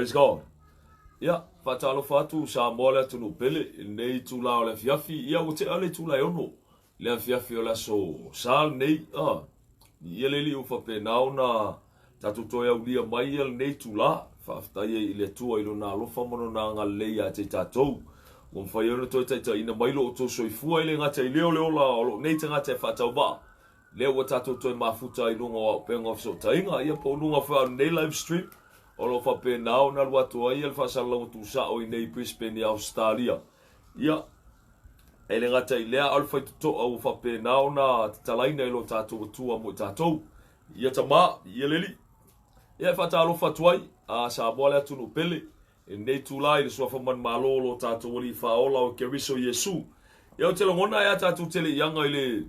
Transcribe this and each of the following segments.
Praise God. Ia, faatalofa atu Samoa le atunuu pele i lenei itula o le afiafi. Ia, ua tea le itula e 6 le afiafi o le aso Sa lenei. Ah, ia le alii ua faapena ona tatou toe aulia mai ia lenei itula. Faafetai ai i le Atua i lona alofa ma lona agalelei ia te i tatou. Ua mafai ai ona toe taitaiina mai lo outou soifua e le gata i lea o le ola o lou nei tagata e faatauvaa. Lea ua tatou toe mafuta ai i luga o auupega o fesootaiga, ia po o luga foi o lenei live stream, o lo o faapena ona alu atu ai le faasalalauga tuusao i nei Brisbane i Ausetalia. Ia, e le gata i lea, a o le faitotoa ua faapena ona tatalaina e lo tatou Atua mo i tatou. Ia tama, ia le Alii. Ia e faatalofa atu ai, a Samoa le atunuu pele, i lenei itula i le suafa manumalo o lo tatou Alii Faaola o Keriso Iesu. Ia ou te lagona e a tatou teleiaga i le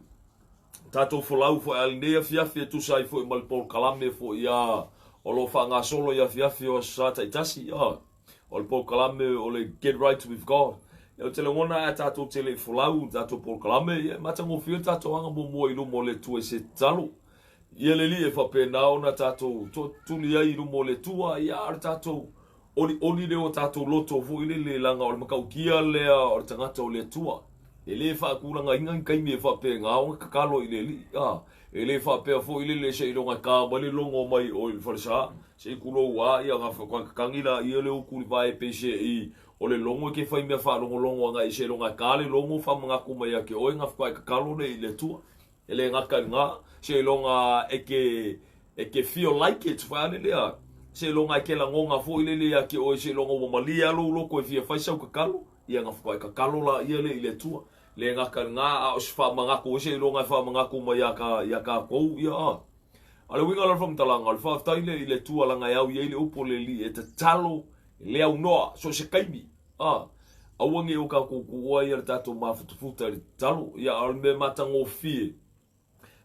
tatou folau foi a lenei afiafi e tusa ai foi ma le polokalame foi a o lo o faagasolo i afiafi o aso Sa taitasi, a o le polokalame o le Get Right With God. Ia ou te lagona a tatou te le i folau i le tatou polokalame, ia e matagofie le tatou aga muamua i luma o le Atua i se tatalo. Ia le Alii e faapena ona tatou toatuli ai i luma o le Atua, ia a o le tatou olioli lea o tatou loto foi lele, leaga o le matautia lea o le tagata o le Atua. E le faatulagaina ni taimi e faapena ona tatalo i le Alii, a, e le faapea foi lele seiloga e ta mai le logo mai o i le falesa, se i tulou a, ia ona faatoa tatagi laia le utu i le vae pei se i o le logo e te fai mea faalogologo agai seiloga e ta le logo faamanatu mai ia te oe ona faatoa e tatalo lea i le Atua. E le gata i lena, seiloga e te, e te feel like it, foi ale lea, seiloga e te lagona foi lele ia te oe, seiloga ua malie lava lou loto e fia fai sau tatalo, ia ona faatoa e tatalo laia lea i le Atua. Le gata i lena, a o se faamanatu ai, seiloga e faamanatu mai ia, ia tatou, ia a. A o le uiga la o le faamatalaga, o le faafetai lea i le Atua leaga e au i ai le upu o le Alii e tatalo le aunoa, so o se taimi. A, aua ne i o tatou tuua ia le tatou mafutafuta i le tatalo, ia a o le mea matagofie.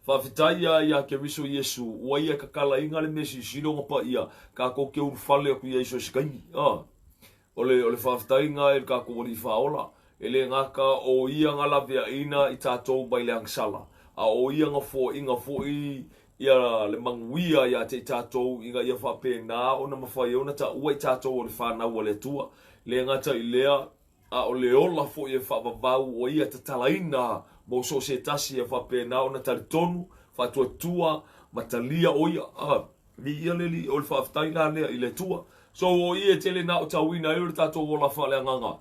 Faafetai ia ia Keriso Iesu, ua ia tatalaina le mea silisili ona paia, tatou te ulufale atu i ai so o se taimi. A, o le, o le faafetaiga i le tatou Alii Faaola, e le gata o ia na laveaiina i tatou mai le agasala, a o ia na foaiina foi ia le manuia ia te i tatou ina ia faapena ona mafai ai ona taua i tatou o le fanau a le Atua. Le gata i lea, a o le ola foi e faavavau ua ia tatalaina mo so o se tasi ia faapena ona talitonu, faatuatua ma talia o ia. A, viia le Alii, o le faafetai la lea i le Atua. So o i e tele na o tauina ai o le tatou ola faaleagaga.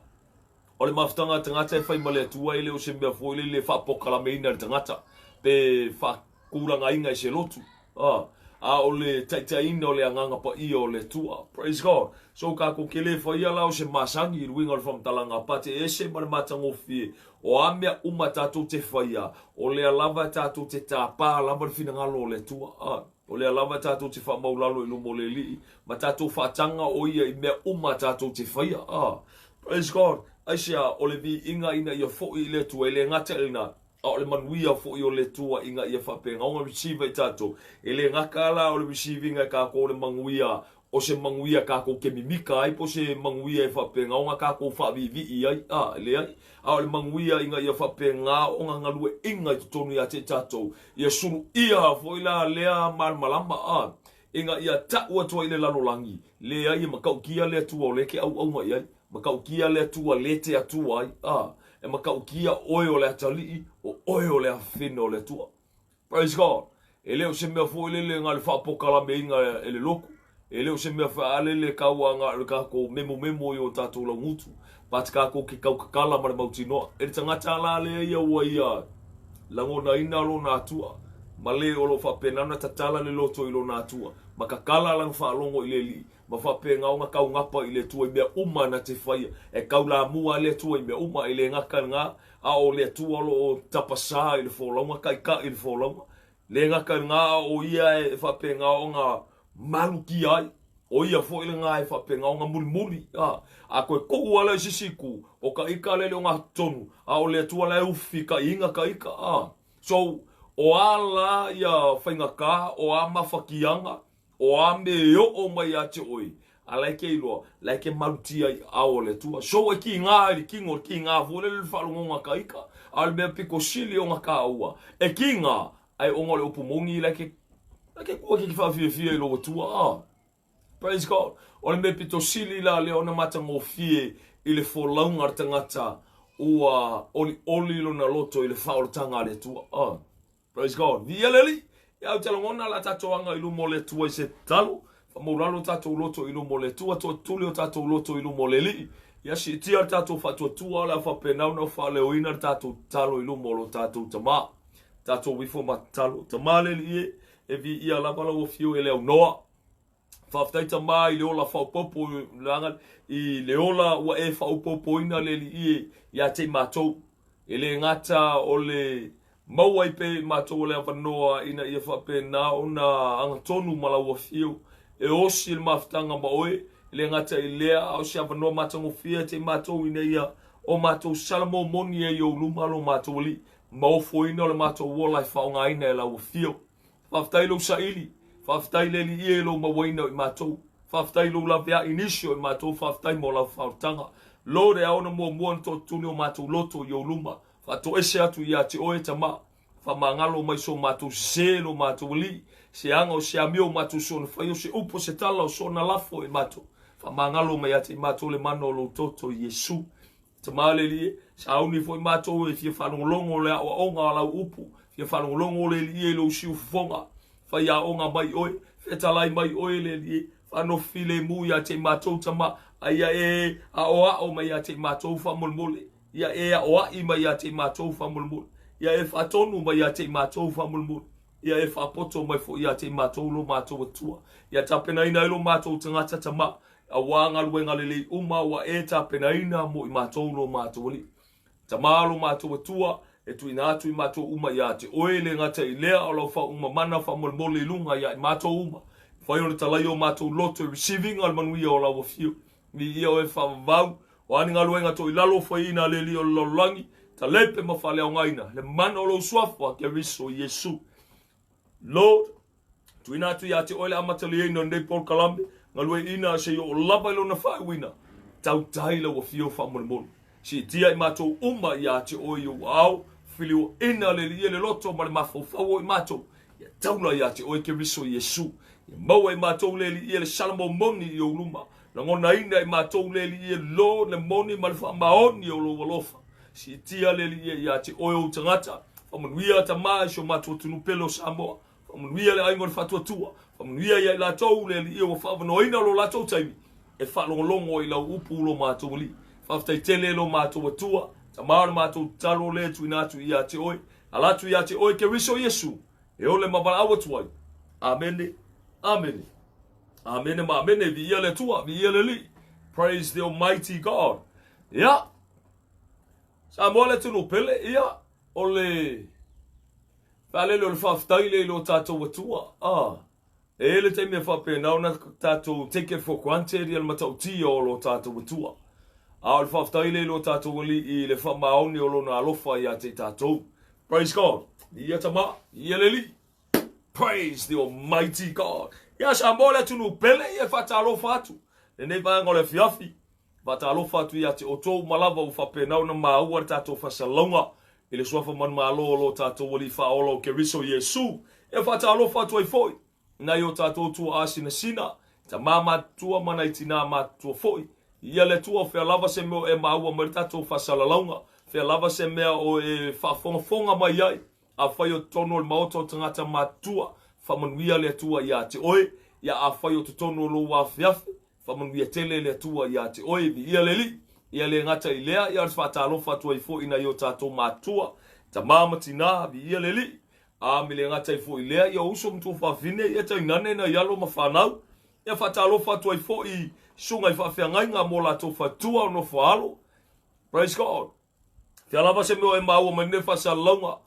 O le mafutaga a tagata e fai ma le Atua e le o se mea foi lele e faapokalameina e le tagata pe faatulagaina e se lotu. A, a o le taitaiina o le Agaga Paia o le Atua. Praise God. So tatou te le faia la o se masani i le uiga o le faamatalaga pate ese ma le matagofie o a mea uma tatou te faia, o lea lava tatou te tapa lava le finagalo o le Atua. A. O lea lava tatou te faamaulalo i luma o le Alii, ma tatou faataga o Ia i mea uma tatou te faia. Ah, praise God! Aisea, o le viiga ina ia foi i le Atua, e le gata i lena, a o le manuia foi o le Atua ina ia faapena ona receive ai tatou. E le gata la o le receive ina e tatou o le manuia, o se manuia tatou te mimika ai, po o se manuia e faapena ona tatou faaviivii ai. Ah, e leai. A o le manuia ina ia faapena ona galueaiina i totonu ia te i tatou, ia suluia foi la lea malamalama, a, ina ia tau atu ai i le lalolagi, leai e matautia le Atua o lea e te auauna i ai, matautia le Atua lea e te Atua ai, a, e matautia oe o le atalii, o oe o le afafine o le Atua. Praise God. E le o se mea foi lele na o le faapokalameina e le lotu. E le o se mea foi a lele tau a na o le tatou memomemo i o tatou laugutu. But tatou ke tau tatala ma le mautinoa. E le tagata la lea ia ua ia lagonaina lona Atua, ma le o lo o faapena ona tatala le loto i lona Atua, ma tatala lana faalogo i le Alii, ma faapena ona taugapa i le Atua i mea uma na te faia. E taulamua lava le Atua i mea uma, e le gata i lena, a o le Atua o lo o tapasā i le folauga, taitai i le folauga. Le gata i lena, a o ia e faapena ona malutia ai, o ia foi lena e faapena ona mulimuli. A, a toe tuu lava lea i se isi itu, o ka ika lea e le o gatotonu, a o le Atua la e ufi kaiina ka ika. A, so, o a la ia faigata, o a mafatiaga, O a mea e oo mai ia te oe, a la e ke iloa, la e ke malutia i aao o le Atua. So e kīngā i le kino, e kīngā foi lele le faalogoga ka ika, a o le mea pito sili ona kāua, e kīngā, ae ona o le upu moni, la e ke, la e ke kua ke ke whaafiafia i lou Atua. Ah. Praise God. O le mea pito sili la lea ona matagofie i le folauga a le tagata ua olioli lona loto i le faaolataga a le Atua. Oh. Praise God. Viia le Alii. Ia ou te lagona la tatou aga i luma o le Atua i se tatalo. Faamaulalo o tatou loto i luma o le Atua, toatuli o tatou loto i luma o le Alii. Ia siitia le tatou faatuatua o le a faapena ona faaleoina le tatou tatalo i luma o lo tatou Tama. Tatou ifo ma tatalo. Tama le Alii e, e viia lava lau afio e le aunoa. Faafetai Tama i le ola faaopoopo i le ola ua e faaopoopoina le Alii e ia te i matou. E le gata o le maua ai pea i matou o le avanoa ina ia faapena ona agatonu ma lau afio e osi le mafutaga ma oe, e le gata i lea, a o se avanoa matagofie ia te i matou ina ia o matou sala momoni ai i ou luma lo matou Alii, ma ofoina o le matou ola e faaaogaina e lau afio. Faafetai lou saili, faafetai le Alii e lou mauaina o i matou. Faafetai lou laveai i nisi o i matou, faafetai mo lau faaolataga. Lord, e ao ona muamua ona tootuli o matou loto i ou luma. Faatoese atu ia te oe, Tama. Faamagalo mai so matou sese, lo matou Alii, se aga o se amio o matou soona fai, o se upu o se tala o soona lafo i matou. Faamagalo mai ia te i matou le mana o lou toto i Iesu. Tama le Alii e, sauni foi matou e fia faalogologo le aoaoga o lau upu, fia faalogologo le Alii e i lou siufofoga. Fai aoga mai oe, fetalai mai oe le Alii e, faanofo filemu ia te i matou Tama, a ia e aoao mai ia te i matou faamolemole. Ia e aoai mai ia te i matou faamolemole. Ia e faatonu mai ia te i matou faamolemole. Ia e faapoto mai foi ia te i matou lo matou Atua. Ia tapenaina ai lo matou tagata Tama, Auā galuega lelei uma ua e tapenaina mo i matou lo matou Alii. Tama lo matou Atua, e tuuina atu i matou uma ia te oe, le gata i lea o lau faauuga mana faamolemole i luga ia i matou uma. Mafai ona talai o matou loto i receiving a le manuia o lau afio. Viia oe faavavau, o a ni galuega toilalo faiina a le Alii o le lalolagi, talepe ma faaleaogaina le mana o lou suafa, Keriso Iesu. Lord, tuuina atu ia te oe le amataliaina o lenei polokalame, galueaiina se i oo lava i lona faaiuina, tautai lau afio faamolemole. Siitia i matou uma ia te oe i ou aao, filiuaina le Alii e le loto ma le mafaufau o i matou, ia taula ia te oe Keriso Iesu. Ia maua i matou le Alii e le sala momoni i ou luma, lagonaina i matou le Alii e Lord le moni ma le faamaoni o lou alofa. Siitia le Alii ia te oe ou tagata. Faamanuia Tama i si o matou atunuu pele o Samoa. Faamanuia le aiga o le Faatuatua. Faamanuia ia i latou le Alii ua faavanoaina lo latou taimi e faalogologo i lau upu lo matou Alii. Faafetai tele lo matou Atua. Tama o le matou tatalo lea e tuuina atu ia te oe. Ala atu ia te oe Keriso Iesu e ole ma valaau atu ai. Amene. Amene. Amene ma amene. Viia le Atua. Viia le Alii. Praise the Almighty God. Ia. Samoa le atunuu pele, ia, o le faalele o le faafetai lea i lo tatou Atua. Ah, e i ai le taimi e faapena ona tatou take it for granted ia le matautia o lo tatou Atua. A o le faafetai lea i lo tatou Alii i le faamaoni o lona alofa ia te i tatou. Praise God. Ia Tama, ia le Alii. Praise the Almighty God. Ia Samoa le atunuu pele, ia e faatalofa atu. Lenei vaega o le afiafi, faatalofa atu ia te outou uma lava ua faapena ona maua le tatou faasalalauga i le suafa manumalo o lo tatou Alii Faaola o Keriso Iesu. Ia faatalofa atu ai foi i nai o tatou tuaa sinasina, tamā matutua ma nai tinā matutua foi. Ia le Atua, o fea lava se mea o e maua mai le tatou faasalalauga, fea lava se mea o e faafogafoga mai ai, Afai o totonu o le maota o tagata matutua, faamanuia le Atua ia te oe. Ia afai o totonu o lou afeafe, faamanuia tele le Atua ia te oe. Viia le Alii. Ia le gata i lea, ia o le faatalofa atu ai foi i nai o tatou matua, tama ma tina, viia le Alii. A me le gata ai foi i lea, ia o uso ma tuafafine, ia tainane nai alo ma fanau. Ia faatalofa atu ai foi i susuga i faafeagaiga mo latou faletua o nofo a alo. Praise God. Fea lava se mea o e maua mai lenei faasalalauga,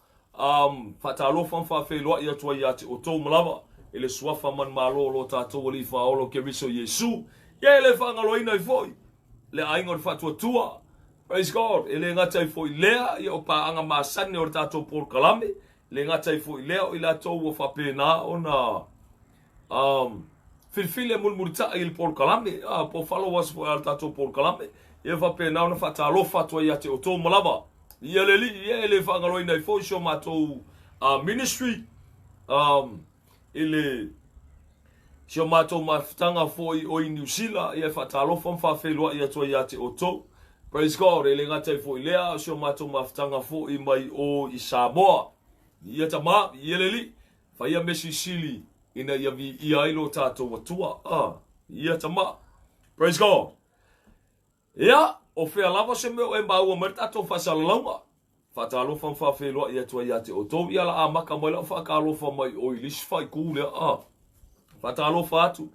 faatalofa ma faafeiloai atu ai ia te outou ma lava i le suafa manumalo o lo tatou Alii Faaola o Keriso Iesu. Ia e le faagaloina ai foi le aiga o le Faatuatua. Praise God. E le gata ai foi lea, ia o paaga masani o le tatou polokalame, e le gata ai foi lea o i latou ua faapena ona filifili e mulimulitai i le polokalame, po o followers foi a le tatou polokalame, ia faapena ona faatalofa atu ai ia te outou ma lava. Ia le Alii, ia e le faagaloina ai foi si o matou ministry i le Si o matou mafutaga foi o i Niu Sila, ia e faatalofa ma faafeiloai atu ai ia te outou. Praise God, e le gata ai foi i lea, o si o matou mafutaga foi mai o i Samoa. Ia tama, ia le alii, faia mea silisili ina ia viia ai lo tatou Atua. Ia tama. Praise God. Ia, o fea lava se mea o e maua mai le tatou faasalalauga? Faatalofa ma faafeiloai atu ai ia te outou. Ia la amata mai lau faatalofa mai o i le isi faaitu lea. Faatalofa atu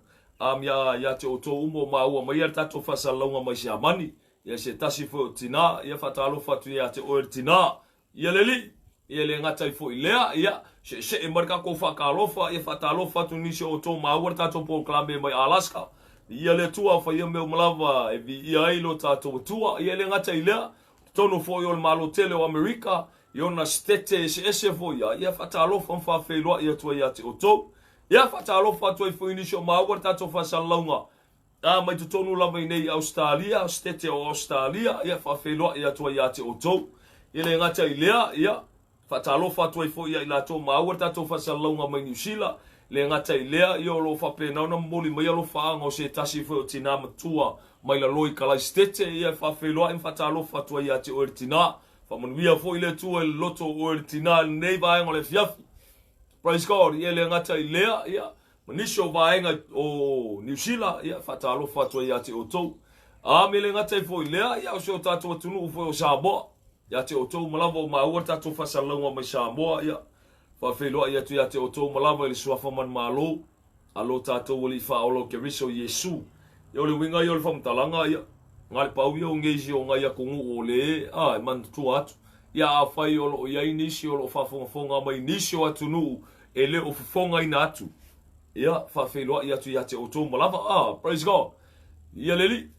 ia, ia te outou uma o maua mai le tatou faasalalauga mai Siamani. Ia se tasi foi o tina, ia faatalofa atu ia te oe le tina. Ia le alii, ia le gata ai foi i lea, ia seesee mai le tatou faatalofa, ia faatalofa atu nisi o outou maua le tatou polokalame mai Alaska. Ia le Atua faia mea uma lava e viia ai lo tatou Atua. Ia le gata i lea, totonu foi o le Malo tele o Amerika, i ona setete eseese foi, ia, ia faatalofa ma faafeiloai atu ai ia te outou. Ia faatalofa atu ai foi i nisi o maua le tatou faasalalauga A mai totonu lava i nei i Ausetalia, Setete o Ausetalia, ia faafeiloai atu ai ia te outou. E le gata i lea, ia faatalofa atu ai foi ia i latou maua le tatou faasalalauga mai Niu Sila. Le gata i lea, ia o lo o faapena ona momoli mai alofaaga o se tasi foi o tina matua mai lalo i Kalaisitete, ia e faafeiloai ma faatalofa atu ai ia te oe le tina. Faamanuia foi le Atua i le loto o oe le tina i lenei vaega o le afiafi. Praise God, ia le gata i lea, ia ma nisi o vaega o Niu Sila, ia faatalofa atu ai ia te outou. A me le gata ai foi lea, ia o si o tatou atunuu foi o Samoa, ia te outou ma lava o maua le tatou faasalalauga mai Samoa, ia faafeiloai atu ia te outou ma lava i le suafa manumalo a lo tatou Alii Faaola o Keriso Iesu. Ia o le uiga ia o le faamatalaga, ia na le pau ia o nisi o nai atunuu o le e manatua atu. Ia afai o lo o i ai nisi o lo o faafogafoga mai nisi o atunuu e le o fofogaina atu, ia faafeiloai atu ia te outou ma lava. Praise God. Ia le Alii.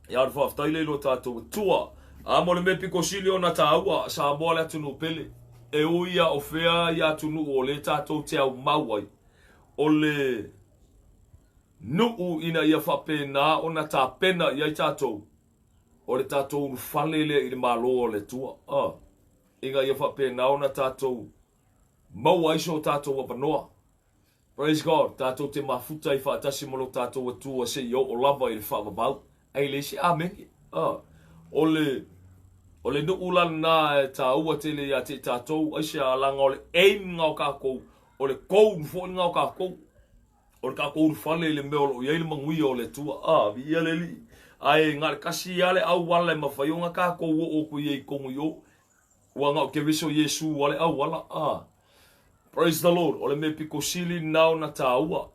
Ia le faafetai le i lo tatou Atua. A mo le mea pito sili ona taua, Samoa le atunuu pele. E ui ia o fea ia atunuu o le tatou te aumau ai. O le nuu ina ia faapena ona tapena i ai tatou, o le tatou ulufale lea i le Malo o le Atua. Ina ia faapena ona tatou maua ai so tatou avanoa. Praise God, tatou te mafuta ai faatasi ma lo tatou Atua seia oo lava i le faavavau. Ai le isi amene. O le o le nuu la lena e taua tele ia te i tatou, aisea laga o le aim lena o tatou, o le goal foi lena o tatou, o le tatou ulufale i le mea o lo o i ai le manuia o le Atua. Viia le Alii. Ae na o le tasi lava le auala e mafai ona tatou oo atu i ai i totonu i o. Ua na o Keriso Iesu a le auala. Praise the Lord. O le mea pito sili lena ona taua.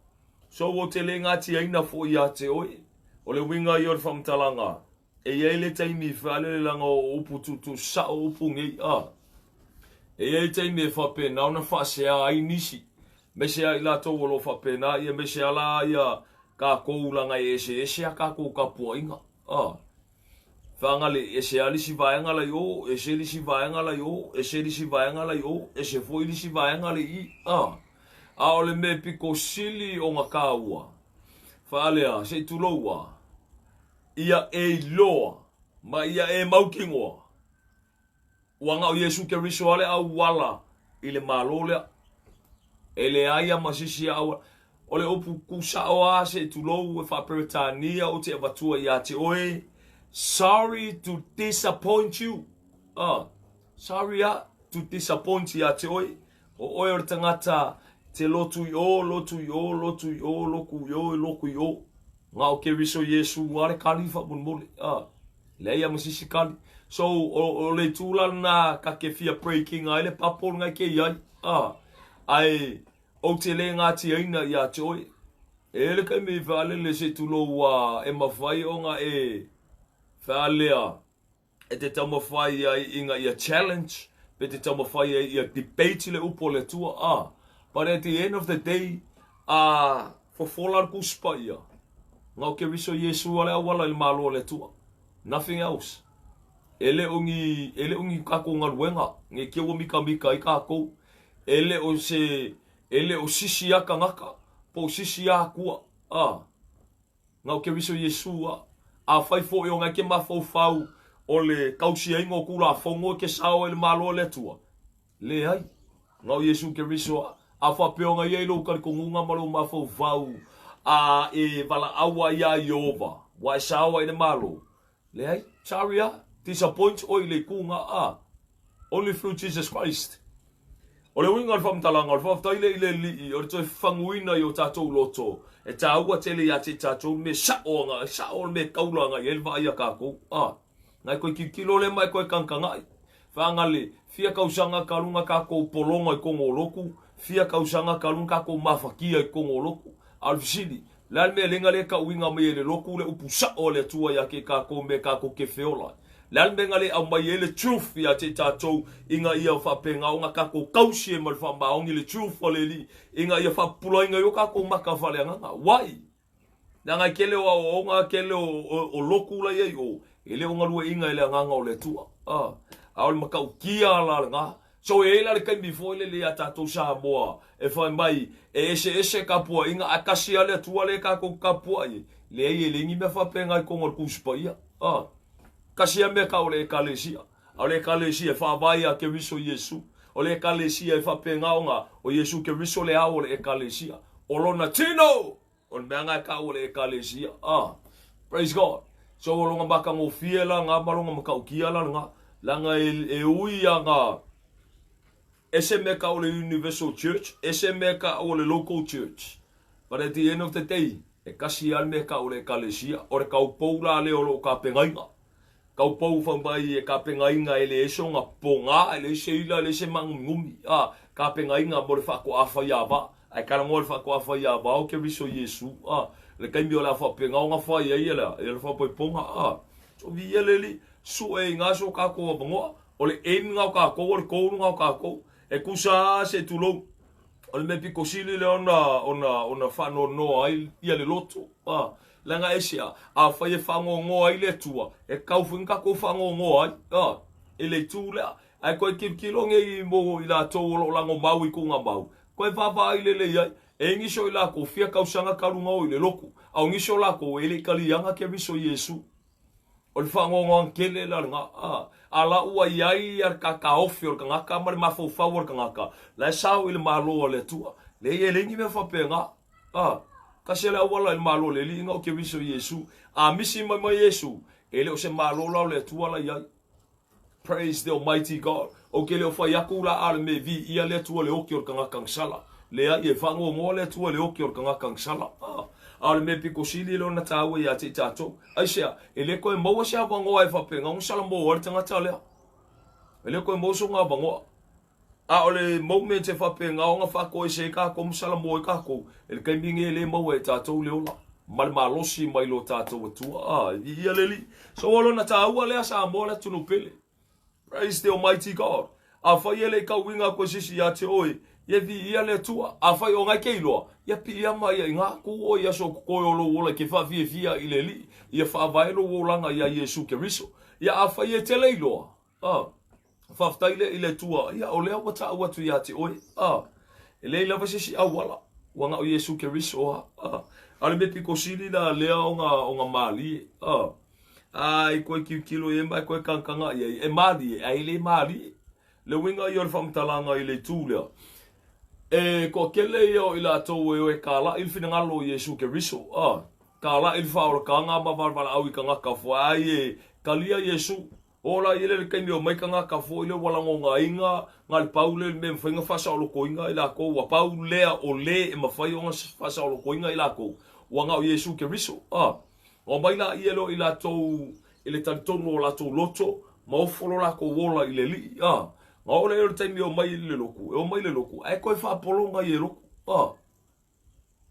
So ua te le gatiaina foi ia te oe. O le uiga ia o le faamatalaga. E i ai le taimi i faalele laga o upu tuutuu sao upu nei. E i ai taimi e faapena ona faasea ai nisi. Aemaise lava i latou o lo o faapena, ia aemaise lava la ia tatou laga e eseese a tatou tapuaiga. Faagale, ese lava le isi vaega la i o, ese le isi vaega la i o, ese le isi vaega la i o, ese foi le isi vaega la i i. A o le mea pito sili ona taua, faalea, se i tulou lava, ia e iloa ma ia e mautinoa, Ua na o Iesu Keriso lava le auala i le Malo lea. E leai lava ma se isi auala. O le upu tusao lava se i tulou e faa-Peretania ou te avatua ia te oe, Sorry to disappoint you. Sorry lava to disappoint ia te oe. O oe o le tagata te lotu i o, lotu i o, lotu i o, lotu i o, lotu i o. Na o Keriso Iesu lava le kali faamolemole. Leai lava ma se isi kali. So, o le itu la lena ka te fia break-ina ai le bubble lena e te i ai. Ae ou te le gatiaina ia te oe. E i ai le taimi i faalele se i tulou ua e mafai ona e faalea e te taumafai ai ina ia challenge pe te taumafai ai ia debate le upu o le Atua. But at the end of the day, a fofola le Tusi Paia, na o Keriso Iesu a le auala i le Malo o le Atua. Nothing else. E le o ni, e le o ni tatou galuega, ne i te i ua mikamika ai tatou. E le o se, e le o sisi a tagata, po o sisi a Atua. Na o Keriso Iesu a. Afai foi ona e te mafaufau o le tausiaina o Tulafono e te sao ai i le Malo o le Atua, leai. Na o Iesu Keriso a. A faapea ona i ai lou talitonuga ma lou mafaufau, A e valaau ai iā Ieova, ua e sao ai i le Malo. Leai, sorry a, disappoint oe i le itu na a. Only through Jesus Christ. O le uiga o le faamatalaga, o le faafetai lea i le Alii o le toe fafaguina i o tatou loto, e taua tele ia te i tatou le mea sao aga, e sao le mea taula agai i ai le vaai a tatou. A, na e toe tilotilo lea ma e toe tagatagai. Faagale, fia tausaga talu na tatou pologa i totonu o lotu, fia tausaga talu na tatou mafatia i totonu o lotu. A o le fesili, le a le mea lea na le tauina mai e le lotu le upu sao a le Atua ia te i tatou mea tatou te feola ai? Le a le mea na le aumai ai le truth ia te i tatou ina ia faapena ona tatou tausi ai ma le faamaoni le truth a le Alii ina ia faapupulaina ai o tatou maka faaleagaga? Why? Leaga e tele o aoaoga, tele o lotu la i ai i o, e le o galueaiina e le Agaga o le Atua. A o le matautia la lena. So e i ai la le taimi foi lele ia tatou Samoa e fai mai e eseese tapuaiga ae tasi lava le Atua lea tatou te tapuai ai. Leai e leai ni mea faapena i totonu o le Tusi Paia. Tasi lava mea tau o le Ekalesia. A o le Ekalesia e faavae ia Keriso Iesu. O le Ekalesia e faapena ona o Iesu Keriso le ao o le Ekalesia. O lona tino! O le mea na e tau o le Ekalesia. Praise God. So o lona matagofie la na ma lona matautia la lena. Leaga e ui a na ese mea tau o le Universal Church, ese mea tau o le Local Church. But at the end of the day, e kasi lava le mea tau o le Ekalesia. O le taupou la lea o loo tapenaina. Taupou fai mai e tapenaina e leai se ona pogā, e leai se ila, e leai se māguminumi, ā, tapenaina mo le faatoa faiava. Ae talanoa i le faatoa faiava o Keriso Iesu, ā, le taimi o le a faapena ona fai ai ia le, ia le faapoipoga, ā. So viia le Alii, sue i gā so kākou avanoa, o le aim lena o kākou, o le goal lena o kākou, e tusa lava se tulou, o le mea pito sili lea ona, ona, ona faanoanoa ai ia le loto, ā. Leaga aisea? Afai e faanoanoa ai le Atua, e tatau foi ona tatou faanoanoa ai, a, i le itu lea. Ae toe tilotilo nei mo i latou o lo o lagomau i tuugamau, toe vaavaai lelei ai. E i nisi o i latou, fia tausaga talu ona o i le lotu, a o nisi o latou, e le i taliaga Keriso Iesu. O le faanoanoaga tele la lena, a, a la ua i ai a le tataofi o le tagata ma le mafaufau o le tagata, la e sao i le Malo a le Atua. Leai, e leai ni mea faapena. A, kasi le auala i le Malo o le Alii na o Keriso Iesu. A misi mai mai Iesu, e le o se Malo la o le Atua la i ai. Praise the Almighty God. Ou te le o fai aku la a le me viia le Atua le oki o le tagata agasala. Leai, e faanoanoa le Atua i le oki o le tagata agasala. A, a o le mea pito sili lea ona taua ia te i tatou. Aisea, e le toe maua se avanoa e faapena ona salamo ai le tagata lea. E le toe maua sona avanoa. A o le moment e faapena ona faatoese ai tatou ma salamo ai tatou, e le taimi lenei e le maua e tatou le ola ma le malosi mai lo tatou Atua. A, e viia le Alii. So o lona taua lea Samoa le atunuu pele. Praise the Almighty God. Afai e le i tauiga atu e se isi ia te oe, ia viia le Atua. Afai o na e te iloa, ia piiama ia i gā, tu oe i aso totoe o lou ola i ke faafiafia i le Alii, ia faavae lou olaga iā Iesu Keriso. Ia afai e te le iloa, a, Faafetai lea i le Atua, ia o lea ua taʻu atu iā te oe, a, e leai lava se isi auala, ua na o Iesu Keriso a, a, a o le mea pito sili la lea ona, ona mālie, a, a i koe tilotilo i ai ma e koe kagakaga i ai, e mālie, ae le mālie. Le uiga ia o le faamatalaga i le itu lea, e toatele ia o i latou e o e kālaʻi le finagalo o Iesu Keriso, a, kālaʻi le faaolataga ma valevaleau i tagata foi, ai e talia Iesu, Ola i le taimi o mai tagata foi lea ua lagonaina na le pau lea i le mea e mafai ona faasaolotoina i latou, ua pau lea o le e mafai ona faasaolotoina i latou, ua na o Iesu Keriso. A, omai laia lea o i latou i le talitonu o latou loto, ma ofo lo latou ola i le Alii. A, na oo lea i le taimi e omai i le lotu, e omai i le lotu, ae toe faapologa i e lotu. A.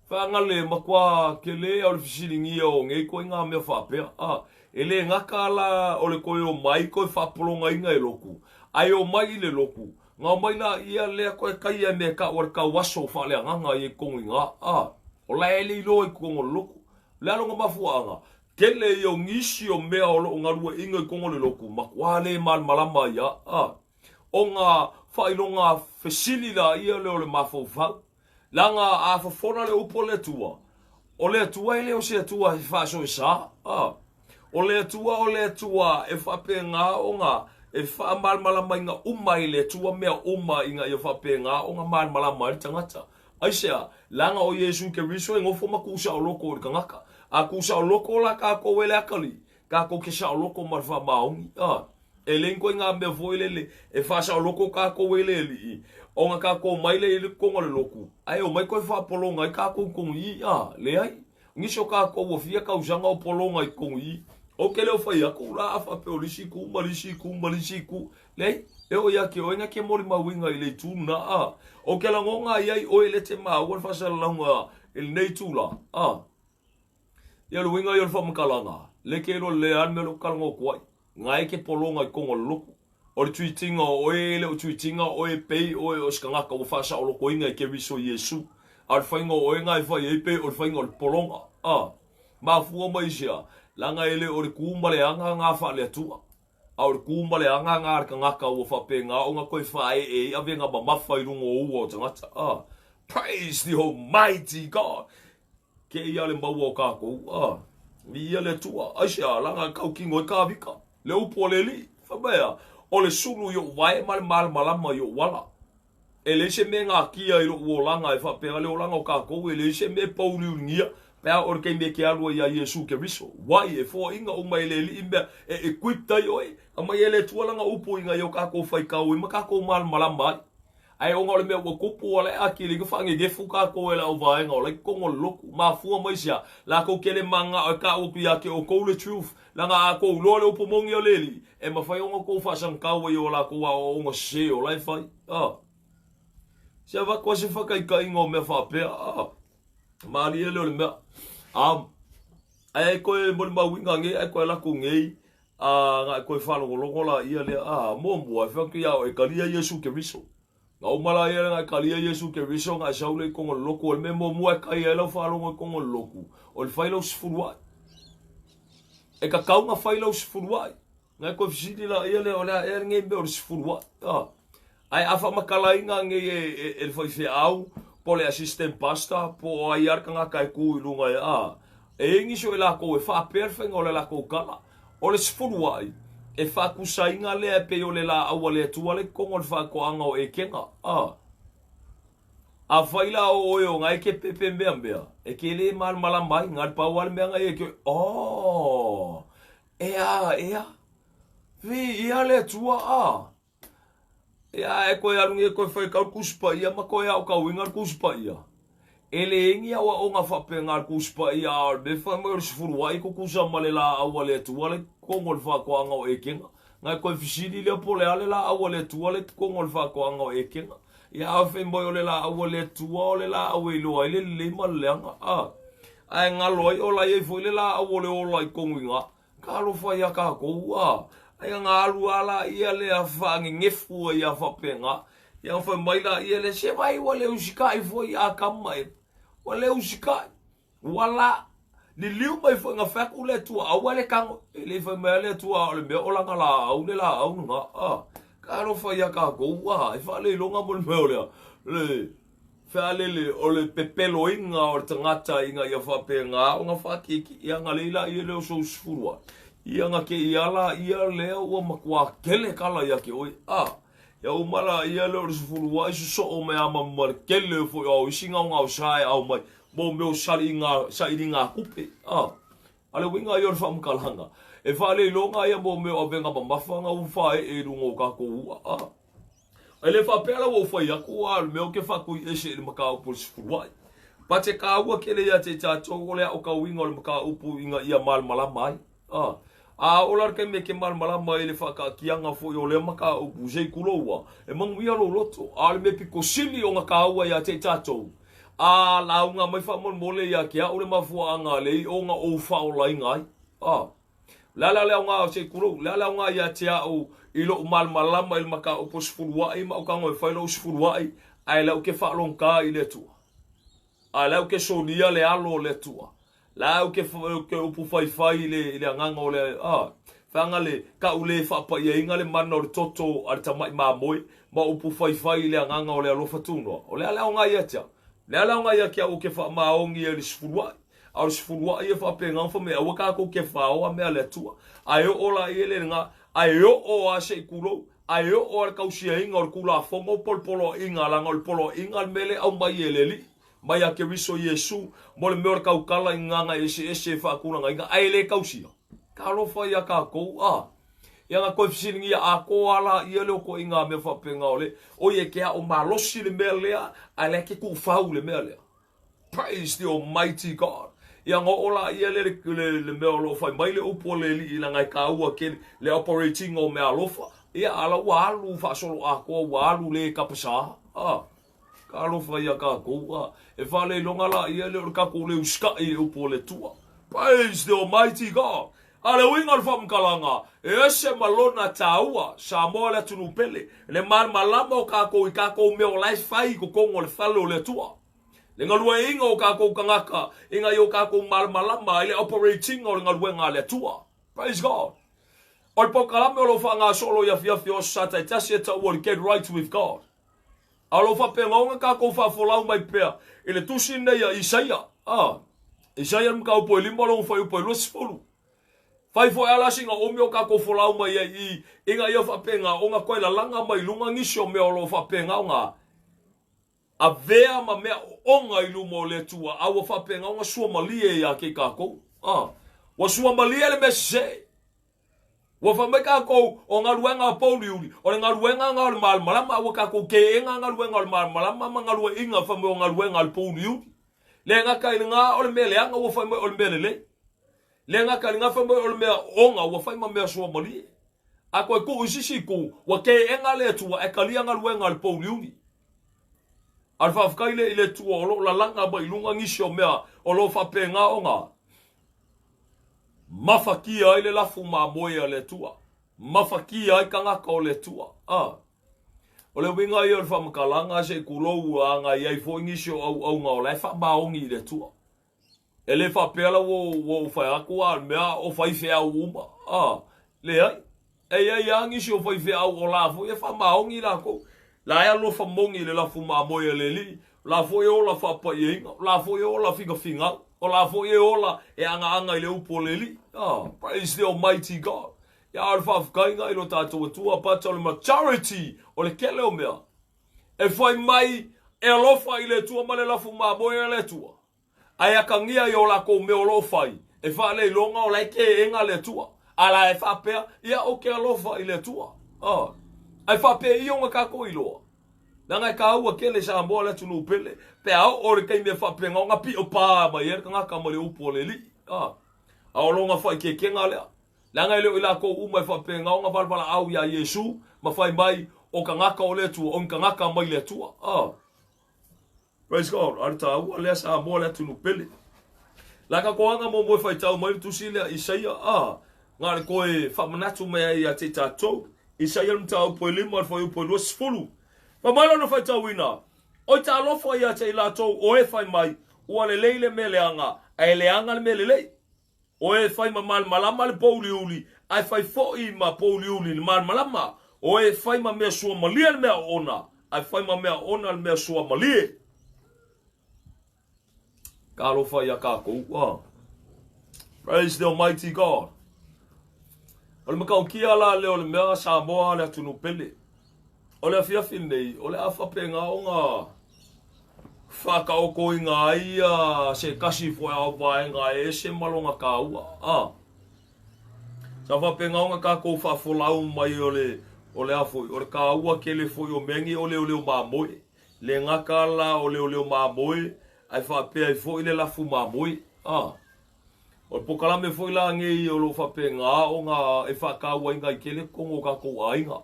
Faagale matua tele o le fesiligia o nei ituaiga mea faapea, a e le gata la o le toe omai toe faapologaina e lotu, ae omai i le lotu, na omai laia lea toe taia e mea e tau o le tauaso faaleagaga ia i totonu i ina, a o la e le iloa i totonu o le lotu. O le a lona mafuaaga? Tele ia o nisi o mea o lo o galueaiina i totonu o le lotu, matua le malamalama ia, a ona faailoga fesili laia lea o le mafaufau. Leaga a fofola le upu a le Atua, o le Atua e le o se Atua e faasoesa. A. O le Atua o le Atua e faapena ona e faamalamalamaina uma ai e le Atua mea uma ina ia faapena ona malamalama ai le tagata. Aisea? Leaga o Iesu Keriso e gofo ma kūsaʻoloko i le tagata. A kūsaʻoloko la kākou e le akalii, kākou ke saʻoloko ma le faamaoni. A, e leai ni ituaiga mea foi lele e faasaʻoloko kākou e le alii, ona kākou omai lea i le totonu o le lotu, ae omai toe faapologa ai kākou i totonu i i. A, leai. Nisi o kākou ua fia tausaga o pologa i totonu i i. Ou te le o fai atu la a faapea o le isi itu ma le isi itu ma le isi itu. Leai, e oo ia te oe na ke molimauina i le itu lena. A, ou te lagona ai ai oe le te maua le faasalalauga i lenei itu la. A, ia le uiga ia o le faamatalaga, le ke iloa lelei a le mea lea ou te talanoa atu ai. Na e ke pologa i totonu o le lotu. O le tuitiga o oe e le o tuitiga oe e pei oe o se tagata ua faasaolotoina e Keriso Iesu. A o le faiga o oe na e fai ai pei o le faiga o le pologa. A mafua mai i se a? Leaga e le o le ku ma le aga na faale-Atua. A o le ku ma le aga na a le tagata ua faapena ona toe faaee ai avega mamafa i luga o ua o tagata. A Praise the Almighty God! Kēia le maua o kākou, a, viia le Atua, aisea, leaga e tautino ai Kāvika, le upu a le Alii, fai mai a, o le sulu i oʻu vae ma le malamalama i oʻu ala. E leai se mea e natia i loʻu olaga e faapea le olaga o kākou, e leai se mea e pouliuligia pe a o le taimi e ke alu ai iā Iesu Keriso. Wai, e foaiina uma e le Alii mea e equipped ai oe, aumai e le Atua lana upu ina ia o kākou faitau ai ma kākou malamalama ai. Ae ona o le mea ua tupu ua lae atili ina faanenefu kākou e le auvaega o la i totonu o le lotu. Mafua mai i se a? Latou ke le manao e taʻu atu ia te outou le truth, leaga a tou iloa le upu moni a le Alii, e mafai ona outou faasagatau ai i o latou aoaoga sese o la e fai. A. Se avatu lava se faataitaiga o mea faapea, a. Malie lea o le mea. A. Ae toe molimauina nei, ae toe alu atu nei, A na e toe faalogologo laia lea, a, muamua, e fai atu ia oe, talia Iesu Keriso. Na uma laia lea na e talia Iesu Keriso, na e sau lea i totonu o le lotu, o le mea muamua e tai ai lau faalogo i totonu o le lotu, o le fai lau sefuluai. E tatau na fai lau sefuluai. Na e toe fesili laia lea, o le a ea lenei mea o le sefuluai? A. Ae a faamatalaina nei e, e, e le faifeau, po o le assistant pastor, po o ai lava le tagata e tu i luga e, a, e i ai nisi o i latou e faapea le faiga o le latou tala. O le sefuluai, e faatusaina lea e pei o le laau a le Atua le totonu o le faatoaga o Etena. A. Afai la o oe o na e ke pepe meamea, e ke le malamalama ai, na le pau lava le mea na ia e ke, oh, ea, ea, viia le Atua, a. Ia, e koe alu nei e koe whai kau Tusi Paia ma koe aokauina le Tusi Paia. E leai ni aoaoga faapena le Tusi Paia a o le mea fai mai o le sefuluai tutusa ma le laau a le Atua le totonu o le faatoaga o Etena. Na e koe fesili lea po o le a le laau a le Atua le totonu o le faatoaga o Etena. Ia a fai mai o le laau a le Atua o le laau e iloa ai le lelei ma le leaga. A, ae galo ai o la i ai foi le laau o le ola i totonu i ina. Talofa iā kākou, a, aia na alu a laia lea faanenefu ai a faapena. Ia fai mai laia lea, se vai ua le usikai foi Atamu ma Eva. Ua le usikai, ua la. Liliu mai foi na fai atu le Atua, aua le tago. E le i fai mai a le Atua, o le mea o lana laau le laau lena. A, talofa iā kākou, a, e faaleiloga mo le mea o lea. Le, Fealele, o le pepeloina o le tagata ina ia faapena ona faakiekie agalelei laia lea o sou sefulu a ia na te ia laia lea ua matua tele kala ia te oe a ia uma laia lea o le sefulu a i sosoo mai a ma le tele foi o isi gaogao sa e ao mai mo mea o saliga sailiga tupe a a le uiga ia o le faamatalaga e faaleiloga ia mo mea o avega mamafa na ua faaee i luga o tatou ua a E le faapea la ua ou fai atu, a o le mea ou te faatuiese i le mataupu o le sefuluai. But e kāua tele ia te i tatou o le aokauina o le mataupu ina ia malamalama ai. A, a oo la le taimi e ke malamalama ai i le faataatiaga foi o lea mataupu, se i tulou a, e manuia lou loto. A o le mea pito sili ona kāua ia te i tatou, a lauga mai faamolemole ia te au le mafuaaga le i ona ou faaolaina ai. A. O le a la le aoga o se tulou? O le a le aoga ia te au i lou malamalama i le mataupu o sefuluai ma ou tago e fai lou sefuluai, ae la ou ke faalogogata i le Atua? A la ou ke solia le alo o le Atua? La ou ke, ke upu faifai i le, i le agaga o le, a, feaga le, kaʻu le faapaiaina le mana o le toto a le tamaʻi mamoe, ma upu faifai i le agaga o le alofa tunoa. O le a le aoga ia te au? O le a le aoga ia te au ou ke faamaoni ai i le sefuluai? A o le sefuluai e faapena ona fai mai, aua tatou te faoa mea a le Atua. Ae oo la i ele lena, ae oo lava se i tulou. Ae oo a le kausiaina o le Tulafono po o le poloaiga, leaga o le poloaiga le mea lea e aumai e le Alii, mai ia Keriso Iesu, mo le mea o le tautala i gagana eseese e faatulagaina, ae le tausia. Talofa ia tatou, a! Ia na toe fesiligia atoa lava laia lea o ituaiga mea faapena o le, oi e te ao malosi le mea lea, ae la e te tuufau le mea lea. Praise the Almighty God. Ia na oo laia lea le, le, le mea o lo o fai mai le upu a le Alii leaga e taua tele le operate-ina o meaalofa. Ia a la ua alu faasolo atoa ua alu le tapasā. Ah, talofa ia tatou. Ah, e faaleiloga laia lea o le tatou le usitai i le upu a le Atua. Praise the Almighty God. A le uiga o le faamatalaga, e ese ma lona taua, Samoa le atunuu pele, le malamalama o tatou i tatou mea o la e fai i totonu o le fale o le Atua. Le galueaiina o tatou tagata ina ia o tatou malamalama i le operate-ina o le galuega a le Atua. Praise God. O le polokalame o lo o faagasolo i afiafi o aso Sa taitasi e taua o le Get Right With God. A o lo o faapena ona tatou faafolau mai pea i le tusi lenei a Isaia. A, Isaia le mataupu e 5 lona fuaiupu e 20. Fai foi a la sina umi o tatou folau mai ai i ina ia faapena ona toe lalaga mai luga nisi o mea o lo o faapena ona avea ma mea oona i luma o le Atua, a ua faapena ona suamalie ia te i tatou. A, ua suamalie le mea sese. Ua fai mai tatou, o galuega a pouliuli, o le galuega na o le malamalama, a ua tatou teena galuega o le malamalama ma galueaiina fai mai o galuega a le pouliuli. Le gata i lena o le mea leaga ua fai mai o le mea lelei. Le gata i lena fai mai o le mea oona ua fai ma mea suamalie. A toe tuu i se isi itu, ua teena le Atua ae talia galuega a le pouliuli. A o le faafetai lea i le Atua o lo o lalaga mai i luga nisi o mea o lo o faapena ona mafatia ai le lafu mamoe a le Atua, mafatia ai tagata o le Atua. A. O le uiga ia o le faamatalaga se i tulou a agai ai foi nisi o auauna o la e faamaoni i le Atua. E le faapea la ua ou fai atu a o le mea o faifeau uma. A, leai. E i ai lava nisi o faifeau o la foi e faamaoni latou. La e alofa moni i le lafu mamoe a le Alii, o la foi e ola faapaiaina, o la foi e ola finafinau, o la foi e ola e agaaga i le upu a le Alii. A, praise the Almighty God. Ia, a o le faafetai i lo tatou Atua, but o le majority o le kele o mea, e fai mai e alofa i le Atua ma le lafu mamoe a le Atua. Ae atagia i o latou mea o lo o fai, e faaleiloga o la e teena le Atua. A la e faapea, ia ou te alofa i le Atua. A. Ae faapea ona tatou iloa. Leaga e taua tele Samoa le atunuu pele, pe a oo le taimi e faapena ona pio pa mai ai le tagata ma le upu a le Alii. A. A o lona faaikeikega lea. Leaga e le o i latou uma e faapena ona valevalaau iā Iesu ma fai mai, o tagata o le Atua, o ni tagata mai le Atua. A. Praise God. A le taua lea Samoa le atunuu pele. La ka koanga mo moe faitau mai le tusi lea Isaia a na le toe faamanatu mai ai ia te i tatou. Isaia le mataupu e 5 le fuaiupu e 20. Fai mai lona faitauina, Oi talofa ia te i latou o e fai mai, ua lelei le mea leaga, ae leaga le mea lelei. O e fai ma malamalama le pouliuli, ae fai foi ma pouliuli le malamalama. O e fai ma mea suamalie le mea oona, ae fai ma mea oona le mea suamalie. Talofa ia tatou. Ah. Praise the Almighty God. O le matautia la lea o le mea Samoa le atunuu pele. O le afiafi lenei, o le a faapena ona faataotoina ai se tasi foi o vaega e ese ma lona taua. A. Sa faapena ona tatou faafolau mai o le, o le a foi, o le taua tele foi o mea nei o leoleo mamoe. Le gata la o leoleo mamoe, ae faapea ai foi le lafu mamoe. A. O le polokalame foi la nei o lo o faapena ona e faatauaina ai tele totonu o tatou aiga.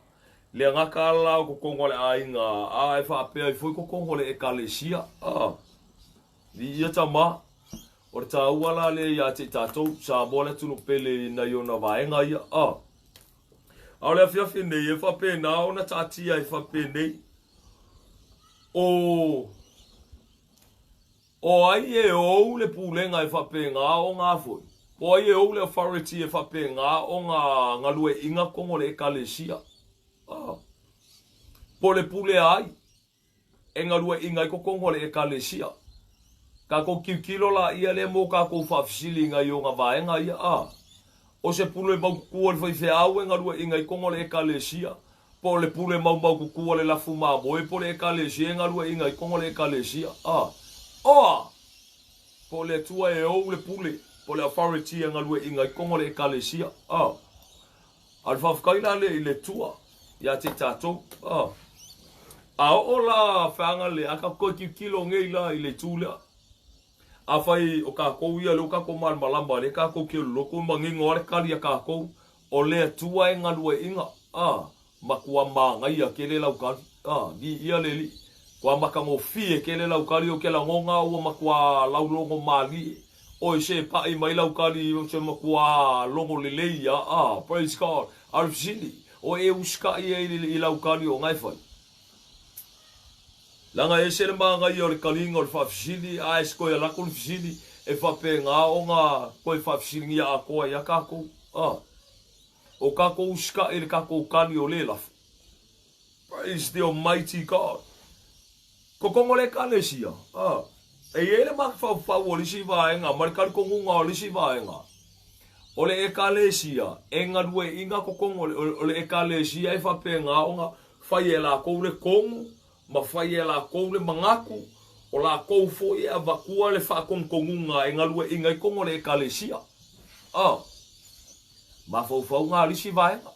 Le gata la o totonu o le aiga, a e faapea ai foi totonu o le ekalesia. A, viia tama. O le taua la lea ia te i tatou, Samoa le atunuu pele i nai ona vaega ia. A, a o le afiafi nei e faapena ona taatia ai faapenei, o O ai e ou le pulega e faapena ona foi? Po ai e ou le authority e faapena ona galueaiina totonu o le ekalesia? Ah. Po le pule a ai e galueaiina ai totonu o le ekalesia? Tatou tilotilo laia lea mo tatou faafesiliga i ona vaega ia. Ah. O se pule maututu o le faifeau e galueaiina ai totonu o le ekalesia? Po o le pule maumaukuku a le lafu mamoe po o le Ekalesia e galueaiina ai totonu o le Ekalesia. A. Oa! Po o le Atua e ou le pule, po o le authority e galueaiina ai totonu o le Ekalesia. A. A o le faafetai la lea i le Atua ia te i tatou. A. A oo la feaga le, a tatou toe tilotilo nei la i le itu lea. Afai o tatou ia lea ua tatou malamalama, lea tatou te loloto, manino lava le tali a tatou, O le Atua e galueaiina, a, matua manaia tele lau tali, a, viia le Alii. Ua matagofie tele lau tali, ou te lagona ua matua laulogo malie oe se pai mai lau tali, ou te matua logo lelei a, a, praise God. A o le fesili, o e usitai ai i lau tali o na e fai? Leaga e ese le manaia o le taliga o le faafesili, ae se toe alu atu le fesili, e faapena ona toe faafesiligia atoa ai a tatou. A, o tatou usitai i le tatou tali o le lafo. Praise the Almighty God. Totonu o le Ekalesia, a, e i ai le mafaufau o le isi vaega ma le talitonuga o le isi vaega. O le Ekalesia, e galueaiina totonu o le Ekalesia e faapena ona fai e latou le tonu ma fai e latou le manatu, o latou foi e avatua le faatonutonuga e galueaiina ai totonu o le Ekalesia. A, mafaufauga a le isi vaega.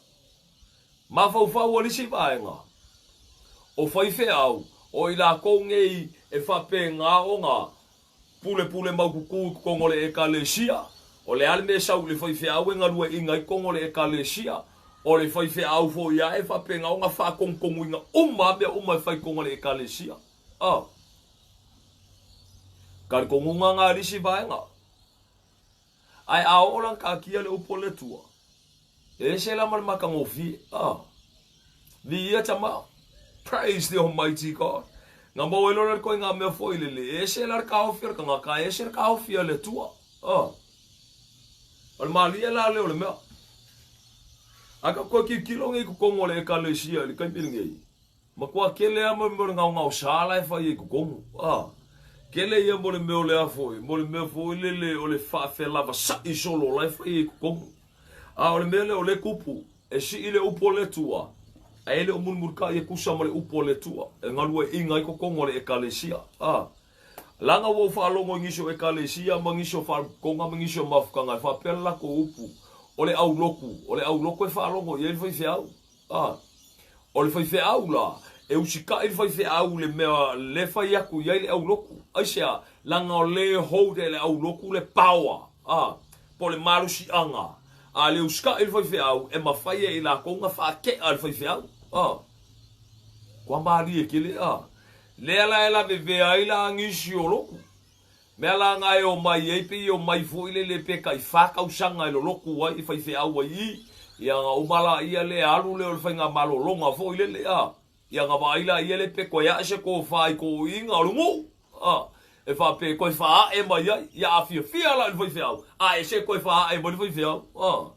Mafaufau a le isi vaega, o faifeau, o i latou nei e faapena ona Pulepule maututu i totonu o le Ekalesia. O le a le mea e sau i le faifeau e galueaiina ai totonu o le Ekalesia? O le faifeau foi lava e faapena ona faatonutonuina uma lava mea uma e fai i totonu o le Ekalesia. A. Talitonuga na a le isi vaega. Ae a oo la taatia le upu a le Atua, e ese la ma le matagofie. A. Viia tama. Praise the Almighty God. Na maua ai loa le koiga mea foi lele, e ese la le taofi a le tagata, e ese le taofi a le Atua. A. O le malie la lea o le mea. A ka koe tilotilo nei i totonu o le Ekalesia i le taimi lenei, Matua tele a mo le mea o le gaogaosa la e fai ai i totonu, a. Tele ia mo le mea o le a foi, mo le mea foi lele o le faafelavasa'i solo la e fai ai i totonu. A o le mea lea o lea e tupu, e sii le upu a le Atua, ae le o mulimulitai e tusa ma le upu a le Atua, e galueaiina ai totonu o le Ekalesia, a. Leaga ua ou faalogo i nisi o Ekalesia ma nisi o faalapotopotoga ma nisi o mafutaga e faapea le latou upu, o le aulotu, o le aulotu e faalogo i ai le faifeau. A. O le faifeau la, e usitai le faifeau i le mea le fai atu i ai le aulotu. Aisea? Leaga o le hold e le aulotu le power, a, po o le malosiaga. A le usitai le faifeau, e mafai e i latou ona faatea le faifeau. A. Kua malie tele, a. Lea la e lavevea ai la nisi o lotu. Mea la na e omai ai pei e omai foi lele pe tai fa tausaga e lolotu ai e faifeau ai i ia na uma laia le alu lea o le faigamalologa foi lele a ia na vaai laia le pe toe ae se tofa i toiina o le nuu a e faapea e toe faaee mai ai ia a fiafia la i le faifeau ae se toe faaee mai le faifeau a.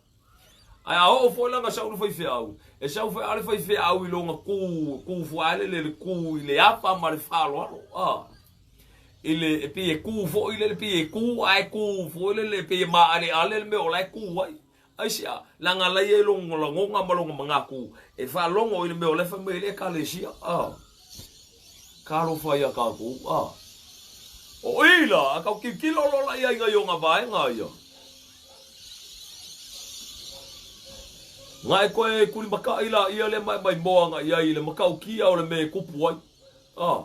Ae a oo foi la na sau le faifeau, e sau foi lava le faifeau i lona ku, ku foi lava lele, le ku i le ava ma le faaaloalo, a. I le, e pei e ku foi lele, pei e ku ae ku foi lele, pei e maaleale le mea o la e ku ai. Aisea? Leaga la e i ai lona lagona ma lona manatu e faalogo i le mea o la e fai mai ai le Ekalesia, a. Talofa ia tatou, a. O i la, a tau tilotilo loa la i ai nai ona vaega ia. Na e toe tulimataʻi laia le maemaimoa agai i ai i le matautia o le mea e tupu ai. A.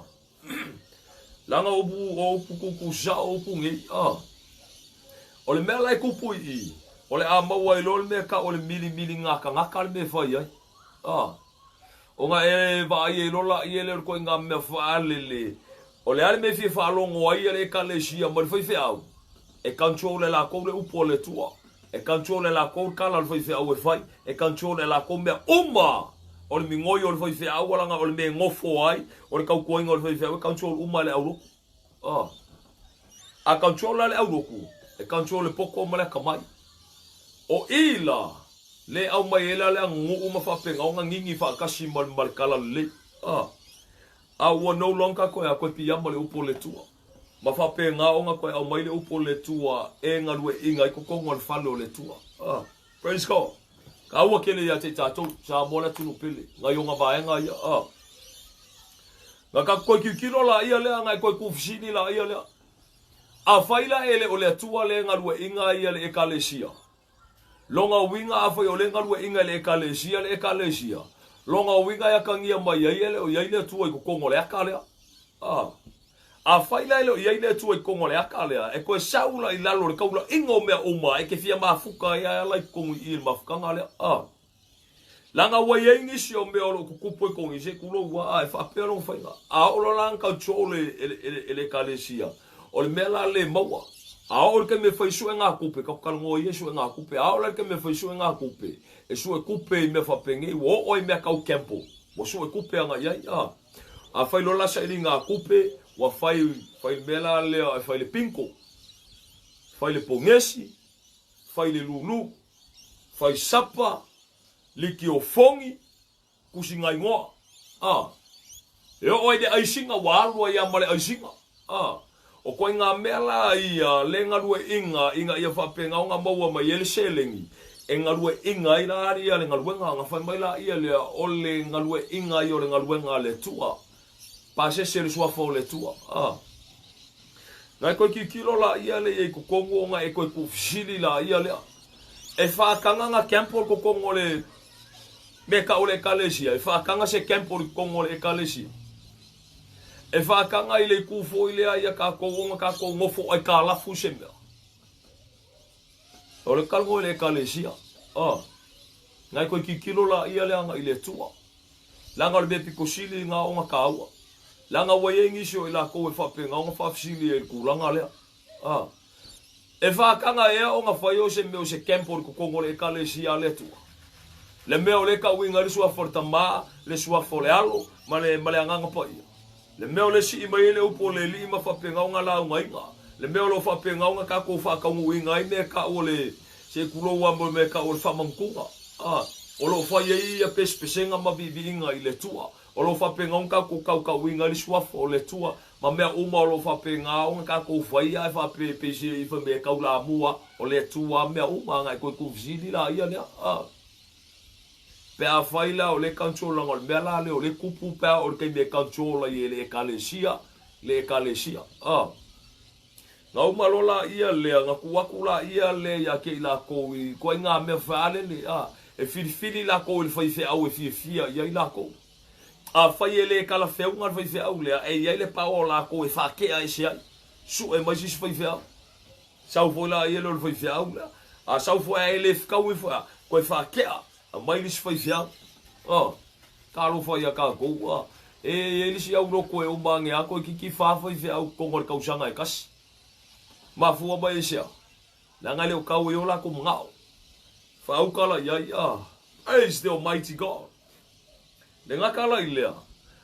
Leaga o upu, o upu tutu sao upu nei. A. O le mea la e tupu i i, o le a maua ai loa le mea e tau o le milimiliga tagata le mea e fai ai. A. Ona e vaai ai loa laia lea o le ituaiga mea faalele, o le a le mea e fia faalogo ai le Ekalesia ma le faifeau? E control e latou le upu a le Atua. E control e latou le tala a le faifeau e fai. E control e latou mea uma o le migoi o le faifeau, leaga o le mea e nofo ai, o le tautuaina o le faifeau, e control uma e le aulotu. A. A control la le aulotu, e control le poto ma le atamai. O i la, le aumai ai la le aganuu ma faapena ona gigi faatasi ma le talalelei. A. A ua no longer koe a koe piama le upu o le Atua. Ma faapena ona koe aumai le upu o le Atua e galueaiina ai totonu o le fale o le Atua. A. Praise God. Taua tele ia te i tatou, Samoa le atunuu pele, nai ona vaega ia, a. Na tatou toe tilotilo laia lea, na e toe tuufesili laia lea. Afai la e le o le Atua lea e galueaiina ia le Ekalesia, lona uiga afai o lea e galueaiina e le Ekalesia le Ekalesia, lona uiga e atagia mai ai e le o i ai le Atua i totonu o le ata lea. A. Afai la e le o i ai le Atua i totonu o le ata lea, e toe sau la i lalo o le taulaiga o mea uma e te fia mafuta ai a e ala i totonu i i i le mafutaga lea. A. Leaga ua i ai nisi o mea o lo o tutupu ai totonu i se tulou a e faapea lona faiga. A oo loa la ona control e le Ekalesia, o le mea la le maua. A oo i le taimi e fai suegatupe, tatou talanoa ia i suegatupe, a oo la i le taimi e fai suegatupe, e suetupe i mea faapenei, ua oo ai i mea tau gamble, ua suetupe agai i ai. A, a fai loa la sailigatupe, ua fai, fai le mea la lea e fai le bingo, fai le pogesi, fai le lulu, fai sapa, liki o fogi, tusiga igoa. A. E oo ai i le aisiga, ua alu ai lava ma le aisiga. A. O koiga mea la ia le galueaiina ina ia faapena ona maua mai ai le seleni e galueaiina ai la ia le galuega. Ona fai mai laia lea, o le galueaiina ia o le galuega a le Atua. Pasese le suafa o le Atua. A. Na e toe tilotilo laia lea i totonu ona e toe tuufesili laia lea. E faataga na gamble totonu o le mea tau o le Ekalesia. E faataga se gamble i totonu o le Ekalesia. E faataga i le itu foi lea ia tatou ona tatou nofo aikalafu i se mea. O le talanoa i le Ekalesia. A. Na e toe tilotilo laia lea agai i le Atua. Leaga o le mea pito sili lena ona taua. Leaga ua i ai nisi o i latou e faapena ona faafesili ai i le tulaga lea. A. E faataga ea ona fai o se mea o se gamble i totonu o le Ekalesia a le Atua? Le mea o lea e tauina ai le suafa o le Tama, le suafa o le Alo, ma le, ma le Agaga Paia. Le mea o lea e sii mai ai le upu o le Alii ma faapena ona laugaina. Le mea o lo o faapena ona tatou faataunuuina ai mea e tau o le, se i tulou lava mo le mea e tau o le faamanutuga. A. O lo o fai ai ia pesepesega ma viiviiga i le Atua. O lo o faapena ona tatou tautauina ai le suafa o le Atua ma mea uma o lo o faapena ona tatou faia ae faapea pei se i fai mai e taulamua o le Atua mea uma ana e toe tuufesili laia lea. A. Pe afai la o le control laga o le mea la lea o le tupu pe a oo i le taimi e control ai e le Ekalesia le Ekalesia. A. Na uma loa laia lea, na tuu atu laia lea ia te i latou i ituaiga mea faalele, a, e filifili latou i le faifeau e fiafia i ai latou. Afai e le talafeuga le faifeau lea, e i ai le power o latou e faatea ese ai, sue mai se isi faifeau. Sau foi laia lea o le faifeau lea, a sau foi ae le fetaui foi, a, toe faatea, aumai le isi faifeau. A, talofa ia tatou, a, e i ai le isi aulotu e uma ane lava toeitiiti fa faifeau i totonu o le tausaga e tasi. Mafua mai ai se a? Leaga e le o tau ai o latou manao. Faauka la i ai, a, praise the Almighty God. Le gata la i lea,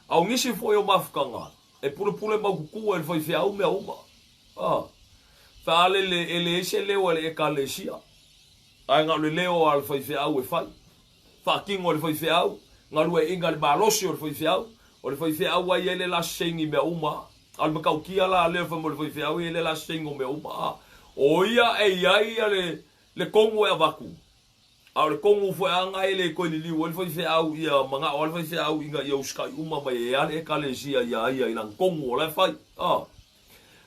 a o nisi foi o mafutaga, e pulepule maututu ai le faifeau mea uma. A, faalele e leai se leo a le Ekalesia, ae na o le leo a le faifeau e fai. Faatino e le faifeau, galueaiina i le malosi o le faifeau. O le faifeau lava e i ai le lasegi i mea uma. A o le matautia la lea fai mai o le faifeau e i ai le lasegi o mea uma. A o ia e i ai le, le tonu e avatu, a o le tonu foi a na e le toe liliu ai le faifeau ia manao a le faifeau ina ia usitai uma mai e a le Ekalesia ia ia i lana tonu o la e fai. A,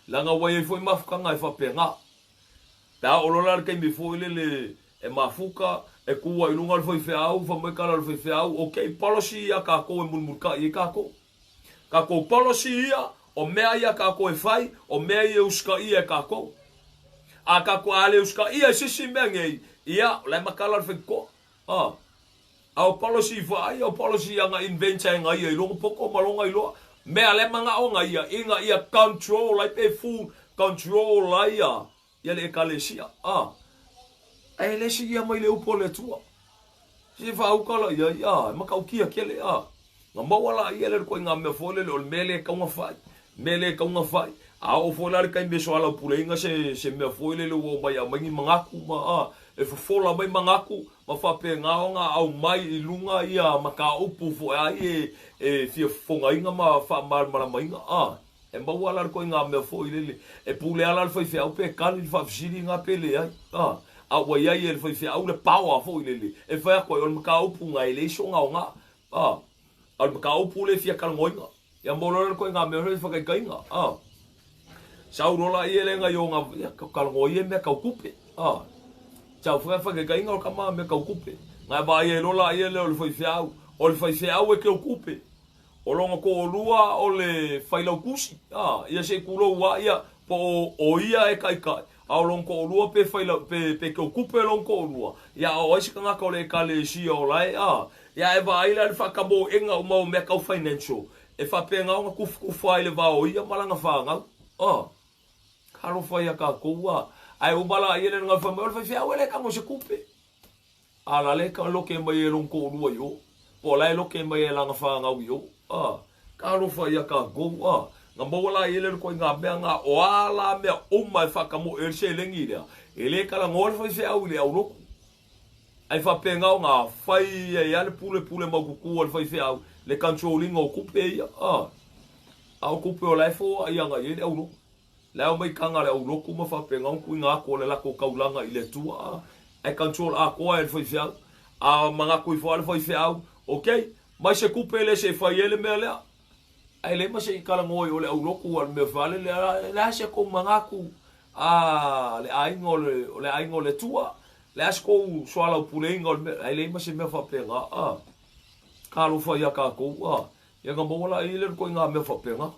leaga ua i ai foi mafutaga e faapena. Pe a oo loa la le taimi foi lele e mafuta, e tu ai i luga le faifeau, fai mai tala o le faifeau, ok, policy ia a tatou e mulimulitai ai tatou. Tatou policy ia, o mea ia a tatou e fai, o mea ia e usitaia e tatou. A tatou, a le usitaia e se isi mea nei, ia, o la e matala le faitotoa. A. A o policy vaai, o policy ana invent e ia i lona poto ma lona iloa. Mea lea manao na ia, ina ia control ai pe full control ai ia, ia le Ekalesia. A. Ae le siia mai le upu o le Atua. Se faauka la ia, ia, e matautia tele, a. Na maua la ia le ituaiga mea foi lele o le mea lea e tatau ona fai, mea lea e tatau ona fai. A oo foi la le taimi e soalaupuleina se, se mea foi lele ua omai e aumai ni manatu ma, a, e fofola mai manatu ma faapena ona aumai i luga ia mataupu foi a ia e fia fofogaina ma faamalamalamaina, a. E maua la le ituaiga mea foi lele, e pule lava la le faifeau pe tali le faafesili lena pe leai, a. A ua i ai e le faifeau le power foi lele e fai atu ai, o le mataupu na e leai sona aoga. A, a o le mataupu lea e fia talanoaina. Ia mo loa le ituaiga mea foi faataitaiga. A, sau loa laia lea na i ona, ia talanoa ia i mea tau tupe. A, sau foi faataitaiga o le tama mea tau tupe. Na e vaai ai loa laia lea o le faifeau. O le faifeau e teu tupe. O lona toalua o le failautusi, a, ia se i tulou lava, ia, po o, o ia e taitai, a o lona toalua pe failau, pe, pe teutupe lona toalua, ia, a o ai se tagata o le Ekalesia o la e, a, ia, e vaai la i le faatamoega uma o mea tau financial, e faapena ona tufutufa ai le va o ia ma lana fanau, a. Talofa ia tatou, a. Ae uma laia le gau fai mai, o le faifeau e le tago i se tupe. A la le loke mai e lona toalua i o, po o la e loke mai e lana fanau i o. A, talofa ia tatou, a. Na maua la i ele le ituaiga mea na, o a la mea uma e faatamoe ai le seleni lea, e le talanoa le faifeau i le aulotu. Ae faapena ona fai ai lava le pulepule maututu a le faifeau, le control ina o tupe ia, a. A o tupe o la e foai agai ai le aulotu. La e omai taga a le aulotu ma faapena ona tuuina atu o le latou taulaga i le Atua, ae control atoa e le faifeau. A manatu ifo lava le faifeau, ok, mai se tupe lea se i fai ai le mea lea. Ae leai ma se i talanoa i o le aulotu a le mea fale lea, le a se kou manatu a le aiga o le, o le aiga o le Atua, le a se kou soalaupuleina o le mea, ae leai ma se mea faapena, a. Talofa ia tatou, a. Ia na maua la i le ituaiga mea faapena.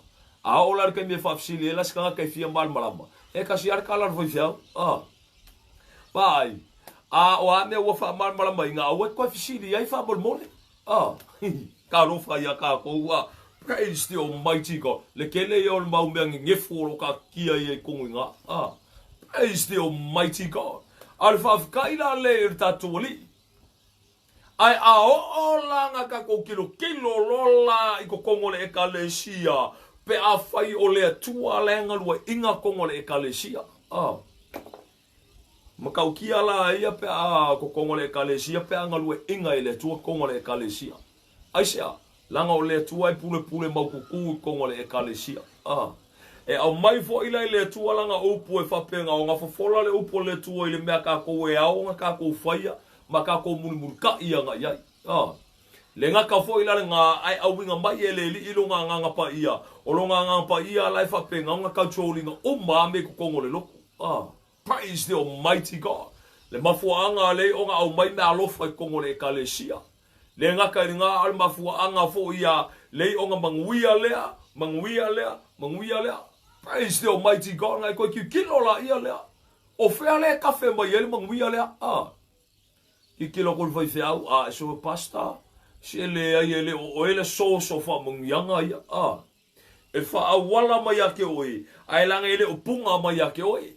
A oo la i le taimi e faafesili ai la se tagata e fia malamalama, e tasi lava le tala a le faifeau. A. Vaai, a o a mea ua faamalamalamaina, aua e toe fesili ai faamolemole. A. Talofa ia tatou, a. Praise the Almighty God. Le tele ia o le mau mea nenefu o lo o taatitia ia i totonu i ina. A. Praise the Almighty God. A o le faafetai la lea i le tatou Alii. Ae a oo la nga tatou kilokilo loa la i totonu o le Ekalesia, pe afai o le Atua la e galueaiina totonu o le Ekalesia. A. Matautia la ia pe a totonu o le Ekalesia pe a galueaiina e le Atua totonu o le Ekalesia. Aisea? Leaga o le Atua e pulepule maututu i totonu o le Ekalesia. A. E aumai foi la i le Atua lana upu e faapena ona fofola le upu a le Atua i le mea tatou e ao ona tatou faia ma tatou mulimulitai agai ai. A. Le gata foi la lena, ae auiga mai e le Alii lona Agaga Paia, o lona Agaga Paia la e faapena ona control ina uma a mea i totonu o le lotu. A. Praise the Almighty God! Le mafuaaga lea ona aumai meaalofa i totonu o le Ekalesia. Le gata i lena, a o le mafuaaga foi ia lei ona manuia lea, manuia lea, manuia lea. Praise the Almighty God! Nai toe tilotilo laia lea. O fea lea e kafe mai ai le manuia lea? A. Tilotilo atu le faifeau, a, so pastor, se leai e le o oe le source o faamanuiaga ia. A. E faaauala mai ia te oe, ae leaga e le o puga mai ia te oe.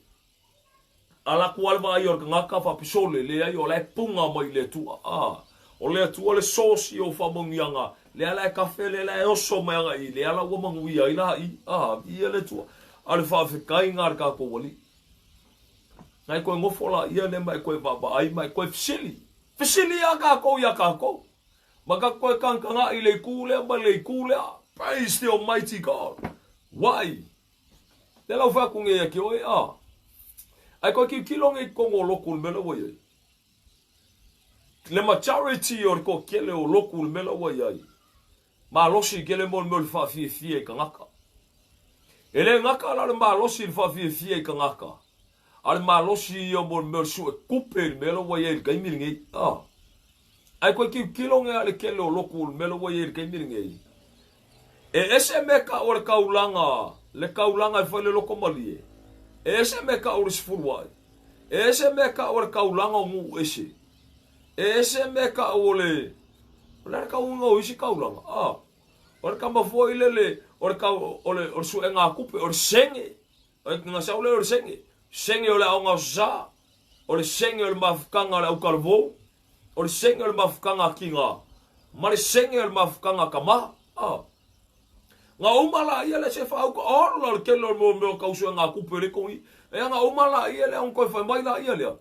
Ala atu lava le vaai o le tagata faapisole, leai o la e puga mai i le Atua. A, o le Atua le source o faamanuiaga, lea la e kafe, lea la e oso mai agai i, lea la ua manuia ai la i. A, viia le Atua. A o le faafetaiga a le tatou Alii. Na e toe nofo laia lea ma e toe vaavaai ma e toe fesili. Fesili lava tatou ia tatou. Ma ka toe kagakagaʻi i le itu lea ma le itu lea. Praise the Almighty God. Why? Lea la ua fai atu nei ia te oe, a. Ae toe tilotilo nei i totonu o lotu i le mea lea ua i ai. Le majority o le toatele o lotu i le mea lea ua i ai, malosi tele mo le mea o le faafiafia i tagata. E le gata la o le malosi i le faafiafia i tagata, a o le malosi ia mo le mea o le sue tupe i le mea lea ua i ai i le taimi lenei. A. Ae toe tilotilo nei a le tele o lotu i le mea lea ua i ai i le taimi lenei. E ese mea tau o le taulaga, le taulaga e fai le loto malie. E ese mea tau o le sefuluai. E ese mea tau o le taulaga o nuu ese. E ese mea tau o le, o le a le tauga o isi taulaga? A, o le tama foi lele, o le tau, o le, o le suega tupe, o le sene. O le na sau lea o le sene. Sene o le aoga o sa, o le sene o le mafutaga o le aukalevou, o le sene o le mafutaga a Kinga, ma le sene o le mafutaga a Tama. A. Nga uma la ia le se whaauka, ola le tele o le mea o kausu e ngā kupe le kongi. E nga uma la ia le on koe whai mai la ia lea.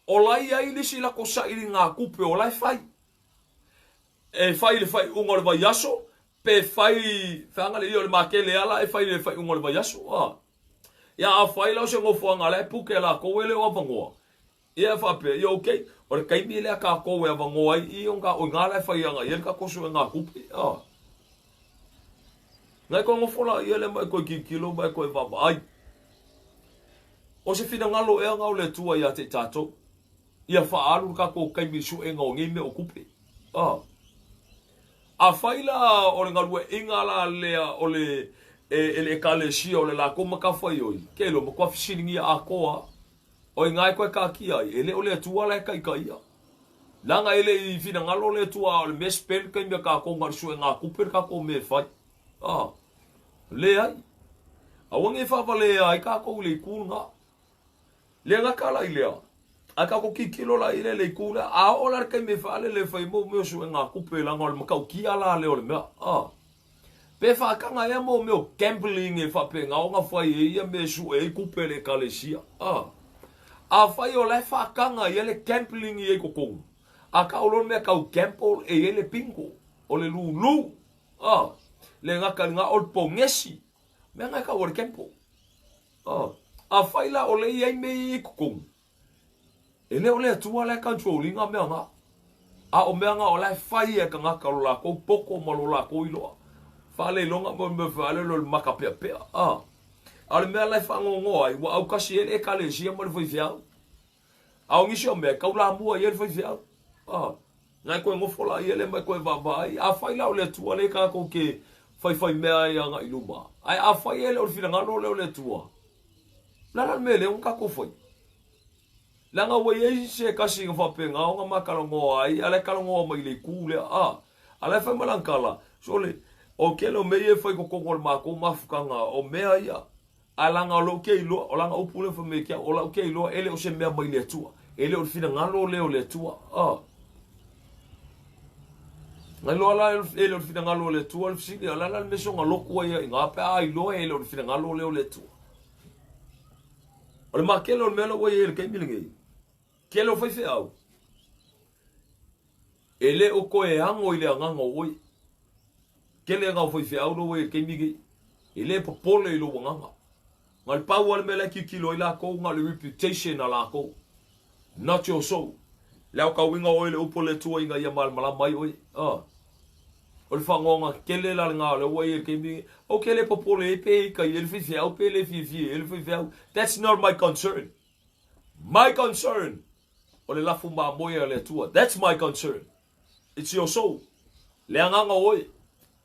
O la ia i lisi la ko saili ngā kupe o la e whai. E fai i le faaiuga o le vaiaso, pe fai, feaga le ia o le makele ala e fai i le faaiuga o le vaiaso. A. Ia afai la o se nofoaga la e puke lakou e le o avanoa. Ia e faapea, ia okay, o le taimi lea kākou e avanoa ai i o o i ngā la e fai aga i ai le tatou suega tupe. Ah. Ngai koe nofo la ia le ma e koe tilotilo ma e koe vaavaai. O se finagalo ea na o le Atua ia te i tatou, ia faaalu le tatou taimi i suega o nei mea o tupe. Ah. Afai la o le galueaiga la lea o le e le Ekalesia o le latou matafaioi, ke iloa matua fesiligia atoa o i ngā e koe taatia ai, e le o le Atua la e taitaia. Leaga e le i finagalo le Atua a o le mea spend taimi a tatou na o le suega tupe le tatou mea e fai. Ah. Leai. Aua ne i faavalea ai tatou i le itu lena. Le gata la i lea, ae tatou tilotilo la i le le itu lea, a oo la le taimi e faalele e fai mo mea o suega tupe leaga o le matautia la lea o le mea. Ah. Pe faataga ea mo mea o gambling e faapena ona fai ai ia mea e sue ai tupe a le Ekalesia. Ah. Afai o la e faataga ia le gambling i ai totonu, a tau loa le mea tau gamble e i ai le bingo, o le lulu. Ah. Le gata i lena o le pogesi. Mea na e tau o le gamble. Ah. Afai la o le i ai mea ia i totonu, e le o le Atua la e control ina mea na. A o mea na o la e fai e tagata lo lakou poto ma lo lakou iloa. Faaleiloga mo le mea faalele o le makapeapea. Ah. A o le mea la e faanoanoa ai, ua aukasi ai le Ekalesia ma le faifeau. A o nisi o mea, e taulamua i ai le faifeau. Ah. Nai koe nofo la ia le mai koe vaavaai. Afai la o le Atua le tatou ke faifai mea ai agai i luma. Ae afai e le o le finagalo lea o le Atua, o le a la le mea lea ua tatou fai? Leaga ua i ai se tasi na faapena ona ma talanoa ai, a la e talanoa mai i le itu lea, a, a la e fai mai lana tala, sole, o tele o mea ia e fai i totonu o le matou mafutaga, o mea ia, ae leaga o lou ke iloa, o lana upu lea fai mai ia te au, o lau ke iloa, e le o se mea mai le Atua, e le o le finagalo lea o le Atua, a. Na iloa la e le o le finagalo o le Atua le fesili, o le a la le mea soona lotu ai i ina pe a iloa e le o le finagalo lea o le Atua. O le makele o le mea lea ua i ai i le taimi lenei, tele o faifeau, e le o toe ano i le agaga o oe. Tele na o faifeau lea ua i ai i le taimi lenei, e le popole i lou agaga. Na o le pau lava le mea la e tilotilo ai latou, na o le reputation a latou. Not your soul. Le aotauina o oe i le upu a le Atua ina ia malamalama ai oe. Ah. O le faanoanoa tele la lena o lea ua i ai i le taimi lenei. Ou te le popole ai pe ita i ai le faifeau pe le fiafia i ai le faifeau. That's not my concern. My concern o le lafu mamoe a le Atua. That's my concern. It's your soul. Le agaga o oe.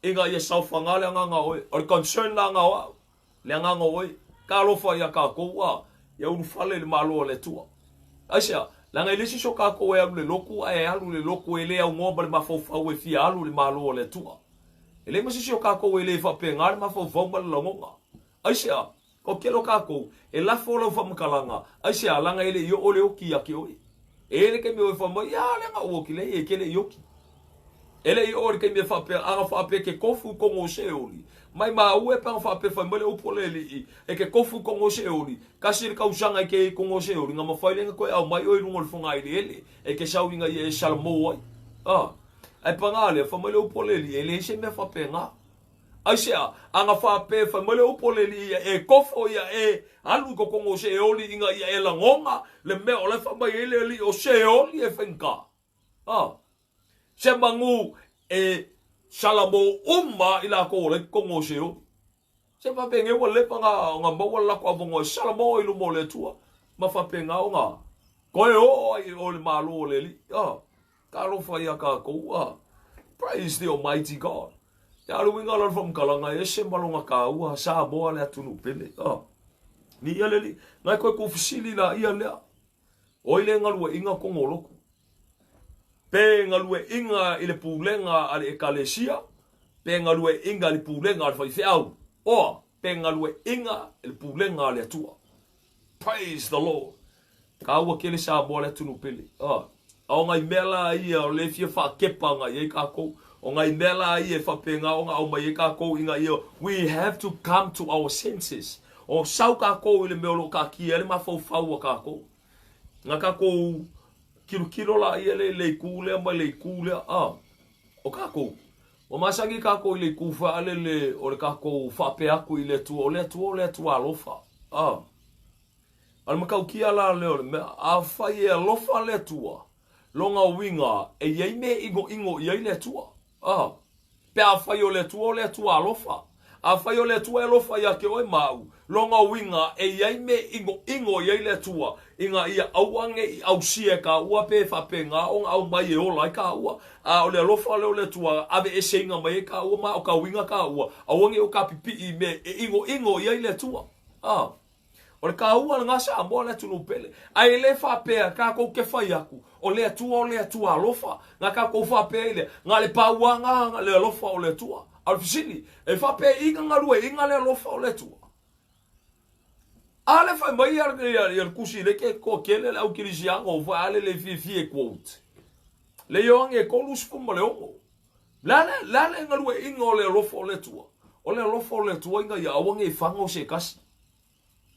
Ina ia saofaga le agaga o oe. O le concern la na o au. Le agaga o oe. Talofa ia tatou a ia ulufale i le Malo a le Atua. Aisea? Leaga e le isi so tatou e alu i le lotu ae alu i le lotu e le aunoa ma le mafaufau e fia alu i le Malo a le Atua. E leai ma se isi o tatou e le faapena le mafaufau ma le lagona. Aisea? O tele o tatou, e lafo lau faamatalaga, aisea? Leaga e le i oo le oti ia te oe. E i ai le taimi o e fai mai, ia, leaga ua oti, leai, e te le i oti. E le i oo i le taimi e faapea, ana faapea e te tofu i tonu o Seoli, mai maua e pe ana faapea fai mai le upu a le Alii, e te tofu i tonu o Seoli, kasi le tausaga e te i tonu o Seoli, na mafai lea ona toe aumai oe i luga o le fogaeleele, e te sau ina ia e salamo ai. A, ae paga lea, fai mai le upu a le Alii, e leai se mea faapena. Aisea? Ana faapea fai mai le upu a le Alii ia e tofo ia e alu i totonu o Seoli ina ia e lagona le mea o la e fai mai ai le Alii o Seoli e faigata. A, se manu e salamo uma i latou o la e i totonu o Seoli. Se faapena ua leva ona maua le latou avanoa e salamo i luma o le Atua, ma faapena ona toe oo ai i o le Malo o le Alii. A, talofa ia tatou. A, praise the Almighty God. Ia le uiga la o le faamatalaga e ese ma lona taua, Samoa le atunuu pele. A, ni ia le Alii. Nai koe tuufesili laia lea. Oi le galueaiina tonu o lotu, pe galueaiina i le pulega a le Ekalesia, pe galueaiina i le pulega a le faifeau, oa, pe galueaiina i le pulega a le Atua. Praise the Lord! Taua tele Samoa le atunuu pele. A o nai mea la ia o le fia faakepa agai ai tatou, o nai mea la ia e faapena ona aumai ai tatou ina ia we have to come to our senses. O sau tatou i le mea o lo o taatia ai le mafaufau a tatou. Na tatou kilokilo laia le le itu lea ma le itu lea, a o tatou, ua masani tatou i le itu faalele o le tatou faapea atu i le Atua, o le Atua o le Atua alofa, a. A o le matautia la lea o le mea, afai e alofa le Atua, lona uiga e i ai mea e inoino i ai le Atua. A. Pe afai o le Atua o le Atua alofa, afai o le Atua e alofa ia te oe ma au, lona uiga e i ai mea e inoino i ai le Atua, ina ia aua ne i ausia e kāua pe faapena ona aumai e ola ai kāua. A o le alofa lea o le Atua, aveeseina mai ai kāua ma aotauina kāua, aua ne i o ka pipii i mea e inoino i ai le Atua. A. O le kāua lena Samoa le atunuu pele. Ae le faapea kākou ke fai aku, o le Atua o le Atua alofa. Na kākou faapea ai lea, na le pauaga le alofa o le Atua. A o le fesili, e faapea i na galueaiga le alofa o le Atua? A le fai mai ia le tusi le ke toatele le au kerisiano foi a le le fiafia e quote. Le Ioane e 36. Le a le, le a le galueaiga o le alofa o le Atua? O le alofa o le Atua ina ia aua ne i faga o se tasi.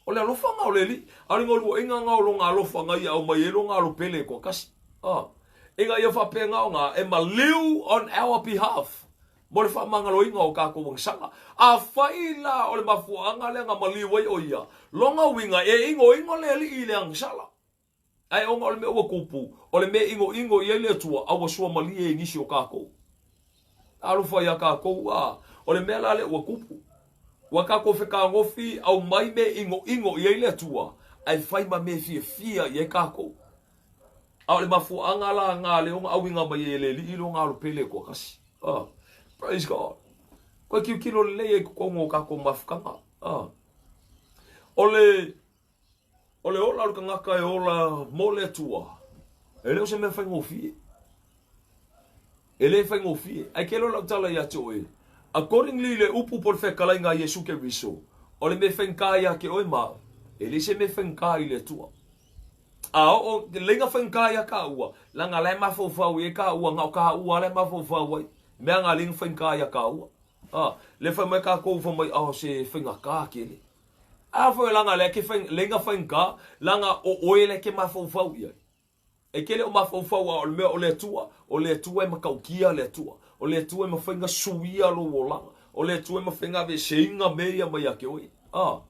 O le alofa na o le Alii, a o le galueaiga na o lona alofa na ia aumai ai lona alo pele e toatasi. A, ina ia faapena ona e maliu on our behalf mo le faamagaloina o tatou agasala. Afai la o le mafuaaga lea na maliu ai o ia, lona uiga e inoino le Alii i le agasala. Ae ona o le mea ua tupu, o le mea inoino i ai le Atua, a ua suamalie i nisi o tatou. Talofa iā tatou, a o le mea la lea ua tupu, ua tatou fetagofi aumai mea inoino i ai le Atua, ae fai ma mea fiafia i ai tatou. A o le mafuaaga la na lea ona auina mai ai e le Alii lona alo pele e toatasi. Praise God. Koe tilotilo lelei ai i totonu o tatou mafutaga. O le O le ola o le tagata e ola mo le Atua, e le o se mea faigofie. E le faigofie. Ae kelo lau tala ia te oe, accordingly i le upu po o le fetalaiga a Iesu Keriso, o le mea faigata ia te oe ma au, e le se mea faigata i le Atua. A oo, leiga faigata ia kāua, leaga la e mafaufau i ai kāua, na o kāua la e mafaufau ai, mea na leiga faigata ia kāua. A, le fai mai kākou fai mai, oh, se faigata kele. A foi langa lea ke fai lenga faigata, langa o oe lea ke mafaufau i ai. E ke le o mafaufau a o le mea o le Atua, o le Atua e matautia le Atua. O le Atua e mafai ona suia lou olaga. O le Atua e mafai ona aveeseina mea ia mai ia te oe. A,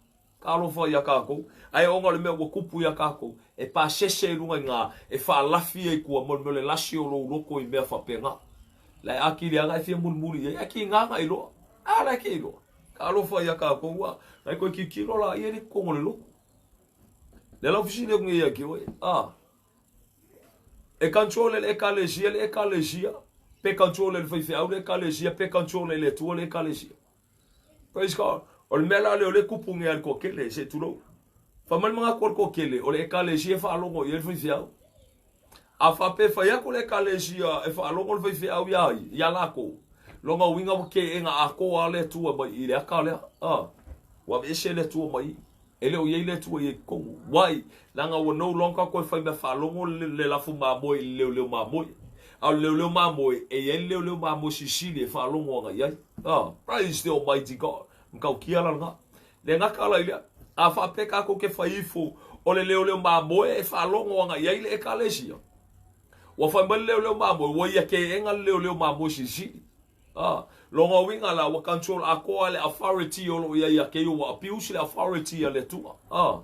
talofa ia tatou. Ae ona o le mea ua tupu ia tatou, e pasese i luga i ina, e faalafi ai i tua mo le mea o le lasi o lou loto i mea faapena. La e atili lava na e fia mulimuli i ai, ae kiga na iloa. A la e ke iloa. Talofa ia tatou a, nai koe tilotilo la ia le totonu o le lotu. Le lau fesili atu nei ia te oe, a, e control e le ekalesia le ekalesia, pe control e le faifeau le ekalesia, pe control e le Atua le ekalesia. Praise God. O le mea la lea o le kupu nei a le toatele, se tulou. Fai mai le manatu o le toatele, o le ekalesia e faalogo i ai le faifeau. A faapea e fai atu le Ekalesia e faalogo le faifeau iā ia, iā lākou, lona uiga ua keena atoa le Atua mai i le aka lea. A, ua aveese le Atua mai i. E le o i ai le Atua i totonu. Why? Leaga ua no longer toe fai mea faalogo le, le lafu mamoe i le leoleo mamoe. A o le leoleo mamoe, e i ai le leoleo mamoe silisili e faalogo ana i ai. A, praise the Almighty God. Matautia la lena. Le gata la i lea, a faapea tatou ke fai ifo o le leoleo mamoe e faalogo ana i ai le Ekalesia. Ua fai mai le leoleo mamoe, ua ia keena le leoleo mamoe silisili. A, lona uiga la, ua control atoa le authority o lo o i ai ia te ia, ua abuse le authority a le Atua. A,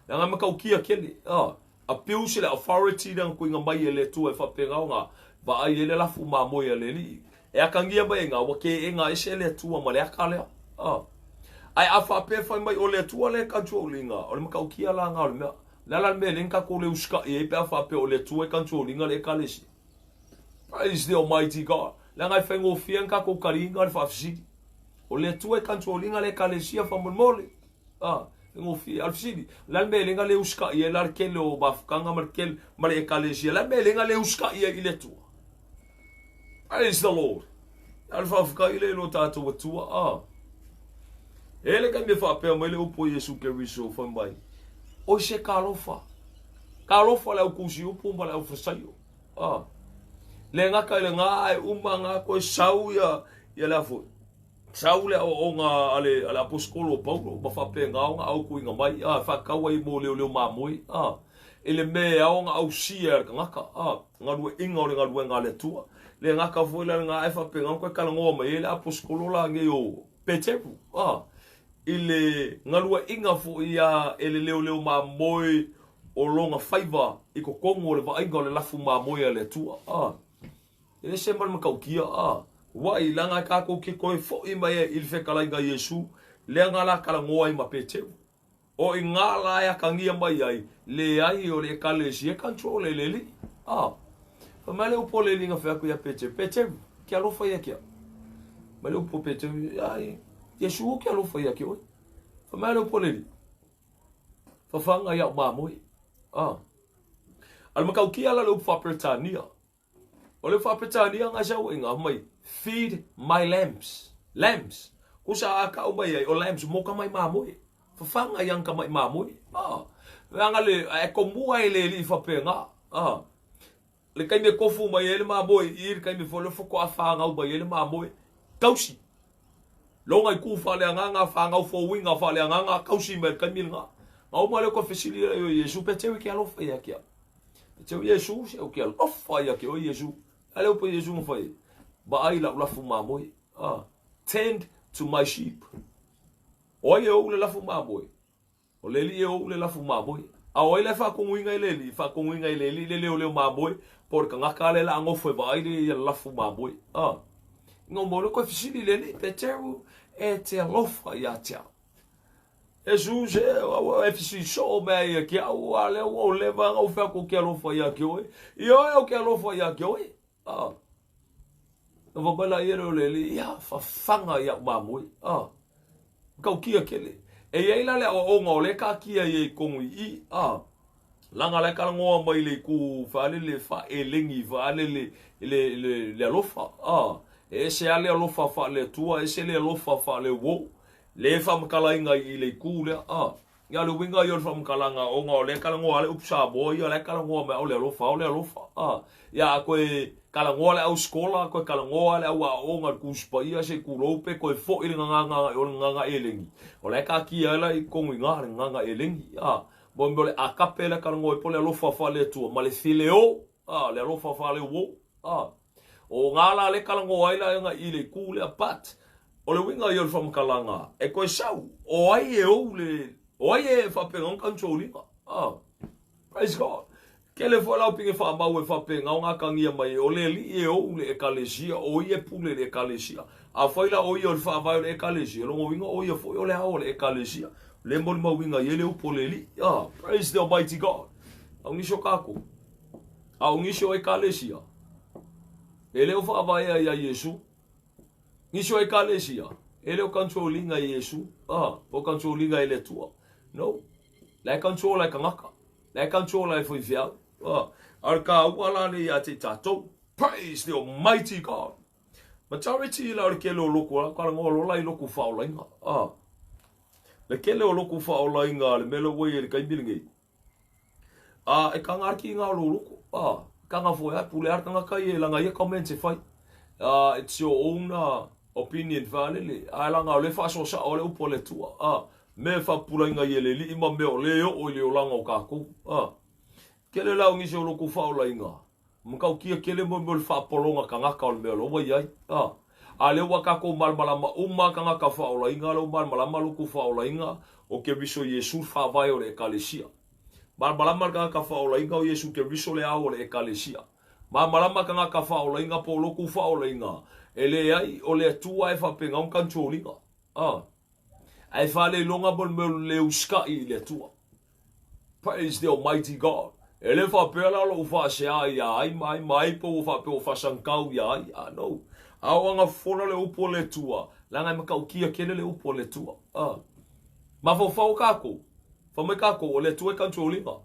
leaga e matautia tele. A, abuse le authority lea na tuuina mai e le Atua e faapena ona vaai ai le lafu mamoe a le Alii. E atagia mai ai ina ua keena ese le Atua ma le aka lea. A. Ae a faapea e fai mai o le Atua lea e control ina, o le matautia la na o le mea. O le a la le mea e le tatou le usita'i ai pe a faapea o le Atua e control ina le Ekalesia? Praise the Almighty God. Leaga e faigofie ona tatou taliina le faafesili. O le Atua e control ina le Ekalesia faamolemole. A, faigofie. A o le fesili, o le a le mea e le na le usita'i ai la le tele o mafutaga ma le tele ma le Ekalesia? O le a le mea e le na le usita'i ai i le Atua? Praise the Lord. A le faafetai lea i lo tatou Atua. A. E le taimi e faapea mai le upu a Iesu Keriso fai mai, Oi se talofa. Talofa le au tusi upu ma le au fasaio. A. Le gata i le gā e uma ngā koe sau ia, ia le afoi. Sau le aoaoga a le, a le aposetolo o Paulo ma faapena ona autuina mai, a, e faatau ai mo leoleo mamoe, a, i le mea e ao ona ausia e le tagata, a, galueaiina o le galuega a le Atua. Le gata foi la lena ae faapena ona toe talanoa mai ai le aposetolo la nei o Peteru, a. i le galueaiina foi a e le leoleo mamoe o lona faiva i totonu o le vaaiga o le lafu mamoe a le Atua. E ese ma le matautia, ua'i leaga e tatou te toe fo'i mai ai i le fetalaiga a Iesu, lea na la talanoa ai ma Peteru. O i ina la e atagia mai ai, leai o le Ekalesia e control e le Alii. Fai mai le upu a le Alii na fai atu ia Peteru, Peteru, ke alofa ia ke au. Mai le upu a Peteru, ai, Iesu ou ke alofa ia ke oe. Fai mai le upu a le Alii, fafaga i au mamoe. A le matautia la le upu faa-Peretania. O le faa-Peretania na sau ai ngā mai, feed my lambs. Lambs. Kusa a kau mai ai, o lambs mo ka mai mamoe. Fafaga i ang ka mai mamoe. Leaga le, e komua e le alii faapena. Le taimi e kofu mai ai le mamoe i i, le taimi foi le faatoa fanau mai ai le mamoe. Tausi. Loga i ku faaleagaga, fanau fouiga faaleagaga, tausi mai le taimi lena. Na uma lea koe fesili lea i o Iesu, pe teu i ke alofa ia ke au. Pe teu Iesu, se au ke alofa ia ke oe Iesu. A le upu a Iesu na fai ai, vaai lau lafu mamoe. Tend to my sheep. O ai e ou le lafu mamoe? O le Alii e ou le lafu mamoe. A o ai la e faatonuina e le Alii? Faatonuina e le Alii le leoleo mamoe, po o le tagata lea o le a nofo e vaai le ia lafu mamoe. Ina ua maua lea koe fesili i le Alii, Peteru, e te alofa ia te au. Iesu, se, ua e fesili soo mea ia ke au, a lea ua ou leva ona ou fai atu ou te alofa ia te oe. Ioe, ou te alofa ia te oe. Na fai mai la ia lea o le Alii, ia, fafaga i au mamoe. Matautia tele. E i ai la le aoaoga o lea e taatia ai i totonu i i, leaga la e talanoa mai le itu faalele faaelegi faalele le, le, le alofa. E ese lava le alofa faale-Atua, ese le alofa faale-uo. Le faamatalaina i le itu lea. Ia, o le uiga ia o le faamatalaga, ona o lea e talanoa lava le upu Samoa ia, o la e talanoa mai o le alofa, o le alofa. Ia, a toe talanoa le au sikola, toe talanoa le au aoaoga i le Tusi Paia, se i tulou, pe toe foi le gagana agai o le gagana elegi, o la e taatia ai la i totonu i ina le gagana elegi. Mo le mea o le agape lea e talanoa ai po o le alofa faale-Atua ma le phileo, le alofa faale-uo. O ina la lea e talanoa ai la i le itu lea, but O le uiga ia o le faamatalaga, e toe sau, o ai e ou le, o ai e faapena ona control ina. Praise God. Tele foi lau pine faamau e faapena ona atagia mai ai, o le Alii e ou le Ekalesia, o ia e pule i le Ekalesia. Afai la o ia o le faavae o le Ekalesia, lona uiga o ia foi o le ao o le Ekalesia. O lea e molimauina i ai le upu a le Alii. Praise the Almighty God. A o nisi o kākou, a o nisi o Ekalesia, e le o faavaea ia Iesu. Nisi o Ekalesia, e le o control ina e Iesu, po o control ina e le Atua. No. La e control e tagata. La e control e faifeau. A o le kāua la lea ia te i tātou. Praise the Almighty God. Majority la o le kele o loku, la talanoa loa la i loku faaolaina. Le kele o loku faaolaina le mea lea ua i ai i le taimi lenei. A, e kanga a ki ngā o lou loko. A, kanga foi a, pule a le tagata ia i lana ia comments e fai. A, it's your own opinion faalele. A, leaga o lea e faasoa sao le upu a le Atua. A, mea e faapupulaina i e le Alii ma mea o lea e oo i le olaga o tatou. A, tele la o nisi o loko faaolaina, Matautia tele mo mea o le faapologa tagata o le mea o la ua i ai. A, a lea ua tatou malamalama uma a tagata faaolaina, lea ua malamalama lo outou faaolaina o Keriso Iesu le faavae o le Ekalesia. Malamalama le tagata faaolaina o Iesu Keriso le ao o le Ekalesia. Malamalama tagata faaolaina po o lo outou faaolaina, e leai o le Atua e faapena ona control ina. A, ae faaleiloga mo le mea o le le usitai i le Atua. Praise the Almighty God. E le faapea la lou faasea ia ai ma ai ma ai po ua faapea ua faasagitau ia ai. Ah, no. A o aga fofola le upu a le Atua, leaga e matautia tele le upu a le Atua. Ah. Mafaufau kākou, fai mai kākou o le Atua e control ina.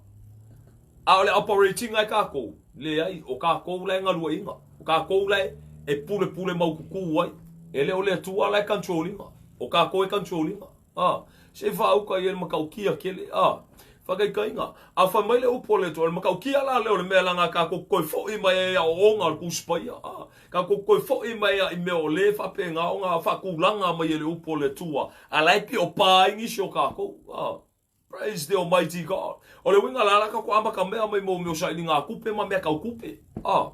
A o le operating ai kākou, leai, o kākou la e galueaiina. O kākou la e pulepule maututu ai. E le o le Atua la e control ina. O kākou e control ina. A, se i faauka i ai le matautia tele, a, faakaikaina. A fai mai le upu a le Atua, o le matautia la lea o le mea leaga tatou toe foi mai ai i aoaoga o le Tusi Paia, a, tatou toe foi mai ai i mea o lea e faapena ona faatulaga mai e le upu a le Atua, a la e piopa ai nisi o tatou, a. Praise the Almighty God. O le uiga la, la tatou amatamea mai mo mea o sailiga tupe ma mea tau tupe. A.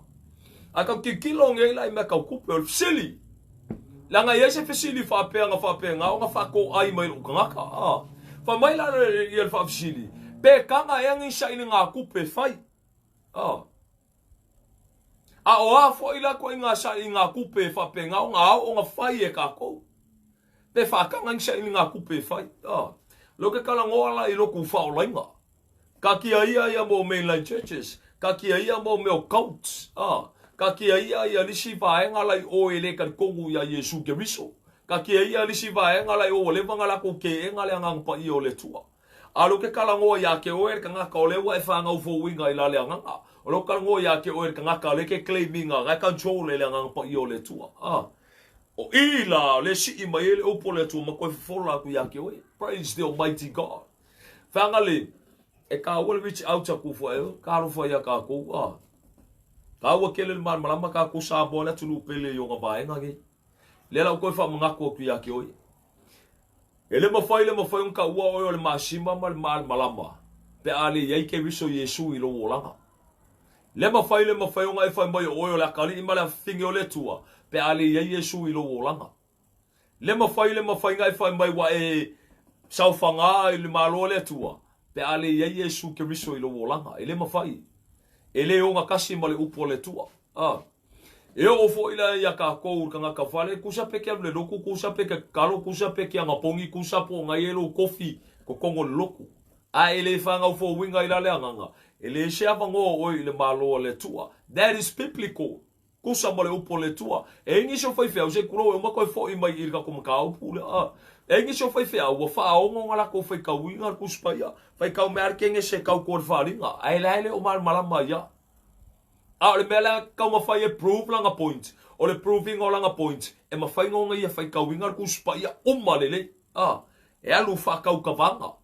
A tatou tilotilo nei la i mea tau tupe, o le fesili. Leaga e i ai se fesili faapea na faapena ona faatoai mai i lou tagata, a. Fai mai la ia le faafesili, pe taga ea ni sailigatupe e fai? A. A o a foi la ituaiga sailigatupe e faapena ona ao ona fai e tatou? Pe faataga ni sailigatupe e fai? A. Lea ou te talanoa la i lotu faaolaina. Taatia ia ia mo mainline churches, taatia ia mo mea o cults, a. Taatia ia ia lisi vaega la i o e le talitonu ia Iesu Keriso. Taatia ia lisi vaega la i o ua leva ona latou teena le Agaga Paia o le Atua. A o lea ou te talanoa ia te oe le tagata o lea ua e fanau fouina i la le Agaga. O lea ou te talanoa ia te oe le tagata o lea e te claim ina na e control e le Agaga Paia o le Atua. A. O i la o lea e sii mai ai le upu o le Atua ma toe fofola atu ia te oe. Praise the Almighty God. Feagali, e taua le reach out atu foi, talofa ia tatou, a. Taua tele le malamalama tatou Samoa le atunuu pele i ona vaega nei. Lea la ua toe faamanatu atu ia te oe. E le mafai le mafai ona taua oe o le masima ma le malamalama pe a le i ai Keriso Iesu i lou olaga. Le mafai le mafai ona e fai mai o oe o le atalii ma le afafine o le Atua pe a le i ai Iesu i lou olaga. Le mafai le mafai na e fai mai ua e saofaga i le Malo o le Atua, pe a le i ai Iesu Keriso i lou olaga. E le mafai. E le ogatasi ma le upu a le Atua. A. E oo foi la ia tatou le tagata fale, tusa pe ke alu le lotu, tusa pe ke tatalo, tusa pe ke anapogi, tusa po o nai e lou kofi totogo o le lotu. A e le fanau fouina i la le agaga, e leai se avanoa o oe i le Malo a le Atua. That is biblical. Tusa ma le upu a le Atua. E ai nisi o faifeau, se i tulou e uma toe foi mai i le tatou mataupu lea. A. E ai nisi o faifeau ua faaono ona latou faitauina le Tusi Paia, faitau mai lava le Kenese e tau tua i le faaaliga, ae la e le o malamalama ai ia. A o le mea lea taumafai e prove lana point, o le prove ina o lana point, e mafai ona ia faitauina le Tusi Paia uma lelei. A. E alu faatautavaga.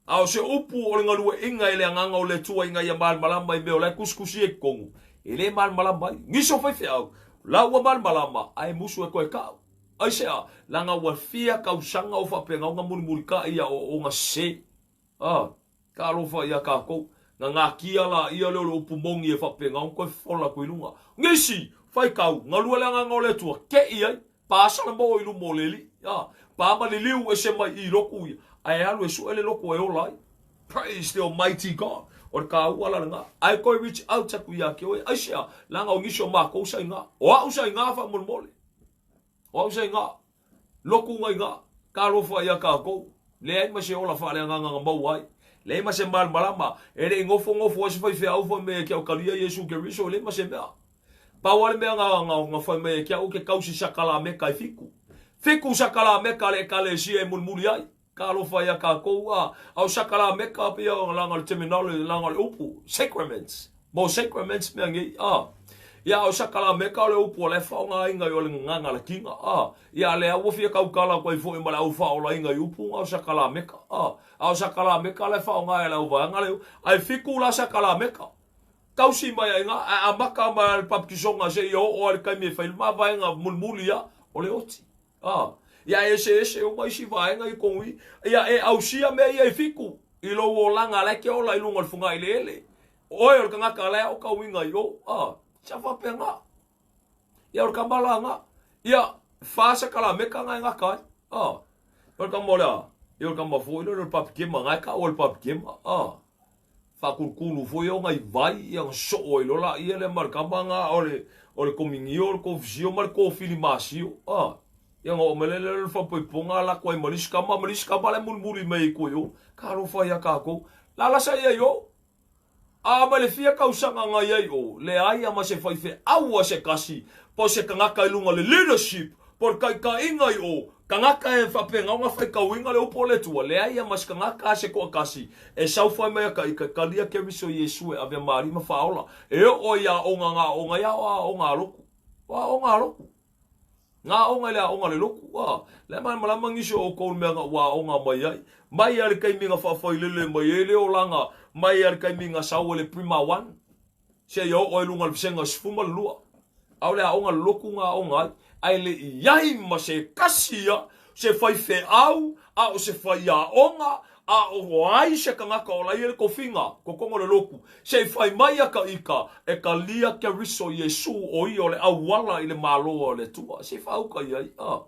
A o se upu o le galueaiina e le Agaga o le Atua ina ia malamalama i mea o la e tusitusia i totonu, e le malamalama ai. Nisi o faifeau, la ua malamalama, ae musu e toe tau. Aisea? Leaga ua fia tausaga o faapena ona mulimulitai i aoaoga sese. A, talofa ia tatou, na natia laia lea o le upu moni e faapena ona toe fofola atu i luga. Nisi, faitau, galue le Agaga o le Atua, te i ai. Pa Salamo i luma o le Alii, a, pa ma liliu ese mai i lotu ia, ae alu e sue le lotu e ola ai. Praise the Almighty God. O le taua la lena. Ae toe reach out atu ia te oe. Aisea, leaga o nisi o matou sa iga. O au sa iga faamolemole. O au sa iga. Lotu na iga. Talofa ia tatou. Leai ma se ola faaleagaga na maua ai. Leai ma se malamalama. E le i nofonofo ai se faifeau fai mai e ke au kalia Iesu Keriso, e leai ma se mea. Pau lava le mea na fai mai e ke au ke kausi sakalameka e fiku. Fiku sakalameka a le Ekalesia e mulimuli ai. Talofa ia tatou, a, a o sakalameka pei o leaga o le terminology, leaga o le upu, sacraments. Mo sacraments mea nei, a. Ia, a o sakalameka o le upu o la e faaaogaina i o le gagana latina, a. Ia, a lea ua fia tautala atu ai foi ma le au faaolaina i upu na o sakalameka, a. A o sakalameka la e faaaoga e le auvaega lea, ae fiku la sakalameka. Tausi mai ai nga, ae amata mai le baptisoga seia oo lava i le taimi e fai le mavaega mulimuli ia, o le oti. A, ia e eseese uma isi vaega i tonu i, ia e ausia mea ia e fiku i lou olaga la e te ola i luga o le fogaeleele. O oe o le tagata la e aotauina i o, a, sa faapena. Ia o le kama la nga, ia fa sakalameka nga e gata ai, a, o le kama o le a, ia o le kama foi lea o le papikema, nga e taua o le papikema, a. Faakulukulu foi ona i vai ia ona soo ai loa laia lea ma le kama na o le o le kominio o le kofisio ma le kofilimasio a ia ona oo mai lea le faapoipoga lako ai ma le isi kama ma le isi kama la e mulimuli mai ai koe o talofa ia tatou lala sa iai o a ma le fia tausaga na iai o leai a ma se faifeau a se kasi po o se tagata i luga o le leadership Po o le taitaiga i o tagata e faapena ona faitauina le upu o le Atua, leai a ma se tagata a se toatasi e saofai mai a ika, talia Keriso Iesu e ave ma alii ma faaola, e oo ai i aoga nga aoga ia o aoga a lotu. O aoga a lotu. Nga aoga i le aoga a le lotu. A, le malamalama nisi o outou i le mea na ua aoga mai ai. Mai a le taimi na faafailele mai ai le olaga, mai a le taimi na sau ai le Prima One. Seia oo ai luga o le vasega 12. Aole aoga lotu na aoga ai, ae le i ai ma se kasi ia, se faifeau, a o se faiaoga, a o ai se tagata o la ia le tofiga, totogo le lotu, se i fai mai ia ka ika, e talia Keriso Iesu o ia o le auala i le Malo o le Atua. Se i faauka i ai, a.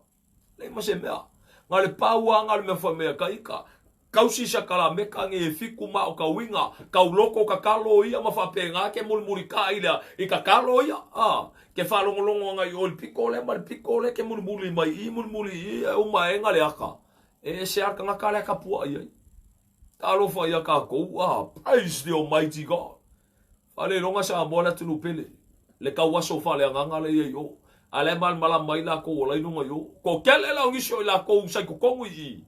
Leai ma se mea. Na o le pau lava na o le mea fai mai a ka ika. Kausi sakalameka nge e fiku ma o ka uiga, kauloko kakalo ia ma faapena ke mulimulikai lea i kakalo ia. A, ke faalogologo anga i o i le piko lea ma le piko lea ke mulimuli mai i mulimuli i e uma e na le aka. E ese a le tagata lea kapuaʻi ai. Talofa ia kakou, a, praise the almighty God. Faaleloga Samoa le atunuu pele, le tauaso faaleagaga lea i ai o. A la e malamalama ai lakou o la i luga i o. Toatele la o nisi o i lakou sa i totonu i i,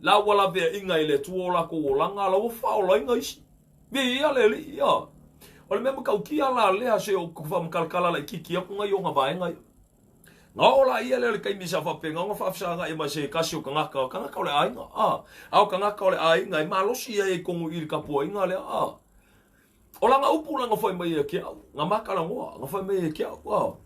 la ua laveaiga e le Atua o lakou olaga, la ua faaolaina isi. Viia le Alii, ia. O le mea matautia la lea se o faamatalatala laititi atu nai ona vaega ia. Na oo la ia lea o le taimi sa faapena ona faafesagai ma se tasi o tagata, o tagata o le aiga, a, a o tagata o le aiga e malosi ai i totonu i i le tapuaiga lea, a. O lana upu la na fai mai ia te au, na ma talanoa, na fai mai ia te au, oh.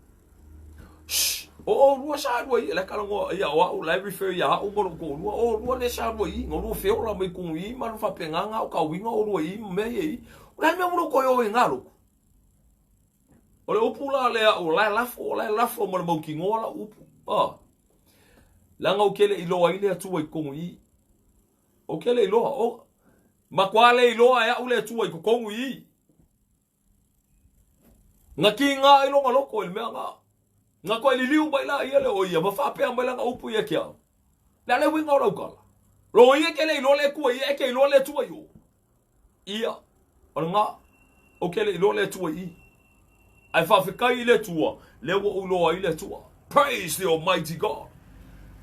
Shh, o oulua sa lua i, la talanoa, ia o au, la e refer ia au ma lou toalua, o oulua lea sa lua i, na lua feola mai kunu i, ma lua faapena na o ka uiga oulua i, ma mea ia i. O le a le mea ua lou toe o ai na lotu? O le upu la lea au, la e lafo, la e lafo ma le mautinoa lau upu. Ah. Leaga ou te le i iloa ai le Atua i totonu i i. Ou te le iloa. O, matua le iloa e au le Atua i totonu i i. Na kiga ai lona loko i le mea na. Na toe liliu mai la ia le o ia, ma faapea mai lana upu ia te au. Le a le uiga o lau tala? Lo ia e te le iloa le Atua i ia, e te iloa le Atua i o. Ia, o lena, ou te le iloa le Atua i i. Ae faafetai i le Atua, lea ua ou iloa ai le Atua. Praise the Almighty God.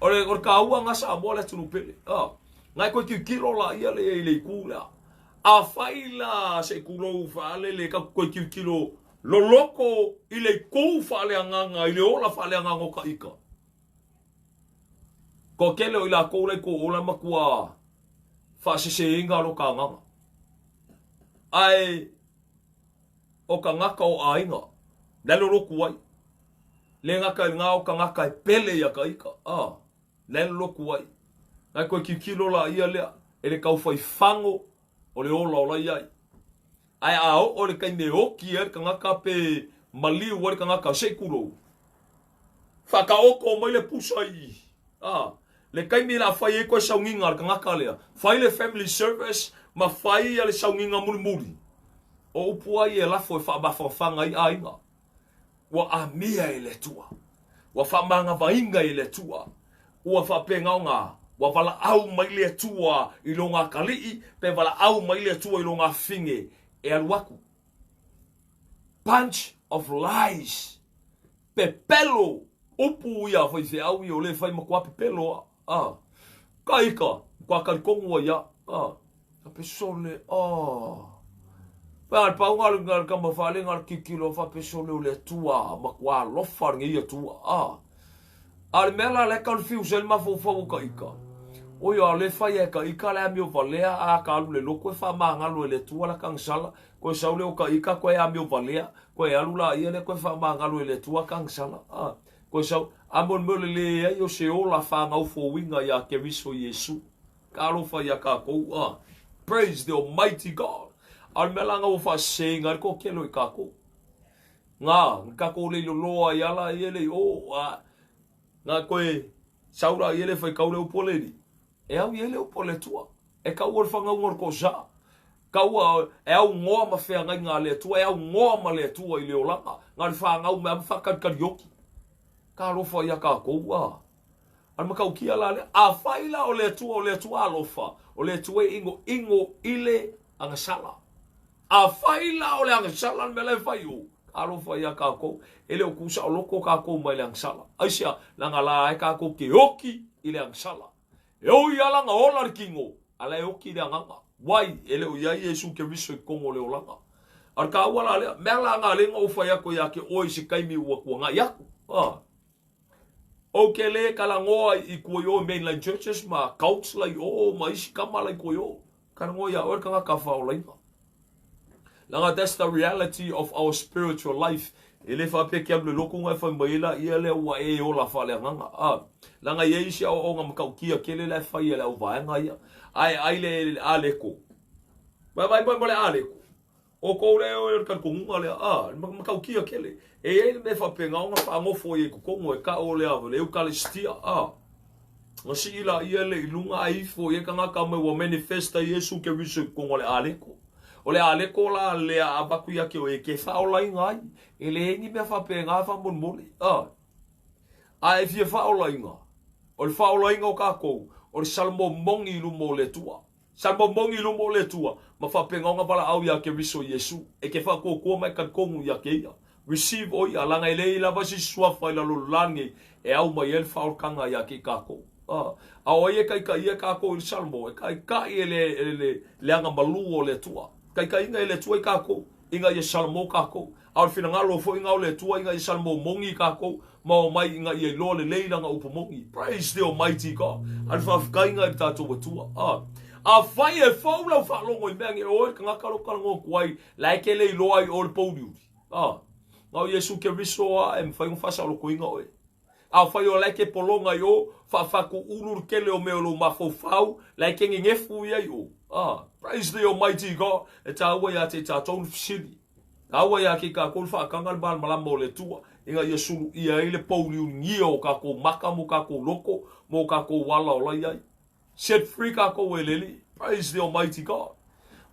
O le, o le taua na Samoa le atunuu pele. Ah, na e koe tilotilo la ia le i le itu lea. Afai la se i tulou faalele ka koe tilotilo loloko i le itu faaleagaga, i le ola faaleagaga o ka ika. Toatele o i lakou la i kou ola matua faaseseina lo ka agaga. Ae o tagata o aiga, la e lolotu ai. Le gata i lena o tagata e pele ia ka ika, a, la e lolotu ai. Na e toe tilotilo la ia lea e le taufaifago o le ola o la iai. Ae a oo i le taimi e oki ai le tagata pe maliu ai le tagata, se i tulou, Whakaoko mai le pusa i, a, le taimi la fai ai koe sauniga a le tagata lea, fai le family service ma fai ia le sauniga mulimuli. O upu ai e lafo e whaamafanafanga ai aiga. Ua amia e le Atua. Ua whaamagavaina e le Atua. Ua whaapengaonga, ua valaau mai le Atua i lo ngā kali'i, pe valaau mai le Atua i lo ngā fine e alu aku. Bunch of lies. Pepelo! Upu ia a faifeau ia o le fai matua pepelo a. A. Ka ika, kua talitonu ai a. A. Ka pesole, a. Pea le paunga le ngā kama whale ngā kikilo wha pesole o le atua, matua alofa le ngi atua. A. A le mea la le confuse ai le mafaufau o ka ika. O ia le fai e ka ika le amio valea a ka alu le loko e wha mangalo e le atua la kangsala. Koe sau le o ka ika koe amio valea. Koe alu la ia lea koe faamagalo e le Atua kagisala. A, koe sau, a mo le mea o le leai o se ola whāgaufouinga iā Keriso Iesu. Ka alofa iā kākou, a. Praise the Almighty God. A o le mea la nga ua faasesēina ai le toatele o i kākou. Nga, nga kākou le iloloa i ala ia le i o, a, nga koe sau la ia le whaikau le upu a le Alii. E au i ai le upu a le Atua. E kaua le whangauga o le kosa. Kaua e aunoa ma feagaiga a le Atua, e aunoa ma le Atua i le olaga, na o le fanau mea ma faakalikalioki. Ka alofa ia kākou, a. A le matautia la lea, afai la o le Atua, o le Atua alofa, o le Atua e inoino i le agasala. Afai la o le agasala le mea la e fai o, ka alofa ia kākou, e le o kūsaʻoloko kākou mai le agasala. Aisea, leaga la e kākou ke oki i le agasala. E ui lava na ola le kino, a la e oki le agaga. Wai, e le o i ai Iesu Keriso i totonu o le olaga. A o le kāua la lea, mea la na lea na ou fai atu ia te oe i se taimi ua tuanai aku. A. Ou ke le talanoa i kua i o i mainline churches ma cults la i o ma isi kama la i kua i o. Talanoa ia oe le tagata faolaina. Leaga that's the reality of our spiritual life. E le faapea ke alu le loku nga e fai mai ai la ia lea ua e ola faaleagaga. A, leaga e i ai isi aoaoga matautia tele la e fai e le auvaega ia. Ae ai le aleko. Vaai mai ma le aleko. O kou lea o le talitonuga lea, a, le matautia tele. E i ai le mea faapena ona faanofo ai i totonu e tau o le Eukaristia, a. Na sii laia le i luga ae ifo i ai tagata mai ua manifesta Iesu Keriso i totonu o le aleko. O le aleko la lea a avatu ia te oe e te faaolaina ai. E leai ni mea faapena faamolemole. A. A e fia faaolaina, o le faaolaina o tatou, o le salomomoni i luma o le Atua. Salomomoni i luma o le Atua, ma faapena ona valaau ia Keriso Iesu, e te faatuatua ma e talitonu ia te Ia. Receive o Ia, laga e leai lava se isi suafa i lalo o le la lenei e au mai ai le faaolataga ia te i tatou. A, a o ai e taitaia tatou i le Salmo? E taitai e le, e le, le agamalu o le Atua. Taitaiga e le Atua i tatou, ina ia Salmo tatou. A o le finagalo foi na o le Atua ina ia Salmo moni tatou, ma omai ina ia iloa lelei lana upu moni. Praise the Almighty God. A le faafetaiga i le tatou Atua. A, afai e fou lau faalogo i mea nei, o oe le tagata lea ou talanoa atu ai, la e te le iloa ai o le pouliuli. A, na o Iesu Keriso a e mafai ona faasaolotoina oe. Afai o la e te pologa i o, faafatuulu le tele o mea o lou mafaufau, la e te nenefu ia i o. A, praise the Almighty God. E taua ia te i tatou le fesili. Taua ia te i tatou le faataga le malamalama o le Atua, ina ia suluia ai le pouliuligia o tatou maka mo tatou loto, mo tatou ala o la i ai. Set free takou e le Alii. Praise the Almighty God.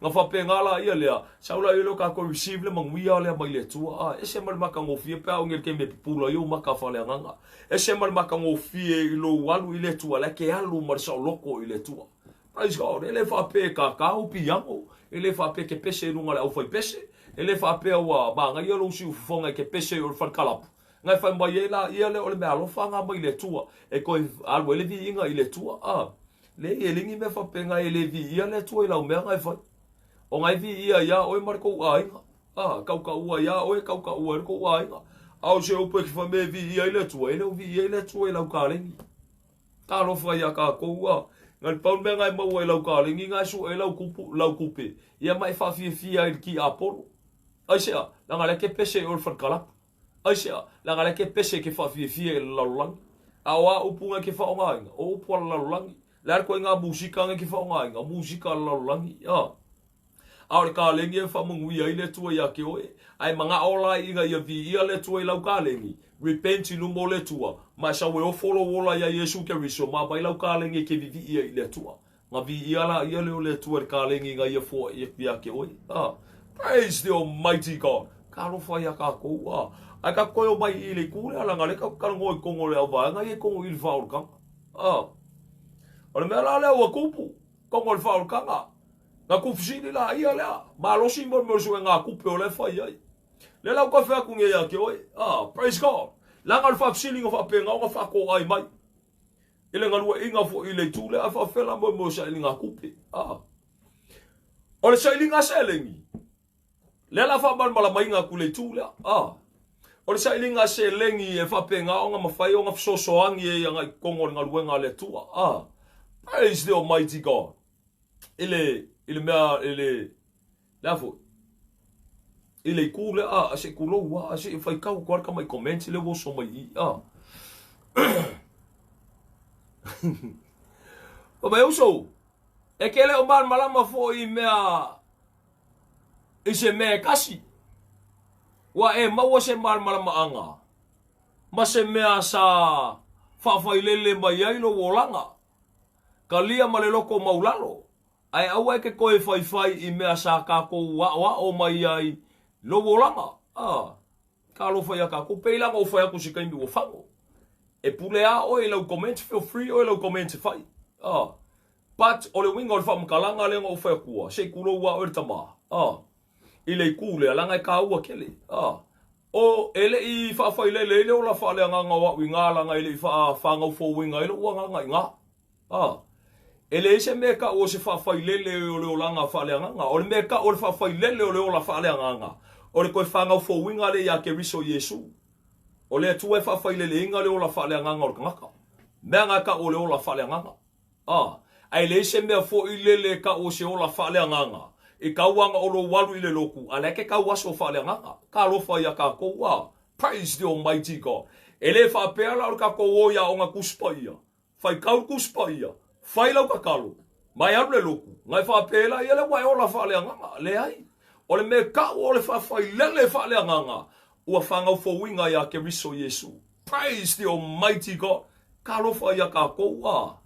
Na faapena la ia lea, sau la ia lea o tatou receive le manuia lea mai le Atua. Ah, ese ma le matagofie pe a o nei le taimi e pupula ai ou maka faaleagaga. Ese ma le matagofie i lou alu i le Atua, la e te alu ma le saoloto i le Atua. Praise God. E le faapea e kākā ou piano, e le faapea e te pese i luga o le aufaipese, e le faapea ua manaia lou siufofoga e te pese i o le fale kalapu. Na e fai mai ai la ia lea o le mea alofa na mai le Atua e toe alu ai le viiga i le Atua. A, leai, e leai ni mea faapena e le viia le Atua i lau mea na e fai. O na e viia iā oe ma le tou aiga. A, tautaua iā oe, tautaua ai le tou aiga. A o se upu e te fai mai e viia ai le Atua, e le o viia ai le Atua i lau kalegi. Talofa iā tatou, a, na le pau le mea na e maua i lau kalegi na e sue ai lau kupu, lau kupe, ia ma e faafiafia ai i le tiapolo. Aisea? Leaga lea e te pese i o i le fale kalapu. Aisea? Leaga lea ke pese ke faafiafia i le lalolagi. A o a upu ngai ke faaaogaina? O upu a le lalolagi. Le a le koiga musika ngai ke faaaogaina? O musika a le lalolagi. A. A o le kalegi e faamanuia ai le Atua ia te oe. A e manao la ina ia viia le Atua i lau kalegi, repent i luma o le Atua, ma e sau e ofo lou ola ia Iesu Keriso, ma aumai lau kalegi e ke vivii ai i le Atua. Na viia la ia lea o le Atua i le kalegi ina ia foai atu ia te oe. Ah, praise the Almighty God. Talofa ia tatou. Ah, ae tatou toe omai i le itu lea, leaga o lea tatou te talanoa i totonu o le auvaega ia i totonu i le faaolataga. Ah, o le mea la lea ua tupu, totonu o le faaolataga. Na tuufesili la ia lea, malosi mo le mea o le suega tupe o lea e fai ai. Lea la ua toe fai atu nei ia te oe. Ah, praise God. Leaga o le faafesiliga faapena ona faatoai mai. I le galueaiina foi i le itu lea, ae faafefea la moemoe o sailiga tupe? A. O le sailiga seleni, lea la faamalamalamaina atu i le itu lea. A. O le sailiga seleni e faapena ona mafai ona fesoasoani ai agai i totonu o le galuega a le Atua. A. Praise the Almighty God. I le, i le mea, i le, le a foi? I le itu lea, a, se i tulou a, se i faitau atu lava le tamai comments lea ua oso mai i i, a. Fai mai, uso, e te le o malamalama foi i mea, i se mea e tasi. Ua e maua se malamalamaaga ma se mea sa faafailele mai ai lou olaga. Kalia ma le loko maulalo, ae aua e ke toe faifai i mea sa tatou aʻoaʻo mai ai lou olaga. A, talofa ia tatou, pei la ona ou fai atu i se taimi ua fago. E pule a oe i lau comment, feel free oe i lau comment e fai. A, but o le uiga o le faamatalaga lea na ou fai atua, se i tulou a oe le tama. A, i le itu lea, leaga e taua tele. A, o, e le i faafailele ai le ola faaleagaga o au i gā, leaga e le i faafanau fouina ai lou agaga i gā. A, e leai se mea e tau o se faafailele o le olaga faaleagaga. O le mea e tau o le faafailele o le ola faaleagaga, o le toe fanau fouina lea ia Keriso Iesu. O le Atua e faafaileleina le ola faaleagaga o le tagata. Mea na e tau o le ola faaleagaga. A, ae leai se mea foi lele e tau o se ola faaleagaga i tauaga o lou alu i le lotu, a lea ke tau aso faaleagaga. Talofa ia tatou, a, praise the Almighty God. E le faapea la o le tatou o i aoga Tusi Paia, faitau le Tusi Paia, fai lau tatalo, ma e alu le lotu, na e faapea la ia lea ua e ola faaleagaga. Leai. O le mea tau o le faafailele faaleagaga, ua fanau fouina ia Keriso Iesu. Praise the Almighty God. Talofa ia kākou, a.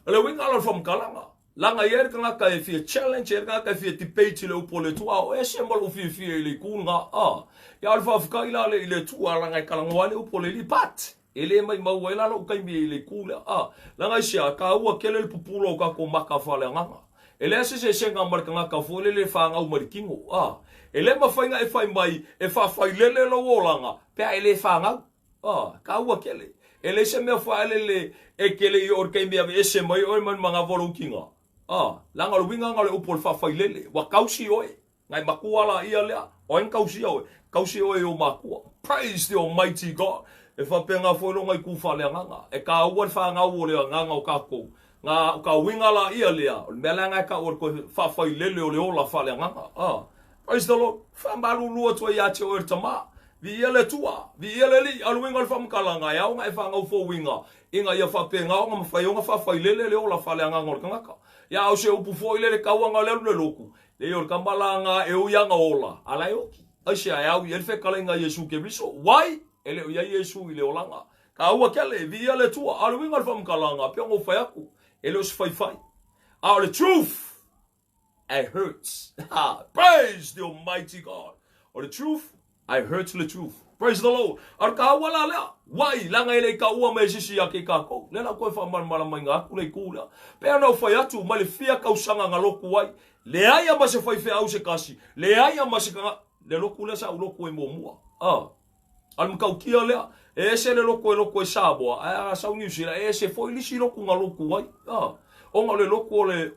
O le uiga la o le faamatalaga, laga i ai le tagata e fia challenge, e i ai le tagata e fia debate i le upu a le Atua, a o ese ma lou fiafia i le itu lena, a. Ia a o le faafetai la i le Atua, laga e talanoa ai le upu a le Alii, but e le maimau ai la lou taimi i le itu lea, a. Laga aisea, e taua tele le pupula o tatou mata faaleagaga. E leai se eseesega ma le tagata foi lele e fanau mai le tino, a. E le mafai ona e fai mai e faafailele lou olaga pe a e le fanau. Ah, taua tele. E leai se mea faaelele e te le i oo i le taimi e aveese mai oe mai le manava o lou tiga. Ah, leaga o le uiga lena o le upu o le faafailele. Ua tausi oe. Na e matua laia lea. O ai na tausia oe? Tausi oe e ou matua. Praise the Almighty God. E faapena foi lona itu faaleagaga. E taua le fanau o le agaga o tatou. Na o ka uiga laia lea, o le mea la lena e tau o le toe faafailele o le ola faaleagaga. Ah, praise the Lord. Faamalulu atu ai ia te oe le Tama. Viia le Atua, viia le Alii, a o le uiga o le faamatalaga, e ao ona e faagaufouina ina ia faapena ona mafai ona faafailele le ola faaleagaga o le tagata. Ia, a o se upu foi lele tau ana o le alu le lotu, leai o le tama la na e ui ana ola, a la e oti. Aisea e au i ai le fetalaiga a Iesu Keriso? Why? E le o i ai Iesu i le olaga. Taua tele, viia le Atua. A o le uiga o le faamatalaga, pei ona ou fai atu, e le o se faifai, a o le truth, it hurts. Praise the Almighty God. O le truth, I hurts le truth. Praise the Lord. A o le taua la lea, wai, leaga e le i taua mai e sisi ia te i tatou. Lea la ou toe faamalamalamaina atu le itu lea. Pei ona ou fai atu, mai le fia tausaga na lotu ai, leai a ma se faifeau se tasi, leai a ma se tagata, le lotu lea sa ou lotu ai muamua. Ah. A o le matautia lea, e ese le lotu e lotu ai Samoa, ae a sau Niu Sila, e ese foi le isi lotu na lotu ai. A, ona o le lotu o le,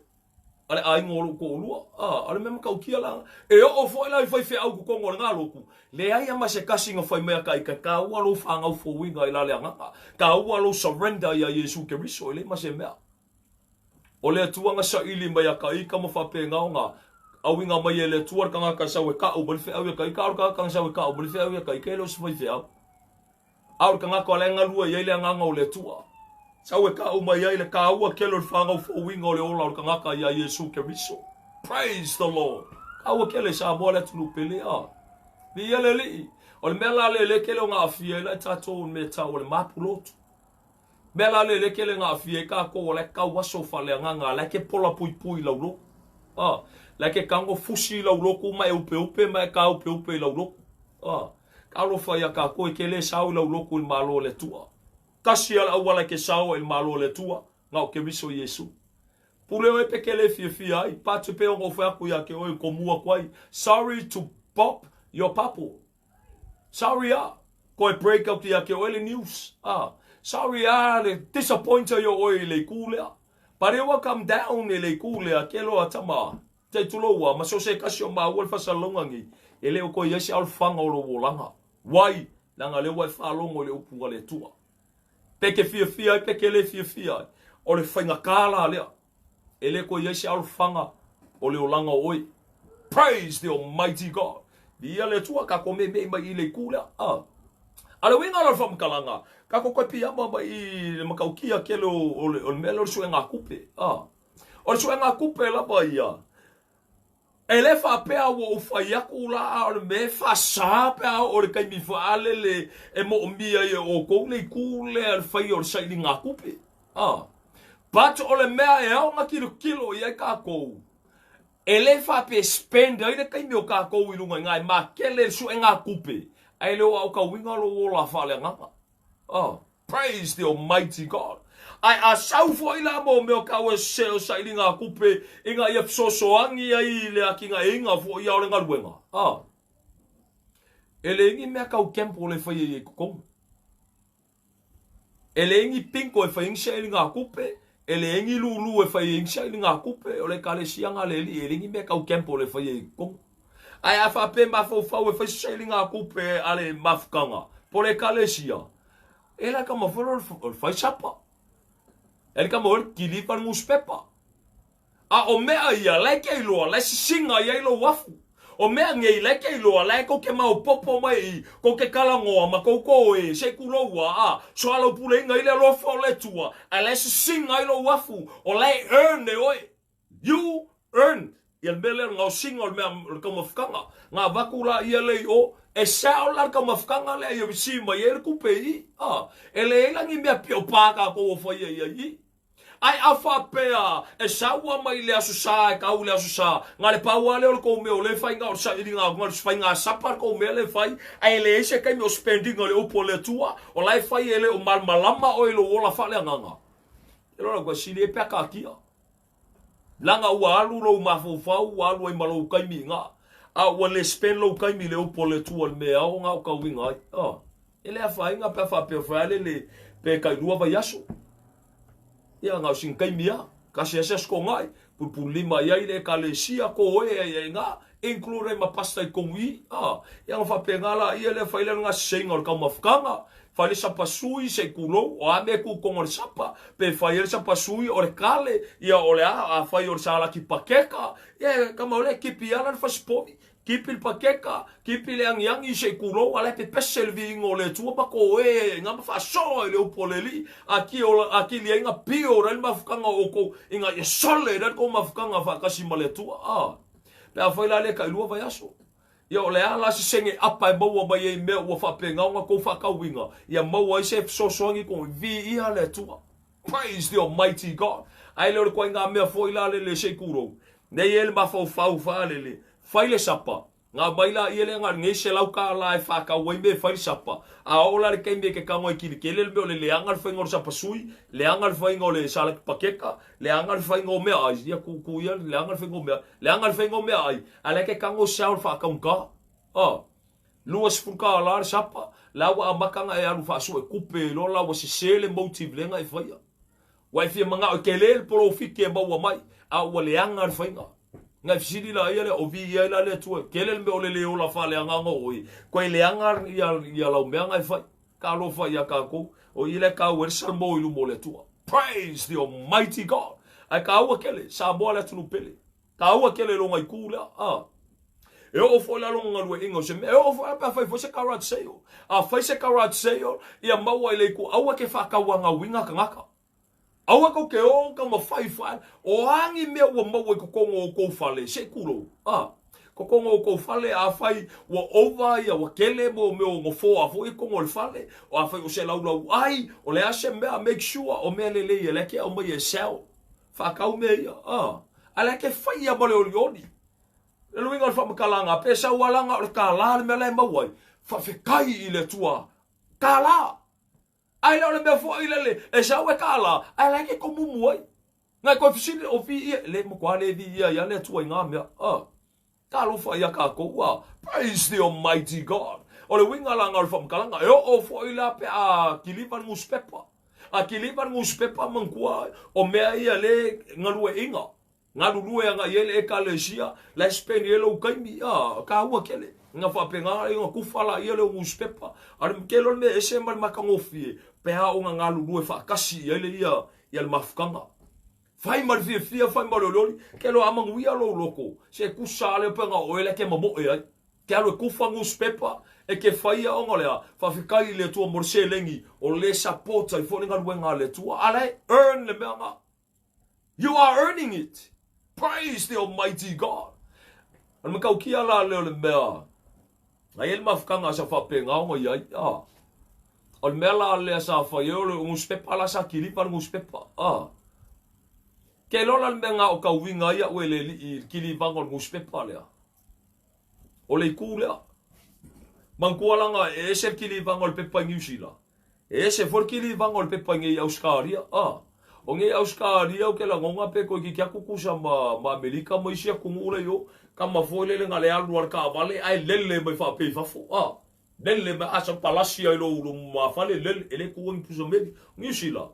a le aiga o lou toalua. A, o le mea matautia la, e oo foi la i faifeau i totonu o lena lotu, leai a ma se tasi na fai mai a taita, taua lou fanau fouina i la le agaga, taua lou surrender ia Iesu Keriso, e leai ma se mea. O le Atua na saili mai a Kaika ma faapena ona auiga mai e le Atua le tagata e sau e kau mai le feau ia Kaika, a o le tagata na sau e kau mai le feau ia Kaika e le o se faifeau. A o le tagata o la e galue i ai le agaga o le Atua. Sau e kau mai ai le kāua kele o le whāngau fouina o le ola o le tagata ia Iesu Keriso. Praise the Lord. Kāua kele Samoa le atunuu pele a. Viia le Alii. O le mea la le le kele o ngā afia i la e tātou o le mea tau o le mapulotu. Mea la lele kele nga afia ai kakou o la e kau aso faaleagaga la e ke pola puipui i lau loku. A, la e ke kago fusi i lau loku ma e upeupe ma e kāupeupe i lau loku. A, talofa ia kakou e ke le sao i lau loku i le Malo o le Atua. Kasi a le auala e ke sao ai i le Malo o le Atua, na o Keriso Iesu. Pule oe pe ke le fiafia ai, patu pe ona ou fai atu ia ke oe komu atu ai, sorry to pop your bubble. Sorry a, koe break out ia ke oe le news. Ah, sorry a, le disappointer yo oe i le iku lea. But it will come down i le iku lea, ke loa tama. Te tulou a, ma so se kasi o maua le fasalonga ngi. E le o koe ia se alfanga o lo wolanga. Wai, langa le wai whalongo i le upu a le Atua. Pe ke fiafia ai, pe ke le fiafia ai. O le whainga la lea. E le koe i ai se alofaga o le olaga o oe. Praise the Almighty God. Viia le Atua, ka ko meemee mai i le itu lea. Ah. A le uiga la o le faamatalaga, ka ko koe piama mai i le matautia tele o le mea lea o le suega kupe. Ah. O le suega kupe lava ia, E le faapea ua ou fai aku la a o le mea e faasa pe a oo i le taimi faalele e moomia ai e outou le itu lea le faia o le sailigatupe. A. But o le mea e ao ona tilotilo i ai tatou, e le faapea e spend ai le taimi o tatou i luga i ina e makele le suegatupe, ae le o aotauina lou ola faaleagaga. A. Praise the Almighty God. Ae a sau foi la mo mea o kau e se o sailiga kupe ina ia fesoasoani ai i le atinaeina foi ia o le galuega. A. E leai ni mea kau gamble e fai ai i totonu. E leai ni bingo e fai ai ni sailiga kupe, e leai ni lulu e fai ai ni sailiga kupe, o le ekalesia na le alii, e leai ni mea kau gamble e fai ai i totonu. Ae a faapea e mafaufau e fai se sailiga kupe a le mafutaga po o le ekalesia, e la ka mafai o le fai sapa. E le ka mafai o le kiliva le newspaper. A o mea ia, la e ke iloa, la e sisiga i ai lou afu. O mea nei, la e ke iloa, la e kou ke maopopo mai i kou ke kalagoa ma kou ko e, se i kuloua, a, soalaupuleina i le alofa o le Atua, ae la e sisiga ai lou afu, o la e earn e oe. You earn. Ia le mea lea o le gaosiga o le mea o le taumafataga. Na avatu la ia lea i o, e sell la le taumafataga lea ia receive mai ai le tupe i i. A, e leai la ni mea piopa a tatou o faia i ai i i. Ae a faapea e sau lava mai le Aso Sa e tau i le Aso Sa, na le pau lava lea o le tou mea o lea e fai na o le sailiga atu, na o le faiga sapa le tou mea lea e fai, ae leai se taimi o spend ina le upu a le Atua, o la e fai e le o malamalama oe i lou ola faaleagaga. E lola ua sili ai pe a taatia. Leaga ua alu lou mafaufau, ua alu ai ma lou taimi i ina, a ua le spend lou taimi i le upu a le Atua i le mea e ao ona aotauina ai. Oh, e le afaina pe a faapea fai lava le pe tailua vaiaso. Ia, na o sina taimi lava, tasi lava se aso togai, pulupululima i ai le Ekalesia, ko e ai ai ina, include ai ma pastor i totonu i i. Ah, ia ona faapena laia lea, fai lea le gaseseiga o le taumafataga, Fai le sapa sui se i tulou, o a mea e tu tonu o le sapa, pe fai ai le sapa sui o le kale, ia o le a, afai o le salaki pakeka, ia e kama o lea kipi ala le fasipovi, kipi le pakeka, kipi le agiagi se i tulou, a la e pepese le viiga o le Atua ma koe ai nga ma faasoa i le upu a le Alii, a ki ola, a kili ai nga pio ora ai le mafutaga o outou, ina ia sole ai le tou mafutaga faatasi ma le Atua. A, pe afai la lea tailua vaiaso. Ia o le a la se senge apa e maua mai ai mea ua faapena ona tou faatauina, ia maua ai se fesoasoani kou viia le Atua. Praise the Almighty God. Ae le o le ituaiga mea foi la lele se i tulou. Nei e le mafaufau faalele, fai le sapa, na aumai laia lea na o lenei $100 e faatau ai mea e fai le sapa. A oo la le taimi e te tago ai kilikele le mea o le leaga le faiga o le sapa sui, leaga le faiga o le salaki pakeka, leaga le faiga o meaai, ia tuutuu ia leaga le faiga o meaai. Leaga le faiga o meaai, a o la e te tago se ao faataugata. A, $20 le sapa, la ua amata ona e alu faasue tupe loa la ua sese le motive lea na e faia. Ua e fia manao e tele le polofiti e maua mai, a ua leaga le faiga. Na e fesili laia lea, o viia ai la le Atua, tele le mea o le le ola faaleagaga o oe, toe leaga ia lau mea na e fai. Talofa ia tatou, o i lea e taua ai le salmo i luma o le Atua. Praise the Almighty God! Ae taua tele, Samoa le atunuu pele. Taua tele lona itu lea. Ah. E oo foi la lona galueaiina o se mea. E oo foi la pe a fai foi se garage sale. A fai se garage sale, ia maua i le itu, aua ke faatauanauina tagata. Aua tou te o taumafai fale, o a ni mea ua maua i totonu o outou fale, se i tulou, a, totonu o outou fale, afai ua ova ia, ua tele mo mea o nofoa foi i totonu o le fale, o afai o se laulau ai, o le a se mea, make sure o mea lelei e lea ke aumai e sell, faatau mea ia, a, a lea ke faia ma le olioli. Le luiga o le faamatalaga, pe sau lava la na o le $1 le mea la e maua ai, faafetai i le Atua, $1! Ae le o le mea foi lele e sau e $1, ae la e ke tomumu ai. Ngai koe fesili o viia, le matua le viia ia le Atua i ngā mea. Ah. Talofa ia kākou, ah. Praise the Almighty God. O le uiga la nga o le faamatalaga, e oo foi la pe a kiliva le nusipepa. A kiliva le nusipepa manatua o mea ia le galueaiina. Galulue agai ai le Ekalesia, la e spend ai lou taimi, a, taua tele. Ina faapena ai ona kufa laia lea o nusipepa. A o le tele o le mea ese ma le matagofie, pe a ona galulue faatasi i ai le ia, ia le mafutaga. Fai ma le fiafia, fai ma le olioli, ke loa a manuia lou loto, se tusa lea pe na o oe lea ke mamoe ai. Ke alu e kufa nusipepa, e ke faia ona o le a, faafetai i le Atua mo le seleni o le support ai foi le galuega a le Atua. A la e earn le mea na. You are earning it. Praise the Almighty God. O le matautia la lea o le mea, a i ai le mafutaga sa faapena ona i ai. Ah. O le mea la lea sa fai ai o le newspaper la sa kiliva le newspaper. Ah. Ke iloa la le mea na o tauiga ai au e le alii i le kilivaga o le newspaper lea. O le itu lea. Manatua langa e ese le kilivaga o le pepa i New Zealand. E ese foi le kilivaga o le pepa i nei Ausetalia, a. O nei Ausetalia ou te lagona pe toeitiiti atu tusa ma, ma Amerika ma isi atunuu la i o, tama foi lele na le alu a le taavale ae lele mai faapea i fafo, a. Lele mai, a sau palasi ai lou, lou lumafale, lele, e le tuua ni pusa meli. O Niu Sila,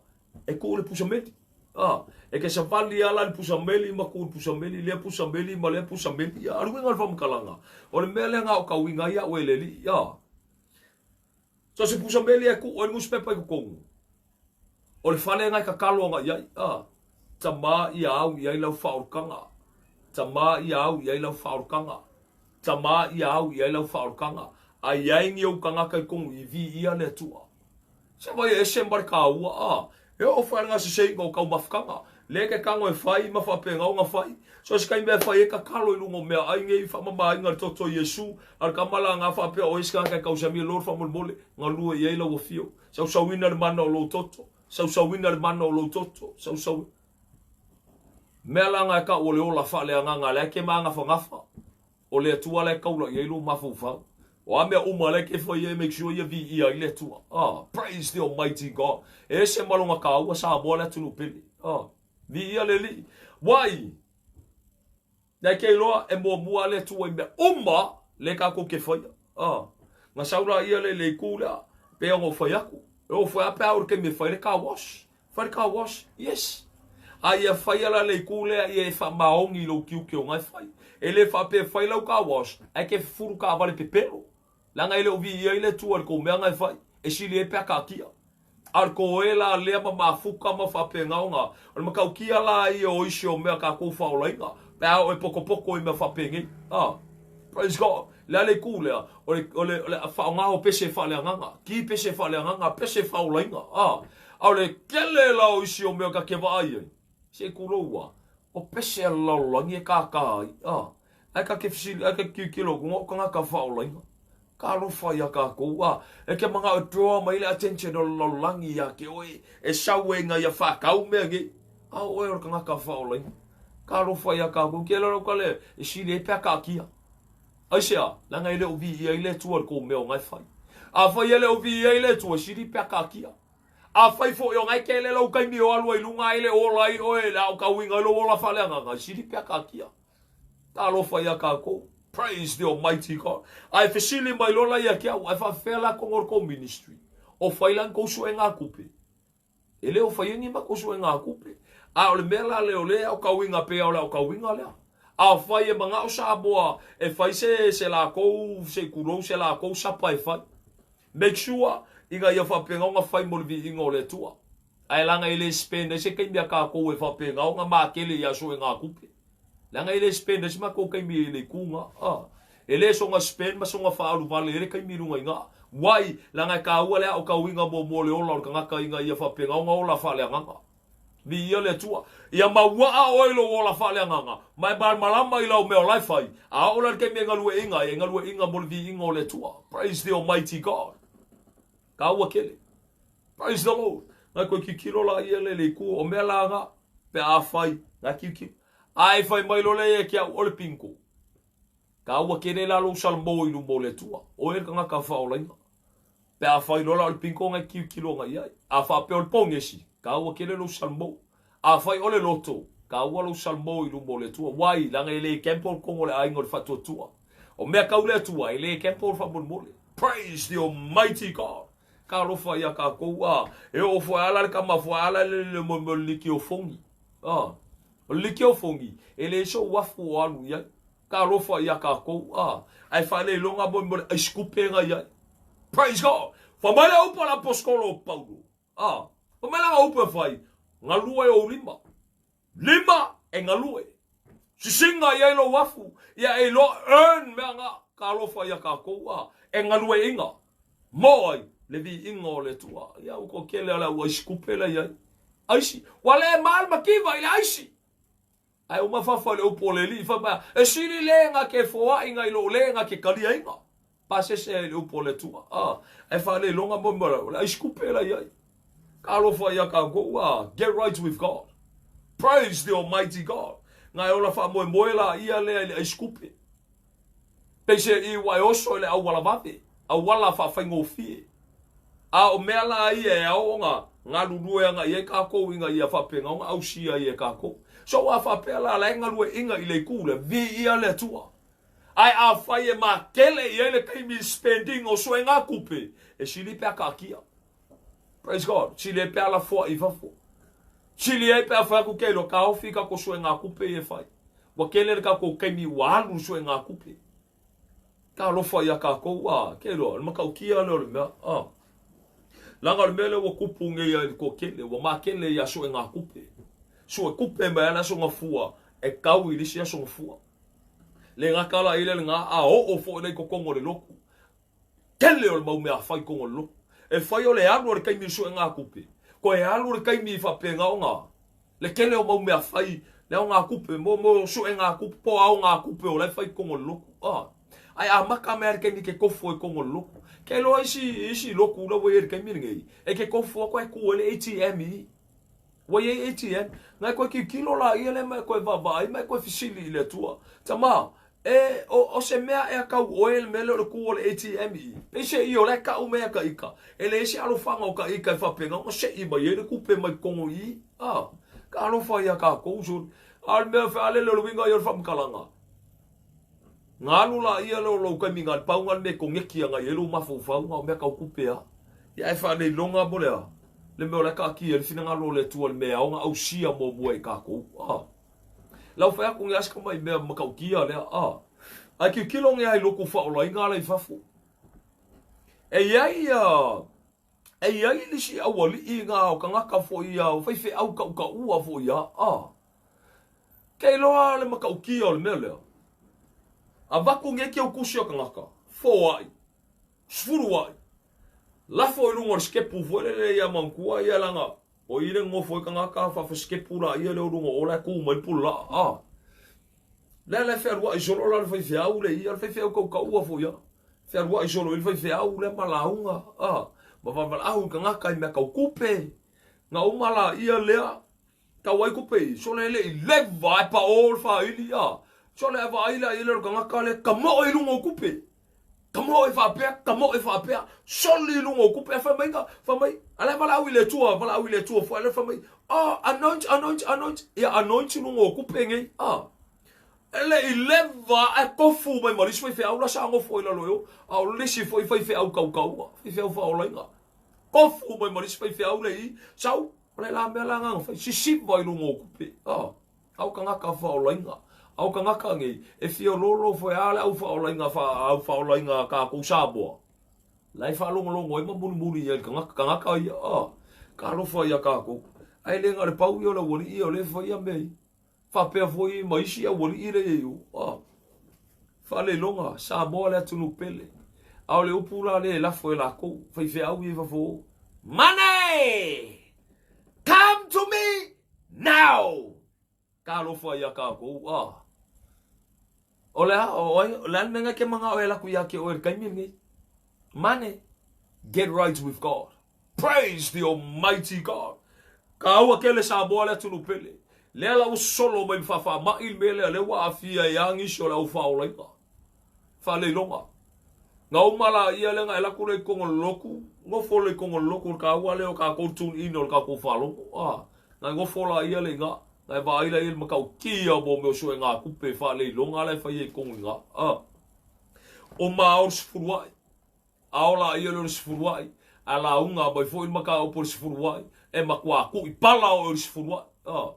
e tuu le pusa meli. A, e ke savali lava la i le pusa meli ma tuu i le pusa meli, lea pusa meli ma lea pusa meli. A, o le uiga o le faamatalaga, o le mea lea na o tauiga ai au e le alii, a. So se pusa meli e tuu ai le nusipepa i totonu. O le fale na e tatalo agai i ai. A, Tama ia au i ai lau faaolataga. Tama ia au i ai lau faaolataga. Tama ia au i ai lau faaolataga. A i ai ni ou tagata i totonu i viia le Atua. Se vai e ese ma le taua, a, e oo foi lena seseiga o taumafataga. Lea e ke tago e fai ma faapegaoga fai. So se taimi e fai ai tatalo i luga o meaai nei faamamaina le toto o Iesu, a o le tama la na faapea o ai se tagata e tausami e Lord faamolemole, galue i ai lau afio. Sausauina le mana o lou toto, sausauina le mana o lou toto, sausauina. Mea la na e tau o le ola faaleagaga lea e ke magafagafa. O le Atua la e taula i ai lou mafaufau. O a mea uma lea e ke fai ai, make sure ia viia ai le Atua. Ah, praise the Almighty God. E ese ma lona taua Samoa le atunuu pele. Ah, viia le Alii. Wai, lea ke iloa e muamua le Atua i mea uma le tatou ke faia. Ah, na sau la ia le le itu lea, pe ona o fai atu. E o fai a pe a o le taimi e fai le car wash. Fai le car wash, yes. A ia faia la le itu lea ia e faamaoni i lou tiute o na e fai. E le faapea e fai lau car wash, ae ke fufulu taavale pepelo. Leaga e le o viia ai le Atua i le tou mea na e fai, e sili ai pe a taatia. A o le toe la lea ma mafuta ma faapegaoga, o le matautia la ia o isi o mea tatou faaolaina, pe a oo e potopoto i mea faapenei. A, praise God. Le a le itu lea, o le, o le, o le faaaoga o pese faaleagaga, ki pese faaleagaga, pese faaolaina. A, a o le tele la o isi o mea ta te vaai ai, se tulou a, o pese a le lalolagi e kākā ai. A, ae ta te fesili, ae ta te tilotilo atu, o tagata faaolaina. Talofa iā kākou, a, e ke manaʻo e draw mai le attention o le lalolagi iā te oe, e sau e ina ia whākau mea nei. A o oe o le tagata faaolaina. Talofa iā kākou, ke lau ka le, e sili ai pe a kaakia. Aisea, leaga e le o viia ai le Atua i le kou mea o na e fai. Afai e le o viia ai le Atua, e sili pe a kaakia. Afai foi o na e kele lau taimi o alu ai luga ai le ola ai oe, le aotauina ai lou ola faaleagaga, e sili pe a kaakia. Talofa iā kākou. Praise the Almighty God. Ae fesili mai loa la ia ki au, ae faafefea la koga o le kou ministry? O fai la ni kou suega kupe? E le o faia ni makou suega kupe. A o le mea la lea o le aotauina pea o le aotauina lea. Afai e manao Samoa e fai se se lakou se i tulou se lakou sapa e fai. Make sure ina ia faapena ona fai mo le viiga o le Atua. Ae leaga e le spend ai se taimi a kākou e faapena ona makele i aso e ngā kupe. Leaga e le spend ai se matou taimi i le itu ngā. A. E le soga spend ma soga faaalu vale ai le taimi i luga i ngā. Wai, leaga e kāua le aotauina muamua o le ola o le tagata ina ia faapena ona ola faaleagaga. Viia le Atua. Ia mauaa oe i lou ola faaleagaga, ma e malamalama i lau mea o la e fai, a oo la i le taimi e galueaiina ai, e galueaiina mo le viiga o le Atua. Praise the Almighty God. Kāua kele. Praise the Lord. Ngai koe kikilo la ia le le itu o mea la nga pe a fai ngai kikilo. Ai fai mai lo le ia ki au o le pinko. Ka ua kele la lou salmo i luma o le Atua. O e le tagata whaolaina. Pe a fai lola o le pinko ngai kikilo ngai ai. A wha pe o le pongesi. Ka ua kele lou salmo. A fai o le loto. Ka ua lou salmo i luma o le Atua. Wai, langa e le gamble kongo le ainga o le whatuatua. O mea kau le Atua, e le gamble whamolemole. Praise the Almighty God. Ka alofa iā kākou, a, e oo foi ala le kama foi ala le le mo mo liki o fongi. A, o le liki o fongi, e le so uafu o alu i ai. Ka alofa iā kākou, a, ae faaleiloga mo mo le aisikupe nga i ai. Praise God! Fai mai le upu a le aposetolo o Paulo, a, fai mai lana upu e fai, galue ou lima. Lima e galue. Sisiga i ai lou afu, ia e iloa earn mea nga ka alofa ia kakou a e galueaiga mo ai le viiga o le Atua. Ia ua toa kele a le au aisi kupe la iai. Aisi, ua le mal mativa i le aisi. Ae uma fafa i le upu o le alii fai mai, e sili le nga ke foaiga i lou le nga ke kaliaiga. Pasese ai i le upu o le Atua. A, ae faaleiloga mo mea o le aisikupe la i ai. Ka alofa ia kākou, a, get right with God. Praise the Almighty God. Nga e ola faamoemoe la ia lea i le aisikupe. Peise i ua e oso i le auala vave, auala faafaigofie. A o mea la ia e ao ona galulue agai ai kākou ina ia faapena ona ausia ai e kākou. So ua faapea la la e galueaiina i le itu lea, viia le Atua. Ae afai e makele i ai le taimi spending o suega kupe, e sili pe a kaakia. Praise God. Sili ai pe a lafoai i fafo. Sili ai pe a fai atu ke iloa kaofi kako suega kupe i e fai. Ua kele le kako taimi ua alu le suega kupe. Ka alofa ia kākou, a, ke iloa, le matautia lea o le mea, a. Leaga o le mea lea ua tupu nei ai le toatele, ua makele ia suega kupe. Sue kupe mai a le aso gafua, e tau i le isi aso gafua. Le gata la i le lena, a oo foi la i totonu o le lotu. Tele o le mau mea fai i totonu o le lotu. E fai o le alu o le taimi i suega kupe, koe alu le taimi i faapena ona. Le tele o mau mea fai, le aogatupe, mo mo suegatupe po o aogatupe o la e fai i totonu o le lotu. A. Ae amata mai lava i le taimi e te tofo ai i totonu o le lotu. Ke iloa isi isi lotu la ua i ai i le taimi lenei, e te tofo atu ae tu ai le ATM i i. Ua i ai ATM. Na e toe tilotilo laia lea ma e toe vaavaai ma e toe fesili i le Atua. Tama, e, o, o se mea ea tau oe le mea lea o le tu o le ATM i i? Peiseai o la e tau mai e ta ita, e leai se alofaga o ta ita e faapena ona sei mai ai le tupe mai totonu i i. A, talofa ia tatou, sole. A o le mea fealele o le uiga ia o le faamatalaga. Na alu laia lea o lou taimi na pau na le mea e koneti agai ai lou mafaufau na o mea tau tupe a. Ia ae faaleiloga mo le a? Le mea o la e taatia ai le finagalo o le Atua le mea e ao ona ausia muamua e tatou. A. Lau fai atu nei a si tamai mea matautia lea a. Ae tilotilo nei a i lotu faaolaina la i fafo. E i ai ia e i ai nisi aualii na o tagata foi ia o faifeau tautaua foi ia a. Ke iloa le matautia o le mea lea. Avatu nei ki au tusi a tagata, foai, sefulu ai, lafo i luga o le sikepu foi lele ia manatua ia leaga o i le nonofo ai tagata faafasikepu laia lea o luga o o la e tu mai le pulelaa a. Lea la e fealuai solo la le faifeau le ia, le faifeau tautaua foi ia. Fealuai solo i le faifeau lea ma lauga a, ma valavalau i tagata i mea tau tupe. Na uma laia lea Tau ai kupe i, sole e le i leva ae paʻō le faili a. Sole a vaai la i le tagata lea tamoe i luga o kupe. Tamoe faapea, tamoe faapea, soli i luga o kupe. Ae fai mai ka, fai mai, a la e valaau i le Atua, valaau i le Atua foi, a fai mai, oh, anoint, anoint, anoint, ia anoint i luga o kupe nei, a. E le i leva ae tofu mai ma le isi faifeau la sa nofo i lalo i o, a o le isi foi faifeau tautaua, faifeau faaolaina. Tofu mai ma le isi faifeau le i, sau, O le la mea la nga fai sisiva i luga o kupe. Ah, au tagata faaolaina. Au tagata nei, e fia lolo foi a le au faaolaina fa au faaolaina a tatou Samoa. La e faalogologo ai ma mulimuli i ai le tagata, tagata ia. Ah, talofa ia tatou. Ae le na o le pau ia o le aualii ia o lea e fai ia mea ia. Faapea foi ma isi aualii lea i o. Ah, faaleiloga, Samoa le atunuu pele. A o le upu la lea e lafo e lakou, faifeau ia i fafo o. Money! Come to me now! Talofa ia tatou, ah. O le a, o ai, o le a le mea na e te manao e alu atu ia te oe i le taimi lenei? Money! Get right with God. Praise the Almighty God! Kaua tele Samoa le atunuu pele. Lea la ua solo mai ma faafaamai le mea lea, lea ua aafia ai lava nisi o le au faaolaina. Faaleiloga. Na uma laia lea na e laku lea i totonu o le lotu, nofo lea i totonu o le lotu, le taua lea o tatou le tune in o le tatou faalogo. Ah, na e nofo laia lea i ina, na e vaai laia i le matautia mo mea o suegatupe faaleiloga la e fai ai i totonu i ina. Ah. O ma o le sefulu ai. Ao laia lea o le sefuluai, a lauga mai foi le mataupu o le sefuluai, e matua tu'i pala oe o le sefuluai. A.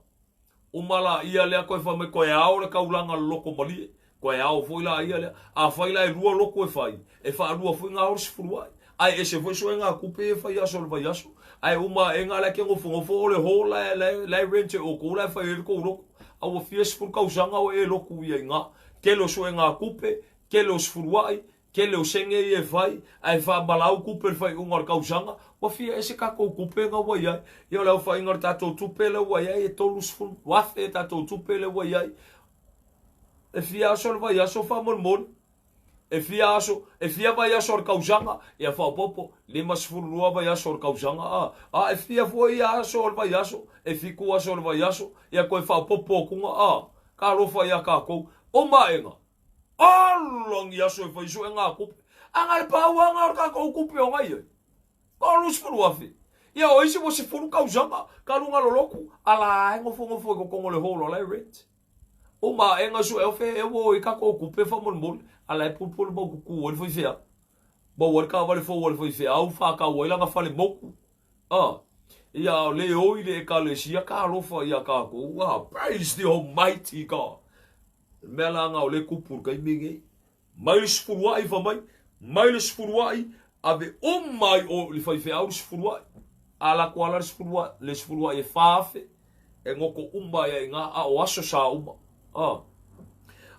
Uma laia lea toe fai mai toe ao le taulaga loloto malie, toe ao foi laia lea. Afai la e lua lotu e fai, e faalua foi ona ao le sefuluai. Ae ese foi suegatupe ia e fai aso o le vaiaso. Ae uma aega la e te nofonofo o le hall la e, la e rent e outou la e fai ai le tou lotu. A ua fia sefulu tausaga o e lotu ia i ina. Tele o suegatupe, tele o sefuluai, Tele o sene ia e fai, ae faamalau tupe i le faaiuga o le tausaga, ua fia ese tatou tupe na ua i ai. Ia o le aofaiga o le tatou tupe lea ua i ai e 30,000 tatou tupe lea ua i ai. E fia aso le vaiaso faamolemole? E fia aso, e fia vaiaso o le tausaga? Ia faaopoopo, 52 vaiaso o le tausaga. A, a e fia foi aso o le vaiaso? E fitu aso o le vaiaso. Ia toe faaopoopo atuga. A, talofa ia tatou. O maega. Ola ni aso e fai sue ngā kupe. A nga le pau a ngā kākou kupe o ngai ai. 30,000. Ia o isi ua sefulu tausaga, ka luga loloku, a la e nofonofo i kokogo le holo la e rent. O ma e nga sue o fe e wo i kākou kupe faamolemole, a la e pulupulu mau kuku ai le faifeau. Maua ai le taavale fou a le faifeau, whākau ai lana fale moku. A, ia o le o i le ekalesia ka alofa ia kākou. A, praise the almighty God. Le mea la nga o le kupu le taimi nei. Mai le sefulu ai fa mai, mai le sefulu ai, ave uma ai o le faifeau le sefulu ai. A la ko ala le sefulu ai, le sefulu ai e 4,000, e ngoko uma ai ai nga a o aso sa uma. A.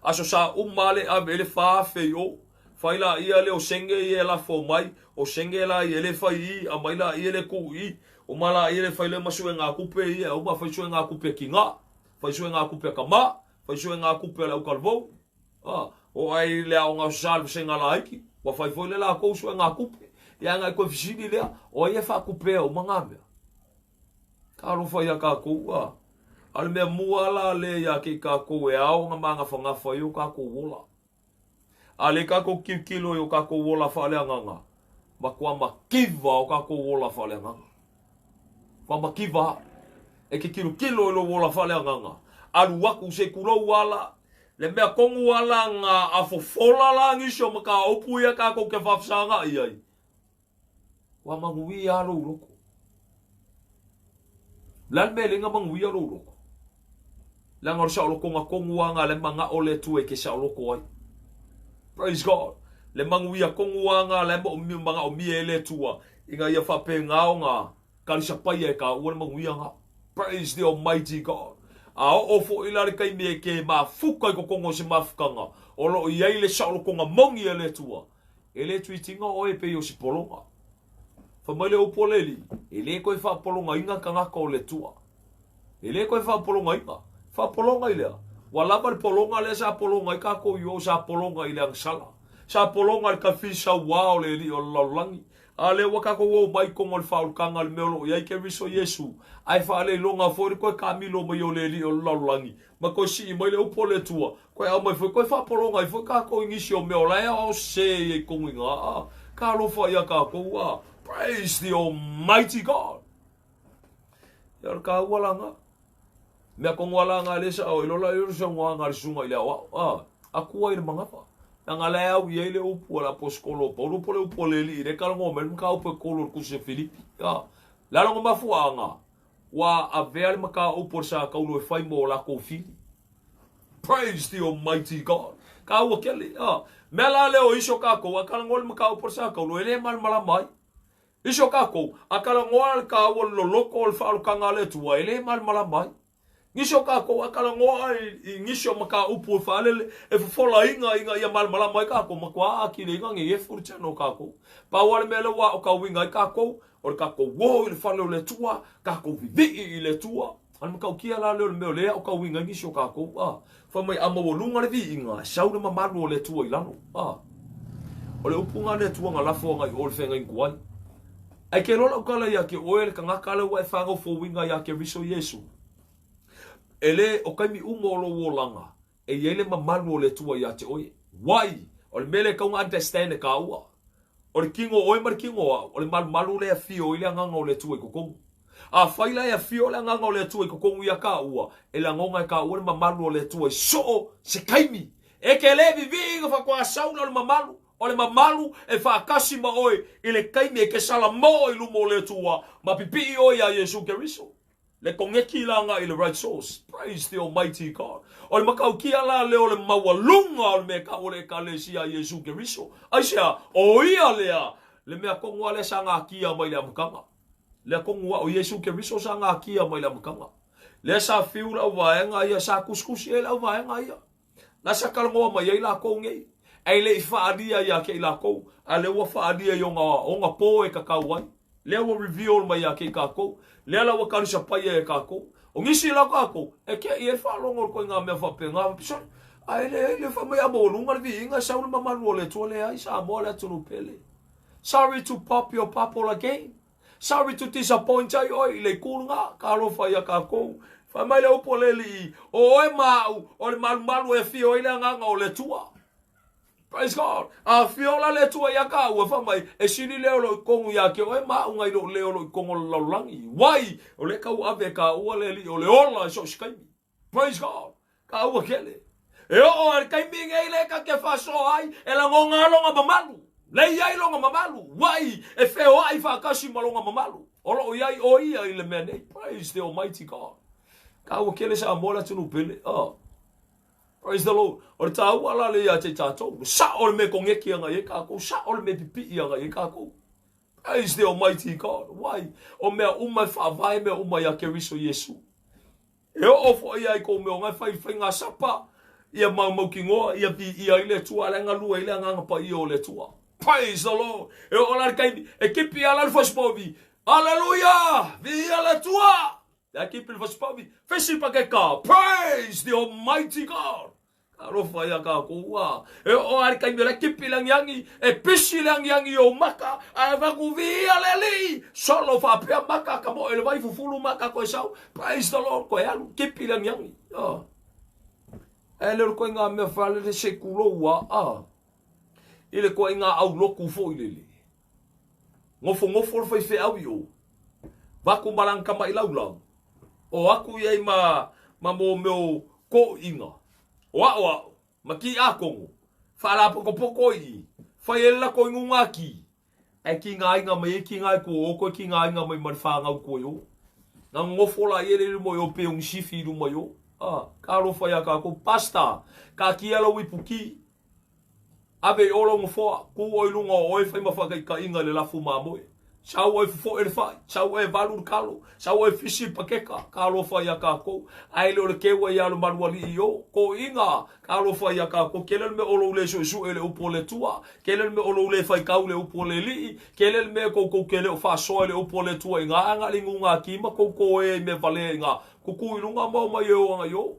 Aso sa uma le ave le 4,000 i o. Fai la ia le o senge i e lafo mai, o senge la i e le fai i, a mai la ia le ku i. Uma laia le fai lea ma suegatupe ia, uma fai suegatupe a tina, fai suegatupe a tama, fai suegatupe a le autalivou. A, oo ai i le aoga o Sa le vasega laiti, ua fai foi le latou suegatupe. Ia agai toe fesili lea, o ai e faatupea uma na mea? Talofa ia tatou, a. A o le mea mua la lea ia te i tatou e ao ona magafagafa ai o tatou ola. A lea tatou tilotilo i o tatou ola faaleagaga, matua mativa o tatou ola faaleagaga. Matua mativa. E te tilotilo i lou ola faaleagaga, alu atu se i tulou ala, le mea tonu ala na afofola la nisi o mataupu ia tatou te faafesagaai ai, ua manuia lou loto. O le a le mea e le na manuia lou loto? Leaga o le saolotoga tonu lava na le manao le Atua e te saoloto ai. Praise God. Le manuia tonu lava na le manaomia e le Atua ina ia faapena ona kalisapaia e taua le manuia na. Praise the Almighty God. A oo foi la le taimi e ke mafuta i totonu o se mafutaga, o lo o i ai le saolotoga moni a le Atua, e le tuitiga oe e pei o se pologa. Fai mai le upu a le Alii, e le toe faapologaina tagata o le Atua. E le toe faapologaina. Faapologa i lea. Ua lava le pologa lea sa pologa ai tatou i o, sa pologa i le agasala. Sa pologa i le tafi sauā o le Alii o le lalolagi. A lea ua tatou omai i totonu o le faaolataga i le mea o lo o i ai Keriso Iesu, ae faaleiloga foi le toe taamilo mai o le Alii o le lalolagi, ma toe sii mai le upu o le Atua, toe aumai foi, toe faapologa ai foi tatou i nisi o mea o la e aoao sese ai i totonu i ina. A, talofa ia tatou, a. Praise the Almighty God! Ia o le taua la na. Mea tonu a la na le sao i lola i le saunoaga a le susuga i le aoao. A, atua i le manava. Leaga la e au i ai le upu a le aposetolo o Paulo po o le upu a le Alii lea e talanoa mai le mataupu e tolu o le Tusi a Filipi. A, le a lona mafuaaga? Ua avea le mataupu a le Sa Taulo e fai mo latou fili. Praise the Almighty God. Taua tele. A, mea la lea o iso tatou, a talanoa le mataupu a le Sa Taulo, e le malamalama ai. Isi o tatou, a talanoa le taua le loloto o le faaolotaga a le Atua, e le malamalama ai. Nisi o tatou, a talanoa i nisi o mataupu e faalele, e fofolaina ina ia malamalama ai tatou, matua atili ai na nenefu le tino o tatou. Pau lava le mea lea ua aotauina ai tatou, o le tatou o i le fale o le Atua, tatou vivii i le Atua. A o le matautia la lea o le mea o lea e aotauina ai nisi o tatou, a. Fai mai, a maualuga le viiga, e sau le mamalu o le Atua i lalo. A. O le upu na a le Atua na lafo agai i o i le feagaiga tuai. Ae ke iloa lau tala ia te oe le tagata lea ua e fanau fouina ia Keriso Iesu, e le o taimi uma o lou olaga e i ai le mamalu o le Atua ia te oe. Why? O le mea lea e tatau ona understand e kāua. O le kino o oe ma le kino o au, o le malumalu lea e afio ai le Agaga o le Atua i totonu. Afai la e afio le Agaga o le Atua i totonu ia kāua, e lagona e kāua le mamalu o le Atua i soo se taimi. E te le vivii na faatoa sau lea o le mamalu, o le mamalu e faatasi ma oe i le taimi e te salamo i luma o le Atua ma pipii oe iā Iesu Keriso. Le koneki la agai i le right source. Praise the Almighty God. O le matautia la lea o le maualuga o le mea e tau o le Ekalesia a Iesu Keriso. Aisea? O ia lea le mea tonu lava lea sa gatia mai le amataga. Lea tonu lava o Iesu Keriso sa gatia mai le amataga. Lea sa fiu le auvaega ia, sa tusitusi ai le auvaega ia. La sa talanoa mai ai lakou nei, ae le i faaalia ia te i lakou, a lea ua faaalia i ona, ona po e tatau ai. Lea ua reveal mai ia te i tatou. Lea la ua talisapaia e tatou. O nisi la o tatou, e te i ai le faalogo o le koiga mea faapena, sorry, ae leai, le fai mai a maualuga le viiga e sau le mamalu o le Atua, leai, Samoa le atunuu pele. Sorry to pop your bubble again. Sorry to disappoint ai oe i le itu lena, talofa ia tatou. Fai mai le upu a le Alii, o oe ma au, o le malumalu e afio ai le Agaga o le Atua. Praise God. A afio la le Atua ia kāua, fai mai, e sili lea o lou tonu ia te oe ma au nai lou leo o lou tonu o le lalolagi. Why? O lea tau ave e kāua le Alii o le ola i so o se taimi. Praise God. Ka ua kele. E oo ai le taimi nei le ka te faasoa ai, e lagona lona mamalu. Le i ai lona mamalu. Wai, e feoai faatasi ma lona mamalu. O loo i ai o ia i le mea nei. Praise the Almighty God. Ka ua kele Samoa le atunuu pele. Oh. Praise the Lord. O le tāua la le ia te tātou. Sao le mea kongeki anga i ai kākou. Sao le mea pipii anga i ai kākou. Praise the Almighty God. Why? O mea uma e faavae mea uma ia Keriso Iesu. E oo foi ia i kou mea o ngai fai faiga sapa, ia maumaukigoa, ia viia ai le Atua, a la e galue ai le Agaga Paia o le Atua. Praise the Lord! E oo la le taimi, e kipi lava la le fasipovi. Aleluia! Viia le Atua! Ia kipi le fasipavi, fisi pakeka, praise the almighty God! Alofa ia kākou a. E oo a le taimi o le kipi le agiagi, e pisi le agiagi i ou maka, ae avatu viia le Alii, solo faapea maka ka moe le vai fufulu maka koe sau, praise the Lord, koe alu, kipi le agiagi. Oh. E le o le koe ngā mea whale le se kulou a, a. I le koe ngā au loku fo i lele. Ngofo ngofo le whai wheau i o. Vaku malang kama i laulau. O aku i ai ma, ma mō meo ko inga. O ao ao, ma ki a kongo. Whala poko poko i. Whai e la ko ingu ngā ki. E ki ngā inga mai, e ki ngā ko o koe ki ngā inga mai mari whāngau koe o. Ngā ngofo la i ele mo i o pe ongi sifi i ruma i o. Ah, ka alo whai a ka ko pasta. Ka ki ala wipu ki. Ave i o lou nofoa, kū ʻoe i luga o ʻoe fai ma faakaikaʻiga i le lafu mamoe. Sau ʻoe fofoʻe le faʻi, sau ʻoe walu le kalo, sau ʻoe fisi le pakeka, ka alofa iā kākou. A e le o le keu ai iā le malualiʻi i o, koʻiga, ka alofa iā kākou. Kele le mea o lou le suʻesuʻe i le upu o le Atua, kele le mea o lou le faikau i le upu o le Alii, kele le mea koukou ke le o faasoa i le upu o le Atua i ngā aga le ngūngā kima koukou e i mea valea i ngā kuku i lunga ma o mai e o aga i o.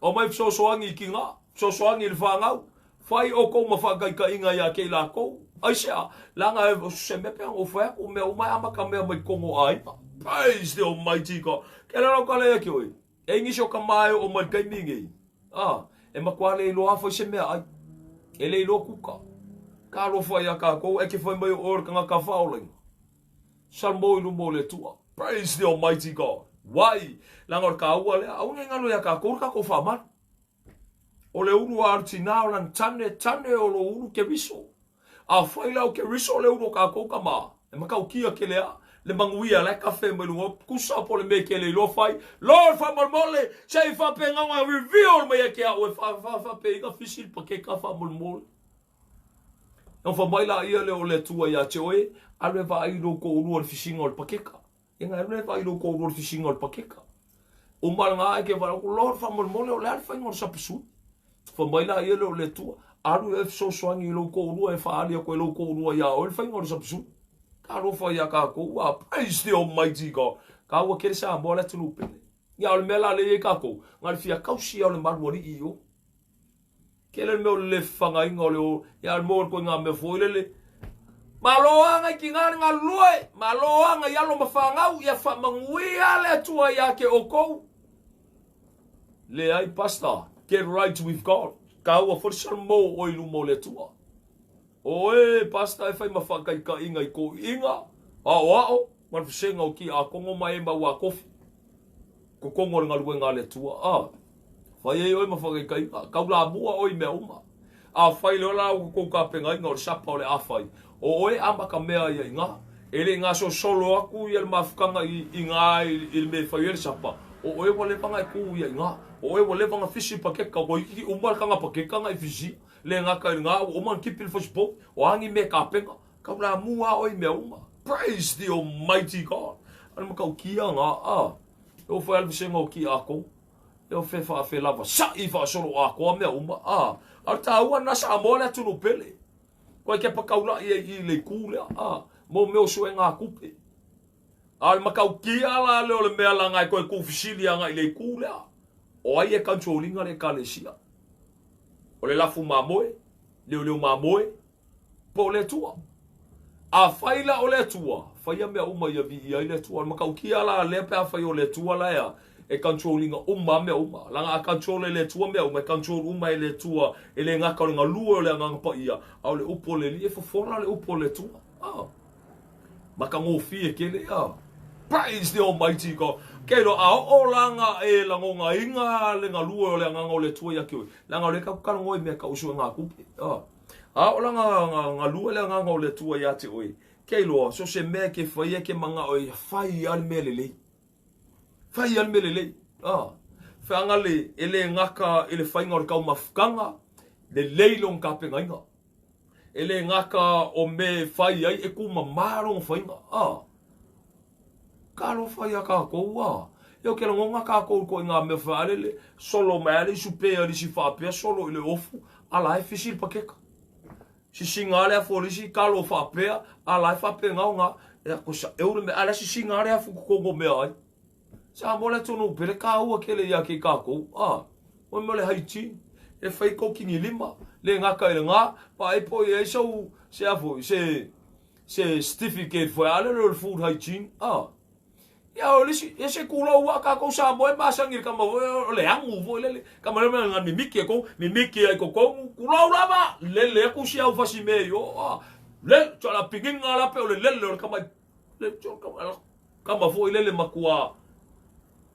Aumai fesoasoani i ki ngā, fesoasoani i le whāngau, whai o kou ma whakaikainga ia kei lākou. Aisea, langa e se mea pea o whai aku mea umai ama ka mea mai kongo āina. Praise the Almighty God. Ke raro ka lea ki oi. E ingisi o ka mae o mai kai mingi. Ah, e makua le iloa fai se mea ai. E le iloa kuka. Ka alofa ia kākou, e ke whai mai o oe ka ngaka whaolenga. Salmo i luma o le Atua. Praise the Almighty God. Why? Langa o le kāua lea, aua nei ngalo ia kākou le kākou whaamalu. O le ulu a tina o lana tane, tane o lo ulu ke riso. A whai lau ke riso le ulu o kākou ka mā. E makau kia ke lea, le manguia le kafe mai lunga, kusa po le me ke le iloa whai. Lord whamolmole, se i whape ngaunga reveal mai e ke au e wha wha whape inga fisi pa ke ka whamolmole. Na wha mai la ia le o le Atua iā te oe, alu e vaai i lou koʻolua o le fisiga o le pakeka. E ngai alu e vaai i lou koʻolua o le fisiga o le pakeka. O malanga ai ke vaai, Lord, faamolemole o le a le faiga o le sapasui. Fai mai la ia le o le Atua, alu e fesoasoani i lou koʻolua e faaali aku e lou koʻolua iā oe le faiga o le sapasui. Talofa iā kākou, a praise the Almighty God. Kāua kele Samoa le atunuu pele. Ia o le mea la le i ai kākou, na le fia kausi ia o le malu alii i o. Kele le mea o le le fagaina o le o, ia le mea o le koe ngā mea foi lele. Malo anga i ki ngā le galulue, malo anga i alo ma whangau, ia whamanuia le Atua ia ke oukou. Le ai, pastor, get right with God. Ka ua fori salmo o i luma o le Atua. Oe, pastor, e whai ma whakaikainga i ko inga, ao ao, ma le whasenga o ki a kongo mai e mau a kofi. Ko kongo le galuega a le Atua, a fai ai oe ma whakaikainga, kau la mua oe i mea uma. A fai le ola au ko kou kapengainga o le sapa o le a fai, o oe a ma ka mea ia i ngā. E le i ngā so solo aku ia le mafukanga i, i ngā i, i le me fai ai le sapa, o oe ua leva nga e kū ia i ngā. O oe ua leva nga fisi pakeka, ua iki uma le kanga pakeka nga i fisia. Le ngaka i ngā, ua uma na kipi le fasipo, o angi me kapenga, kau la mua oe i mea uma. Praise the Almighty God. Ana makau kia ngā, a. E o whai alwisenga o ki a kou. E o whe wha whe lava. Sa i wha solo a koa mea uma. A. A tā ua na sa moa le atunu pele. Koe ke pakau la i i le kū lea. A. Mō meo sue ngā kupe. A le makau kia la le o le mea la ngai koe kūfisili a ngai le kū lea. O ai e controllinga le ekalesia. O le lafu mamoe, leo leo mamoe, po o le Atua. A fai la o le Atua, fai a mea uma ia vi ai le Atua. Le makau kia la lea pe a fai o le Atua la ea, e controllinga uma mea uma. Langa a control e le Atua mea uma, e control uma e le Atua, e le ngaka o le ngalue o le anganga pa ia, a o le upu o le li e fofola le upu o le Atua. Ah. Makagofie kele ia. Praise the Almighty God. Ke lo a o langa e langonga inga le ngalue o le anganga o le Atua ia ke oi. Langa o le ka kalongo i mea ka usu ngā kupe. Ah. A o langa ngalue le anganga o le Atua ia te oi. Ke loa, so se mea ke whai e ke manga o ia whai a le mea lelei. Whai a le mea lelei. Ah. Whaanga le, e le ngaka i le whainga o le kaumafukanga, le leilo ng kapenga inga. E le ngaka o me whai ai e ku mamaro whainga. Ah. Ka alo whai a kākou, ah. E o ke langonga kākou ko i ngā mea whaalele, solo mai ale isu pē ali si whaapea, solo i le ofu, ala e fisi le pakeka. Sisinga ale a folisi, ka alo whaapea, ala e whaapea ngao ngā. Ia, ko saʻeu le mea, a le asisiga lava le afu i totonu o meaai. Samoa le atunuu pele taua tele ia te i tatou. A, mo mea o le hygiene, e fai tou tinilima, le gata i lena, vaai po o i ai sau, se a foi, se, se certificate foi a lele o le food hygiene. A, ia o le isi, ia se tulou a tatou Samoa e masani i le tama foi o le agu foi lele, tama lele na mimiti e tou, mimiti ai totonu, tulou lava, lele atu si au fasi mea i o, a, lele, tso la piniga la pe o le lele o le tama, le tso tama, Kama foi lele matua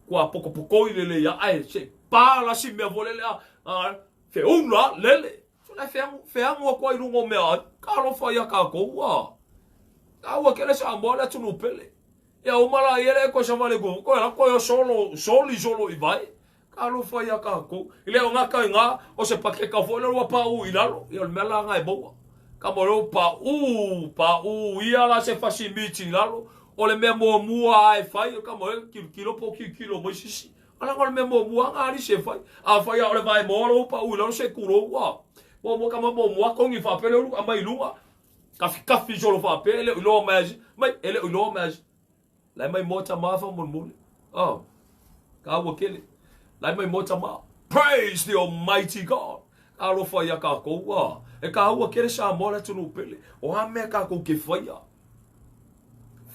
kua pokopokoi lele ia ae se pa la si mea foi lele a feula lele. So la feagu feagu atu ai luga o mea ai. Ka alofa ia kākou a. Taua kele Samoa le atunuu pele. Ia uma la ia le koe savali ku koe la koe o solo soli solo i vai. Talofa ia tatou. E le o gata i na, o se pakeka foi lea ua paʻu i lalo. Ia o le mea la na e maua. Kama o lea ua paʻu, paʻu ia la se fasi miti i lalo. O le mea muamua a e fai, o kama o lea kilokilo po o kilokilo mai sisi. A leaga o le mea muamua a na alisi e fai. Afai a o le vaemoa lea ua paʻu i lalo se kulou ua. Muamua kama muamua togi faapea lea ua aumai i luga. Kafikafi solo faapea e le o iloa mai a mai, e le o iloa mai a Lai mai moa tama faamolemole. Oh. Kāua kele. Lai mai moa tama. Praise the Almighty God. Alofa ia kākou. Ah. E kāua kele Samoa le atunuu pele. O a mea kākou ke whaia.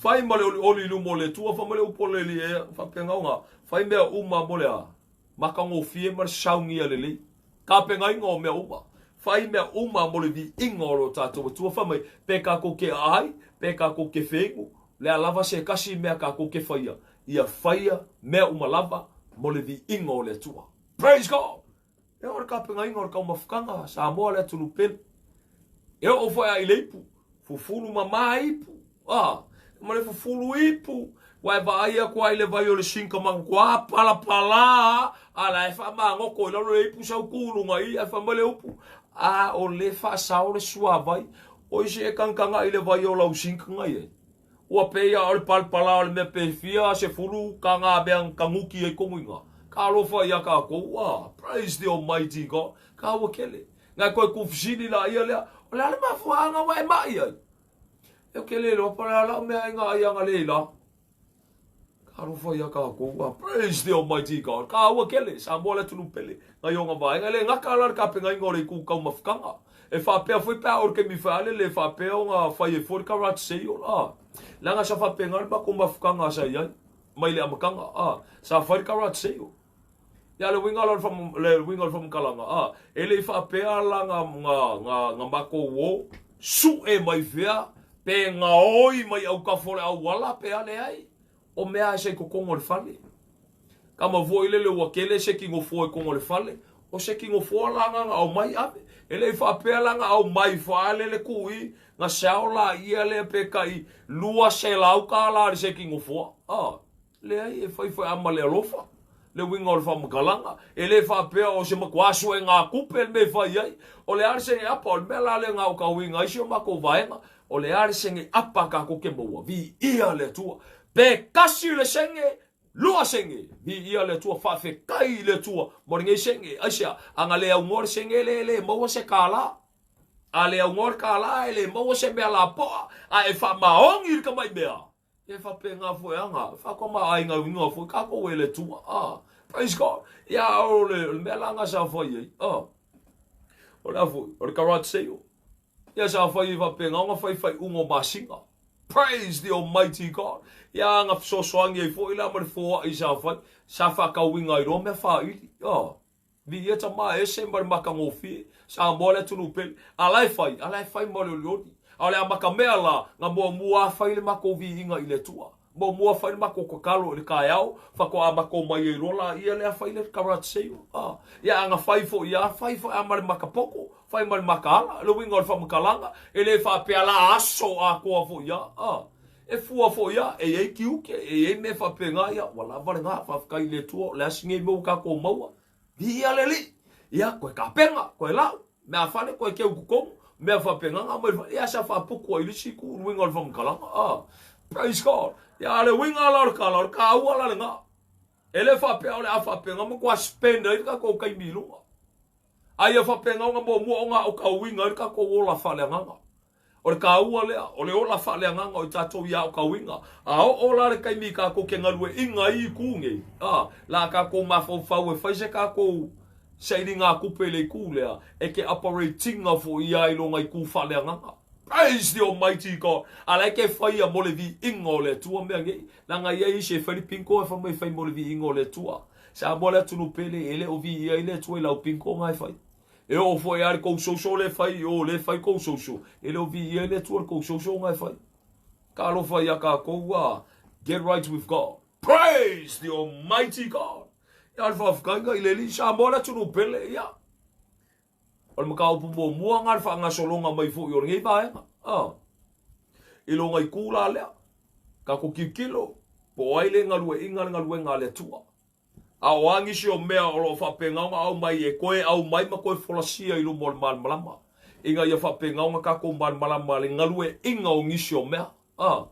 Whai ma le oli oli lumo le tua wha ma le upo le li e whapengaunga. Whai mea uma mo le a. Makagofie ma le saunia lelei. Tapenaina o mea uma. Whai mea uma mo le viiga o lo tatou Atua. Fai mai, pe tatou ke aai, pe tatou ke whengu, le a lava se kasi mea tatou ke whaia, ia whaia mea uma lava mo le viiga o le Atua. Praise God! E o le tapenaina o le taumafataga, Samoa le atunuu pele. E oo foi a i le ipu, fufulu mama ipu, a, ma le fufulu ipu, ua e vaai atu ai le vai o le sinka ma kua palapala, a la e faamagoto i lalo le ipu sau tu luga i, ae fai mai le upu, a o le faasao le suavai, o isi e kagakagaʻi i le vai o lau sinka na i ai. Ua pei a o le palapala o le mea pe fia sefulu ka ngā mea kaguki ai tonu i ngā. Ka alofa ia kākou, a, praise the Almighty God, kāua kele. Ngai koe kufisili la ia lea, o le a le mafuaaga ua e maʻi ai? E ke le loa pa la mea ai ngā ai anga le la. Ka alofa ia kākou, a, praise the Almighty God, kāua kele, Samoa le atunuu pele, ngai o ngā vaenga, le ngaka la le kapenga inga o le iku kaumafukanga. E faapea foi pe a o le taimi faalele e faapea ona fai ai foi le karate sale, a. Leaga sa faapena le matou mafutaga sa i ai mai le amataga, a. Sa fai le karate sale. Ia le uiga la o le, le uiga o le faamatalaga, a, e le i faapea la na, na, na, na matou o sue mai fea pe gaoi mai autafa o le auala pe a leai. O mea sa i totonu o le fale. Kama foi lele ua tele se kinofoa i totonu o le fale, o se kinofoa la na na aumai ave. E le i faapea la na aumai faalele tuu i, na seao laia lea pe tai $200 le se kinofoa. A, leai, e fai foi a ma le alofa le uiga o le faamatalaga. E le faapea o se matua suega tupe le mea e fai ai. O le a le sege apa, o le mea la lea na gaogaoina ai si o matou vaega, o le a le sege apa tatou ke maua, viia le Atua. Pe kasi le sege, lua sege, viia le Atua, faafetai i le Atua mo lenei sege. Aisea? A na le aunoa le sege le, e le maua se kālā. A le aunoa le kālā, e le maua se mea lapoa, a e faamaoni i le tamai mea. E faapena foi aga, faatamaaiga foi kākou e le Atua. Ah, praise God. Ia, o le, o le mea la na sa fai ai. Ah, o le a foi, o le garage sale. Ia sa fai ai faapena ona fai faaiuga o masina. Praise the Almighty God. Ia na fesoasoani ai foi la ma le foai sa fai, sa faatauina ai loa mea faaili. Ah. Viia tama ese ma le matagofie, Samoa le atunuu pele. A la e fai, a la e fai ma le olioli. A o le amatamea la, na muamua a fai le matou viiga i le Atua. Muamua fai le matou tatalo i le taeao, faatoa matou mai ai loa laia lea fai le garage sale. A, ia a na fai foi a, fai foi a ma le matapoto, fai ma le mataala. Le uiga o le faamatalaga, e le faapea la aso atoa foi a, a. E fua foi a, e i ai tiute, e i ai mea faapena, ia, ua lava lena, faafetai i le Atua, o le asi nei mea ua tatou maua, viia le Alii, ia, toe tapena, toe lau, meafale, toe keu i totonu, mea faapena na aumai le fale, ia, sa faaputu ai i le isi itu le uiga o le faamatalaga, a, praise God. Ia, a o le uiga la o le tala, o le taua la lena. E le faapea o le a faapena, matua spend ai le tatou taimi i luga. A ia faapena ona muamua ona aotauina ai le tatou ola faaleagaga. O le kāua lea, o le ola faaleagaga o i tatou ia aokauiga. A oo la le taimi i kākou ke galueʻina ai itu nei, a, la kākou mafaufau e fai se kākou sailiga tupe i le itu lea, e ke operating-a foi ia i lona itu faaleagaga. Praise the Almighty God! A la e ke faia mo le viiga o le Atua mea nei. Leaga e i ai isi e fai le bingo ae fai mai e fai mo le viiga o le Atua. Samoa le atunuu pele, e le o viia ai le Atua i lau bingo na e fai. E oo foi lava i le tou social lea e fai i o lea e fai tou social, e le o viia ai le Atua i le tou social na e fai. Talofa ia tatou a, get right with God. Praise the Almighty God! Ia le faafetaiga i le Alii Samoa le atunuu pele, ia. O le mataupu muamua na le faagasologa mai foi o lenei vaega. Ah. I lona itu la lea, tatou tilotilo, po o ai le galueaiina le galuega a le Atua. A o a nisi o mea o lo o faapena ona aumai e toe aumai ma toe folasia i luma o le malamalama, ina ia faapena ona tatou malamalama le galueaiina o nisi o mea. Ah,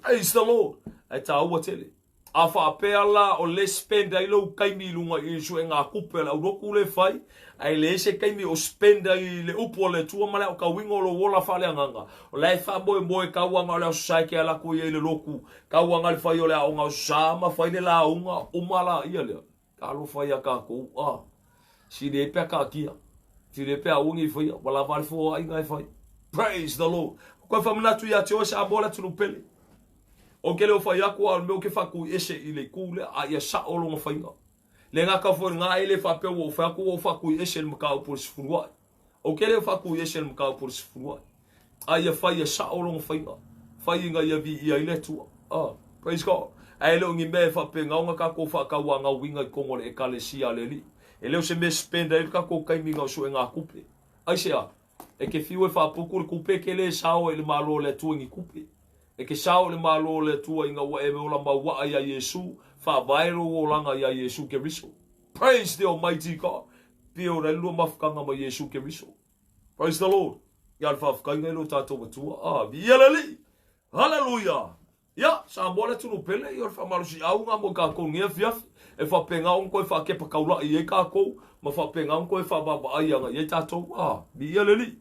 praise the Lord! Ae taua tele. A faapea la o le spend ai lou taimi i luga i suegatupe a le aulotu lea e fai, ae leai se taimi o spend ai i le upu a le Atua ma le aotauina o lou ola faaleagaga, o la e faamoemoe tau aga o le Aso Sa e te ala atu ai i le lotu, Tau aga le fai o le aoga o sa ma fai le lauga uma la ia lea. Talofa ia tatou a. Sili ai pea taatia. Sili ai pea aua nei faia. Ua lava le foaiga e fai. Praise the Lord. Koe whamanatu ia te oe Samoa le atunuu pele. Ou te le o fai atu a o le mea ou te faatuiese i le itu lea a ia sao lona faiga. Le gata foi i lena e le faapea ua ou fai atu ua ou faatuiese i le mataupu o le sefuluai. Ou te le o faatuiese i le mataupu o le sefuluai. A ia fai ia sao lona faiga. Fai ina ia viia ai le Atua. Ah, praise God. Ae le o ni mea e faapena ona tatou faatauanauina i totonu o le Ekalesia a le Alii. E le o se mea e spend ai le tatou taimi na o suegatupe. Aisea? E te fiu e faaputu le tupe, e te le sao i le Malo o le Atua i ni tupe. E te sao i le Malo o le Atua ina ua e ola mauaa iā Iesu, faavae lou olaga iā Iesu Keriso. Praise the Almighty God! Pio le lua mafutaga ma Iesu Keriso. Praise the Lord! Ia le faafetaiga i lo tatou Atua. Ah, viia le Alii! Haleluia! Ia, Samoa le atunuu pele, ia o le faamalosiau na mo tatou i lenei afiafi, e faapena ona toe faakepa taula'i ai tatou, ma faapena ona toe faavaavaai agai ai tatou. Ah, viia le Alii!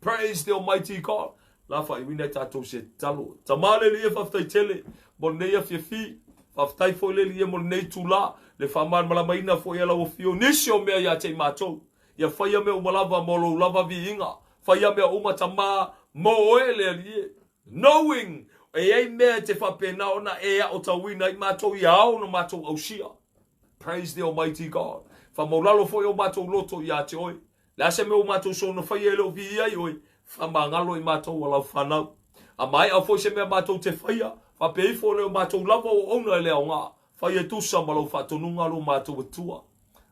Praise the Almighty God! La faaiuina ai tatou se tatalo. Tama le Alii e faafetai tele mo lenei afiafi. Faafetai foi le Alii e mo lenei itula, le faamalamalamaina foi e lau Afio nisi o mea ia te i matou. Ia faia mea uma lava mo lou lava viiga. Faia mea uma Tama mo oe le Alii e. Knowing e i ai mea e te faapena ona e aotauina ai matou ia ao ona matou ausia. Praise the Almighty God. Faamaulalo foi o matou loto ia te oe. Le a se mea ua matou soona faia e le o viia ai oe, faamagalo i matou a lau fanau. A maea foi se mea matou te faia, faapea ifo le o matou lava auauna e le aoga, fai e tusa ma lau faatonuga lo matou Atua.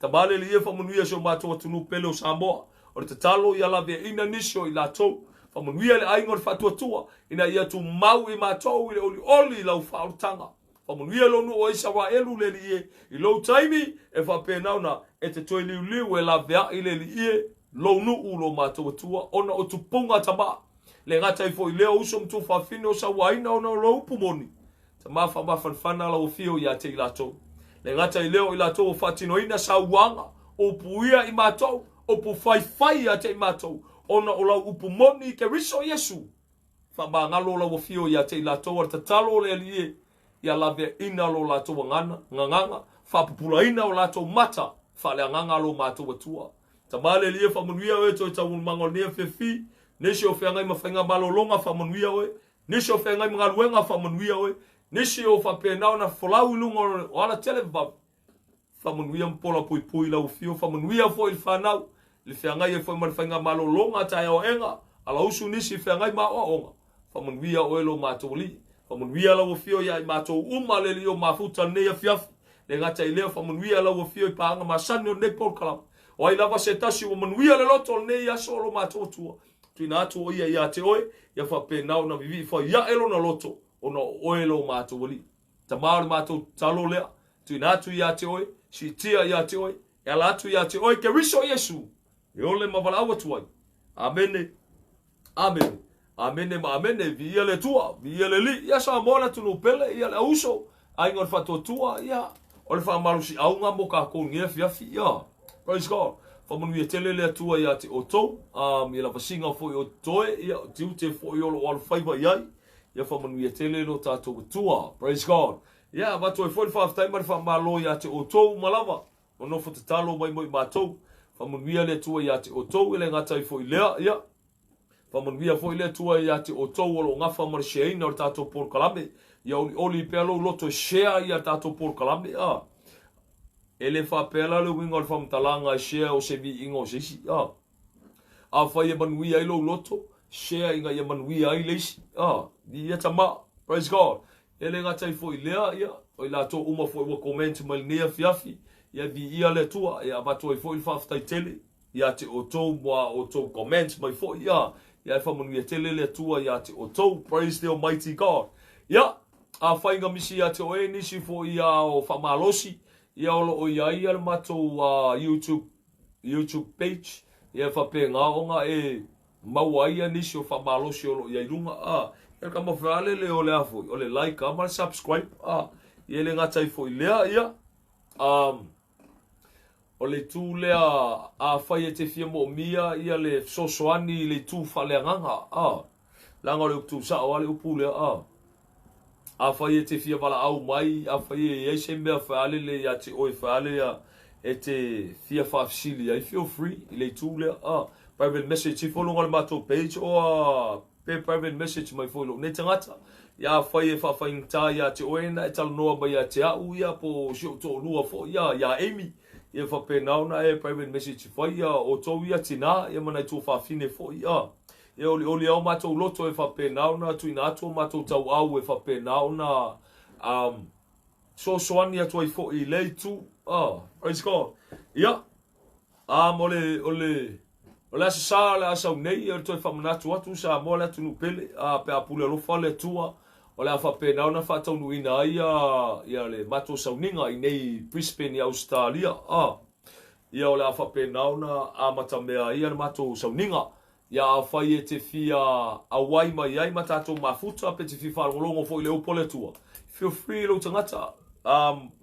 Tama le Alii e faamanuia si o matou atunuu pele o Samoa. O le tatalo ia laveaiina nisi o i latou. Faamanuia le aiga o le faatuatua, ina ia tumau i matou i le olioli i lau faaolataga. Faamanuia lou nuu o Isaraelu le Alii e, i lou taimi e faapena ona e te toe liuliu e laveai le Alii e, lou nuu lo matou Atua, ona o tupuga tama. Le gata ai foi lea o uso ma tuafafine o sauaina ona o lou upu moni. Tama faamafanafana lau afio ia te i latou. Le gata i lea o i latou o faatinoina sauaga, upu ia i matou, upu faifai ia te i matou, ona o lau upu moni i Keriso Iesu. Faamagalo lau afio ia te i latou a le tatalo o le Alii e, ia laveaina lo latou agana, gagaga, faapupulaina o latou mata faaleagaga lo matou Atua. Tama le Alii e faamanuia oe toe taualumaga o lenei afiafi, nisi o feagai ma faiga malologa faamanuia oe, nisi o feagai ma galuega faamanuia oe, nisi o faapena ona folau i luga o ala tele vavave. Faamanuia ma pola puipui i lau afio, faamanuia foi i le fanau, i le feagai ai foi ma le faigamalologa a taeao aega, alausu nisi i feagai ma aoaoga. Faamanuia oe lo matou Alii. Faamanuia lau afio ia i matou uma le Alii o mafuta lenei afiafi. Le gata i lea, faamanuia lau afio i paaga masani o lenei polokalame. O ai lava se tasi ua manuia le loto o lenei aso o lo matou Atua, tuuina atu o ia ia te oe, ia faapena ona vivii faiae lona loto, ona o oe lo matou Alii. Tama o le matou tatalo lea, tuuina atu ia te oe, siitia ia te oe, e ala atu ia te oe Keriso Iesu, e ole ma valaau atu ai. Amene, amene, amene ma amene. Viia le Atua, viia le Alii. Ia Samoa le atunuu pele, ia le auuso, aiga o le faatuatua, ia o le faamalosiauga mo tatou i lenei afiafi. Ia, praise God. Faamanuia tele le Atua iā te outou, um, ia lavasiga foi o totoe, ia, o tiute foi o lo o alofaiva i ai, ia faamanuia tele lo tatou Atua. Praise God. Ia, avatu ai foi le faafetai ma le faamalo iā te outou uma lava, o nofo tatalo mai mo i matou. Faamanuia le Atua iā te outou, e le gata ai foi i lea, ia, faamanuia foi le Atua iā te outou o lo o gafa ma le share-ina o le tatou polokalame. Ia olioli pea lou loto e share ia tatou polokalame, a. E le faapea la le uiga o le faamatalaga e share o se viiga o se isi, a. Afai e manuia ai lou loto, share ina ia manuia ai le isi, a. Viia tama, praise God. E le gata ai foi i lea, ia, o i latou uma foi ua comment mai i lenei afiafi, ia viia le Atua, e avatu ai foi le faafetai tele ia te outou mo a outou comment mai foi, ia, ia e faamanuia tele le Atua ia te outou. Praise the Almighty God. Ia, afai na misi ia te oe nisi foi ia o faamalosi, ia o lo o i ai ia le matou YouTube page, ia e faapena ona e maua ai ia nisi o faamalosi o lo o i ai luga, a. Ia le kama fealele o le a foi, o le like a ma le subscribe, a. Ia e le gata ai foi i lea, ia, o le itu lea, afai e te fia moomia ia le fesoasoani i le itu faaleagaga, a. Leaga o le upu tuusao lava le upu lea, a. Afai e te fia valaau mai, afai e i ai se mea fealele ia te oe feale ia e te fia faafesili ai, feel free i le itu lea, a. Private message ifo luga o le matou page oa pe private message mai foi i lou nei tagata. Ia afai e faafaigata ia te oe na e talanoa mai ia te au ia po o si ou toalua foi ia, ia Amy, ia faapena ona e private message fai ia outou ia tinā ia ma nai tuafafine foi ia. E olioli ai o matou loto e faapena ona tuuina atu o matou tauau e faapena ona fesoasoani atu ai foi i lea itu. Praise God. Ia, o le, o le, o le Aso Sa o le a sau nei, o le toe faamanatu atu Samoa le atunuu pele, pe a pule alofa le Atua, o le a faapena ona faataunuuina ai ia le matou sauniga i nei Brisbane i Ausetalia. Ia o le a faapena ona amatamea ai le matou sauniga. Ia afai e te fia auai mai ai ma tatou mafuta pe te fia faalogologo foi i le upu a le Atua, feel free lou tagata,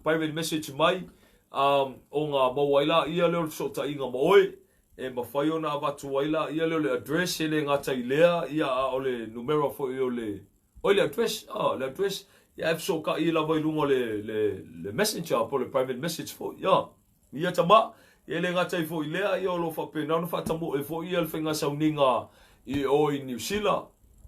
private message mai, ona maua ai laia lea o le fesootaiga ma oe, e mafai ona avatu ai laia lea o le address, e le gata i lea, ia a o le numera foi o le, oi le address, le address, ia e fesootai lava i luga o le messenger po o le private message foi, ia. Ia tama, e le gata ai foi i lea, ia o lo o faapena ona faatamoe foi ia le faiga sauniga i o i Niu Sila,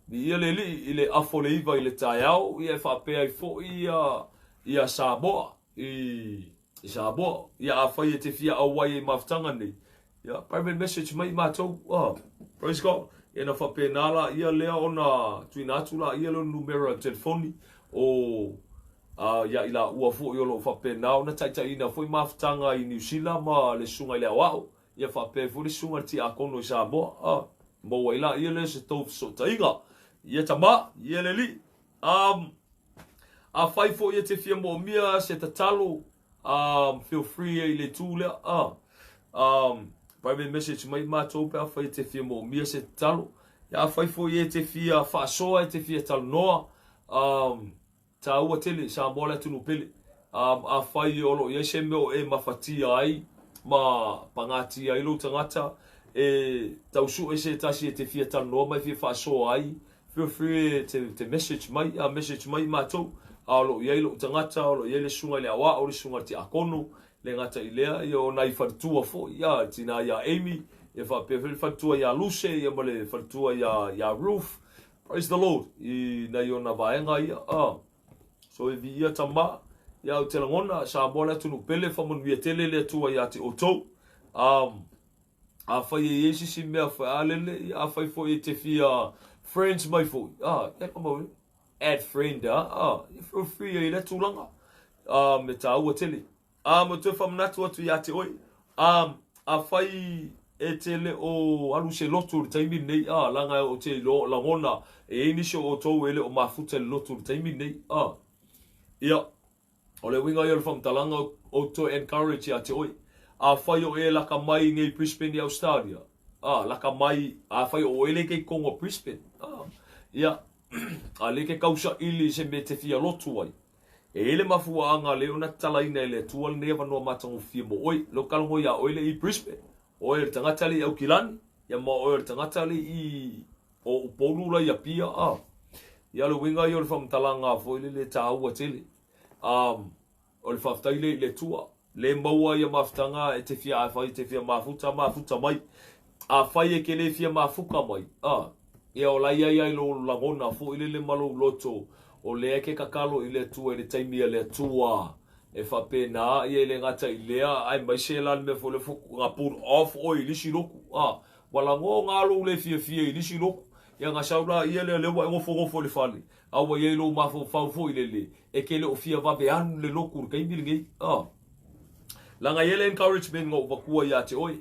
i ia le alii i le afa o le 9 i le taeao, ia e faapea ai foi ia, ia Samoa i, i Samoa. Ia afai e te fia auai ai mafutaga nei, ia private message mai i matou, praise God. Ia na faapena la ia lea ona tuuina atu la ia lea o le numera telefoni o ia i laua foi o lo o faapena ona taitaiina foi mafutaga i Niu Sila ma le susuga i le aoao, ia faapea ai foi le susuga i le tiakono i Samoa. Maua ai laia lea se tou fesootaiga. Ia tama, ia le alii. Afai foi e te fia moomia se tatalo, feel free i le itu lea. Private message mai matou pe afai e te fia moomia se tatalo. Ia afai foi e te fia faasoa, e te fia talanoa, taua tele Samoa le atunuu pele. Afai o lo o i ai se mea o e mafatia ai ma pagatia ai lou tagata, e tau sue se tasi e te fia talanoa ma e fia faasoa ai, feel free te message mai, message mai matou. A o lo o i ai lou tagata, o lo o i ai le susuga i le aoao, le susuga i le tiakono, le gata i lea, ia o nai faletua foi, ia, le tina ia Amy, ia faapea foi le faletua ia Luce, ia ma le faletua ia Ruth. Praise the Lord, i nai ona vaega ia. So e viia tama, ia ou te lagona, Samoa le atunuu pele, faamanuia tele le Atua ia te outou. Afai e i ai se isi mea fealele, ia afai foi e te fia friends mai foi, ia kama add friend, ia feel free ai lea tulaga. Me tāua tele. Ma toe faamanatu atu ia te oe, afai e te le o alu se lotu i le taimi lenei, leaga ou te lagona e i ai nisi o outou e le o mafuta i le lotu i le taimi lenei, ia, o le uiga ia o le faamatalaga ou te toe encourage ia te oe. Afai o e laka mai i nei Brisbane i Australia, laka mai, afai o oe le ke i totonu o Brisbane, ia, a le ke kausaili i se mea e te fia lotu ai, E i ai le mafuaaga lea ona tatalaina e le Atua lenei avanoa matagofie mo oe. Leo talanoa iā oe le i Brisbane. O oe o le tagata le i Aukilani, ia ma o oe o le tagata le i o Upolu la i Apia, a. Ia o le uiga ia o le faamatalaga foi lele e taua tele. Um, o le faafetai lea i le Atua. Le maua ia mafutaga e te fia afai e te fia mafuta, mafuta mai. Afai e ke le fia mafuka mai, a, ia o la i ai ai lou lagona foi lele ma lou loto, o lea e ke tatalo i le Atua i le taimi a le Atua. E faapena, ia e le gata i lea, aemaise la le mea foi lea na pull off oe i le isi lotu, a, ua lagoga lou le fiafia i le isi lotu, ia na sau la ia lea, lea ua e nofonofo i le fale, a ua i ai lou mafaufau foi lele, e ke le o fia vave alu i le lotu i le taimi lenei, a. Leaga e i ai le encouragement na ou avatua ia te oe,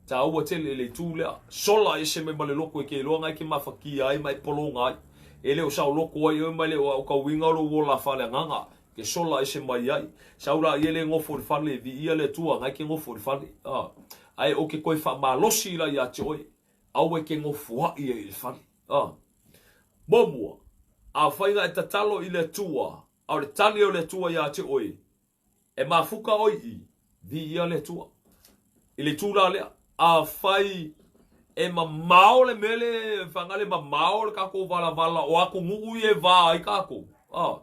taua tele le itu lea, sola ese mai ma le lotu e ke iloa na e ke mafatia ai ma e pologa ai. E le o saoloto ai oe ma e le o aotauina lou ola faaleagaga, ke sola ese mai ai. Sau la ia le nofo i le fale, viia le Atua, na e ke nofo i le fale. A. Ae ou ke toe faamalosi la ia te oe, aua e ke nofoai ai i le fale. A. Muamua, afai na e tatalo i le Atua, a o le tali o le Atua ia te oe, e mafuka oe i i, viia le Atua. I le itu la lea, afai e mamao le mea le faga le mamao le tatou valavala o atunuu ia e va ai tatou, a,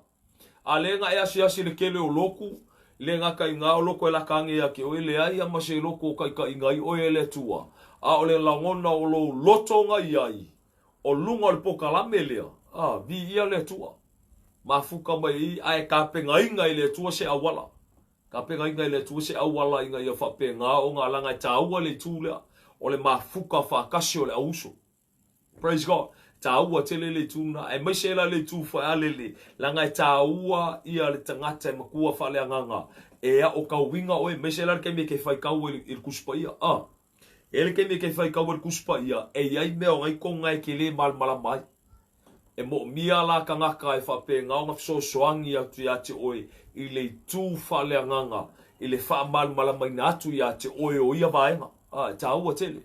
a lea na e asiasi i le tele o lotu, le gata i na o lotu e laka ane ia te oe, leai a ma se lotu o taitaiga ai oe e le Atua, a o le lagona o lou loto na i ai, o luga o le pokalame lea, a, viia le Atua. Mafuka mai i i, ae tapenaina e le Atua se auala. Tapenaina e le Atua se auala ina ia faapena ona leaga e taua le itu lea o le mafuka faatasi o le auuso. Praise God. Taua tele le itu lena, aemaise la le itu faealele, leaga e taua ia le tagata e matua faaleagaga e aotauina oe, aemaise la le taimi e ke faitau ai i le Tusi Paia. A, e i ai le taimi e ke faitau ai i le Tusi Paia, e i ai mea o nai toga e ke le malamalama ai. E moomia la tagata e faapena ona fesoasoani atu ia te oe i le itu faaleagaga, i le faamalamalamaina atu ia te oe o ia vaega. A, e taua tele.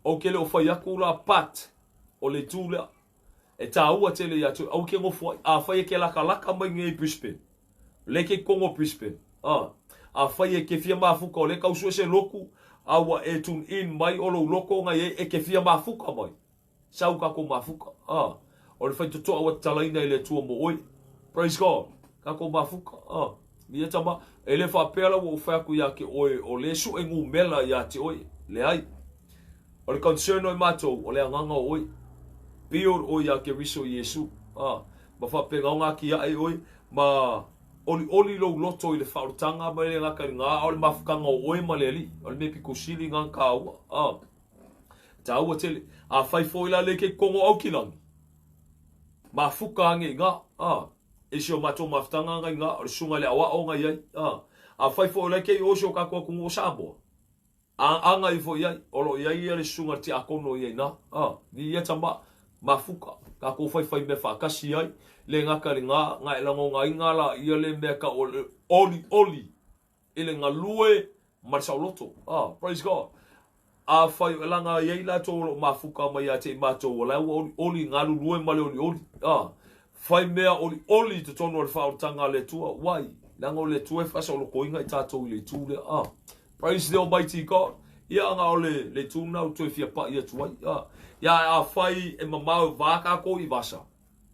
Ou te le o fai atu la but o le itu lea. E taua tele ia te oe, aua e ke nofo ai. Afai e ke lakalaka mai nei i Brisbane, le ke i totonu o Brisbane, a, afai e ke fia mafuka o lea e tau sue se lotu, a ua e tune in mai o lou loto na i ai e ke fia mafuka mai. Sau kakou mafuka. A, o le faitotoa ua tatalaina e le Atua mo oe. Praise God. Kakou mafuka. A, ia tama, e le faapea la ua ou fai atu ia te oe, o le sue numera ia te oe. Leai. O le concern o i matou, o le agaga o oe. Build oe ia Keriso Iesu. A, ma faapena ona atiae oe, ma olioli lou loto i le faaolataga ma le gata i le gā, a o le mafutaga o oe ma le Alii. O le mea pito sili na taua. A, Taua tele. Afai foi la le ke kongo au ki langi. Mafuka ange i nga. A. E si o matou mafutaga anga i nga, o le susuga i le aoao anga i ai. A. Afai foi o la ke i o si o kakou atunuu o Samoa. A anga ifo i ai, o lo o i ai ia le susuga i le tiakono i ai na. A. Ni ia tama. Mafuka. Kakou faifai mea faatasi ai. Le gata i le nga, nga e lagonaina la ia le mea tau o le olioli i le galue ma le saoloto. Ah, praise God. Afai o laga i ai latou o lo o mafuka mai ia te i matou, o la ua olioli, galulue ma le olioli. Ah, fai mea olioli i totonu o le faaolataga a le Atua. Why? Leaga o le Atua e faasaolotoina i tatou i le itu lea. Ah, praise the Almighty God. Ia aga o le, le itu lena ua toe fia pai atu ai. Ah, ia afai e mamao e va tatou i vasa,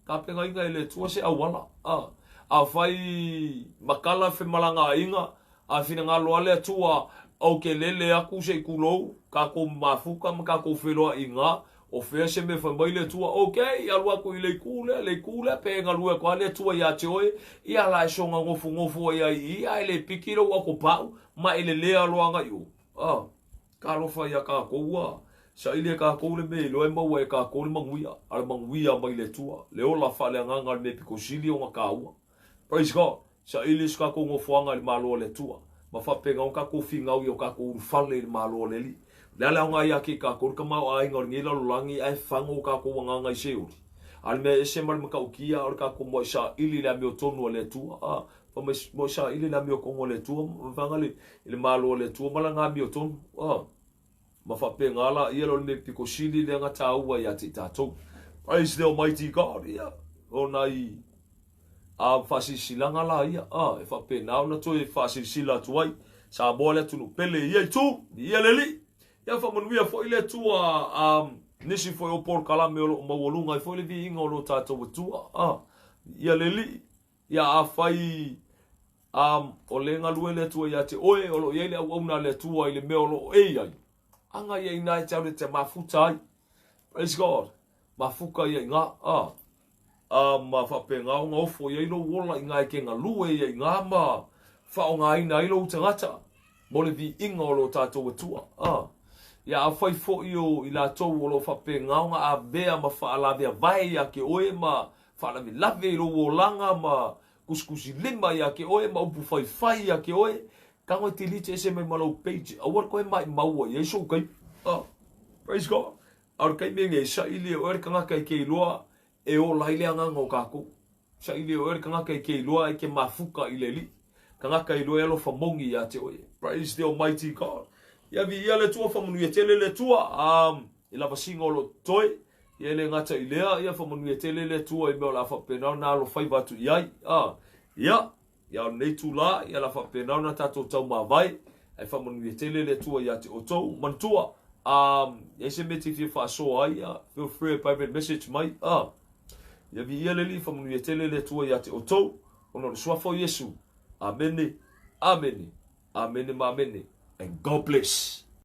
Tapenaina e le Atua se auala. A. Afai matala femalagaaiga, a finagalo a le Atua, ou te lele atu se i tulou, tatou mafuta ma tatou feiloaiga, o fea se mea fai mai le Atua, ok, alu atu i le itu lea, le itu lea, pe galue atu lava le Atua ia te oe, ia la e soona nofonofo ai ai i i, ae le piki lou autopau, ma e lelea loa agai i o. A. Talofa ia tatou ua saili e tatou le mea iloa e maua e tatou le manuia, a le manuia mai le Atua, le ola faaleagaga o le mea pito sili ona taua. Praise God! Saili so tatou nofoaga i le Malo o le Atua, ma faapena ona tatou finau i o tatou ulufale i le Malo o le Alii. O le a le aoga ia te i tatou le tamaoaiga o lenei lalolagi ae fago o tatou agaga i Seoli? A o le mea ese ma le matautia o le tatou muai saili i le amiotonu a le Atua. A, Fai mai, mo saili le amiotonu a le Atua, vaega le, i le Malo o le Atua ma lana amiotonu. Ah, ma faapena la ia o le mea pito sili lea na taua ia te i tatou. Praise the Almighty God, ia, o nai a faasilasilaga la ia, ah, e faapena ona toe faasilasila atu ai. Samoa le atunuu pele ia itu, ia le alii. Ia faamanuia foi le Atua nisi foi o polokalame o lo o maualuga ai foi le viiga o lo tatou Atua. Ia le Alii, ia afai o le galue le Atua ia te oe, o lo o i ai le auauna a le Atua i le mea o lo o e i ai, aga ia ina e te alu e te mafuta ai. Praise God. Mafuta ia iga, ma faapena ona ofo i ai lou ola i ina e te galue ia iga ma faaaogaina ai lou tagata mo le viiga o lo tatou Atua. Ia afai foi o i latou o lo o faapena ona avea ma faalaveavae ia te oe ma faalavelave i lou olaga ma tusitusilima ia te oe ma upu faifai ia te oe, tago e delete ese mai ma lou page, aua le toe maimau i ai sou taimi. Praise God. A o le taimi lenei, saili e oe le tagata e te iloa e ola ai le agaga o tatou. Saili e oe le tagata e te iloa e te mafuta i le Alii. Tagata e iloa e alofa moni ia te oe. Praise the Almighty God. Ia viia le Atua, faamanuia tele le Atua. I lavasiga o lo o totoe. Ia e le gata i lea, ia faamanuia tele le Atua i mea o le a faapena ona alofaiva atu i ai. Ia, ia o lenei itulā, ia o le a faapena ona tatou taumavae, ae faamanuia tele le Atua ia te outou. Manatua, i ai se mea e te fia faasoa ai, ia, feel free e private message mai. Ia viia le Alii, faamanuia tele le Atua ia te outou, ona o le suafa o Iesu. Amene, amene, amene ma amene. And God bless.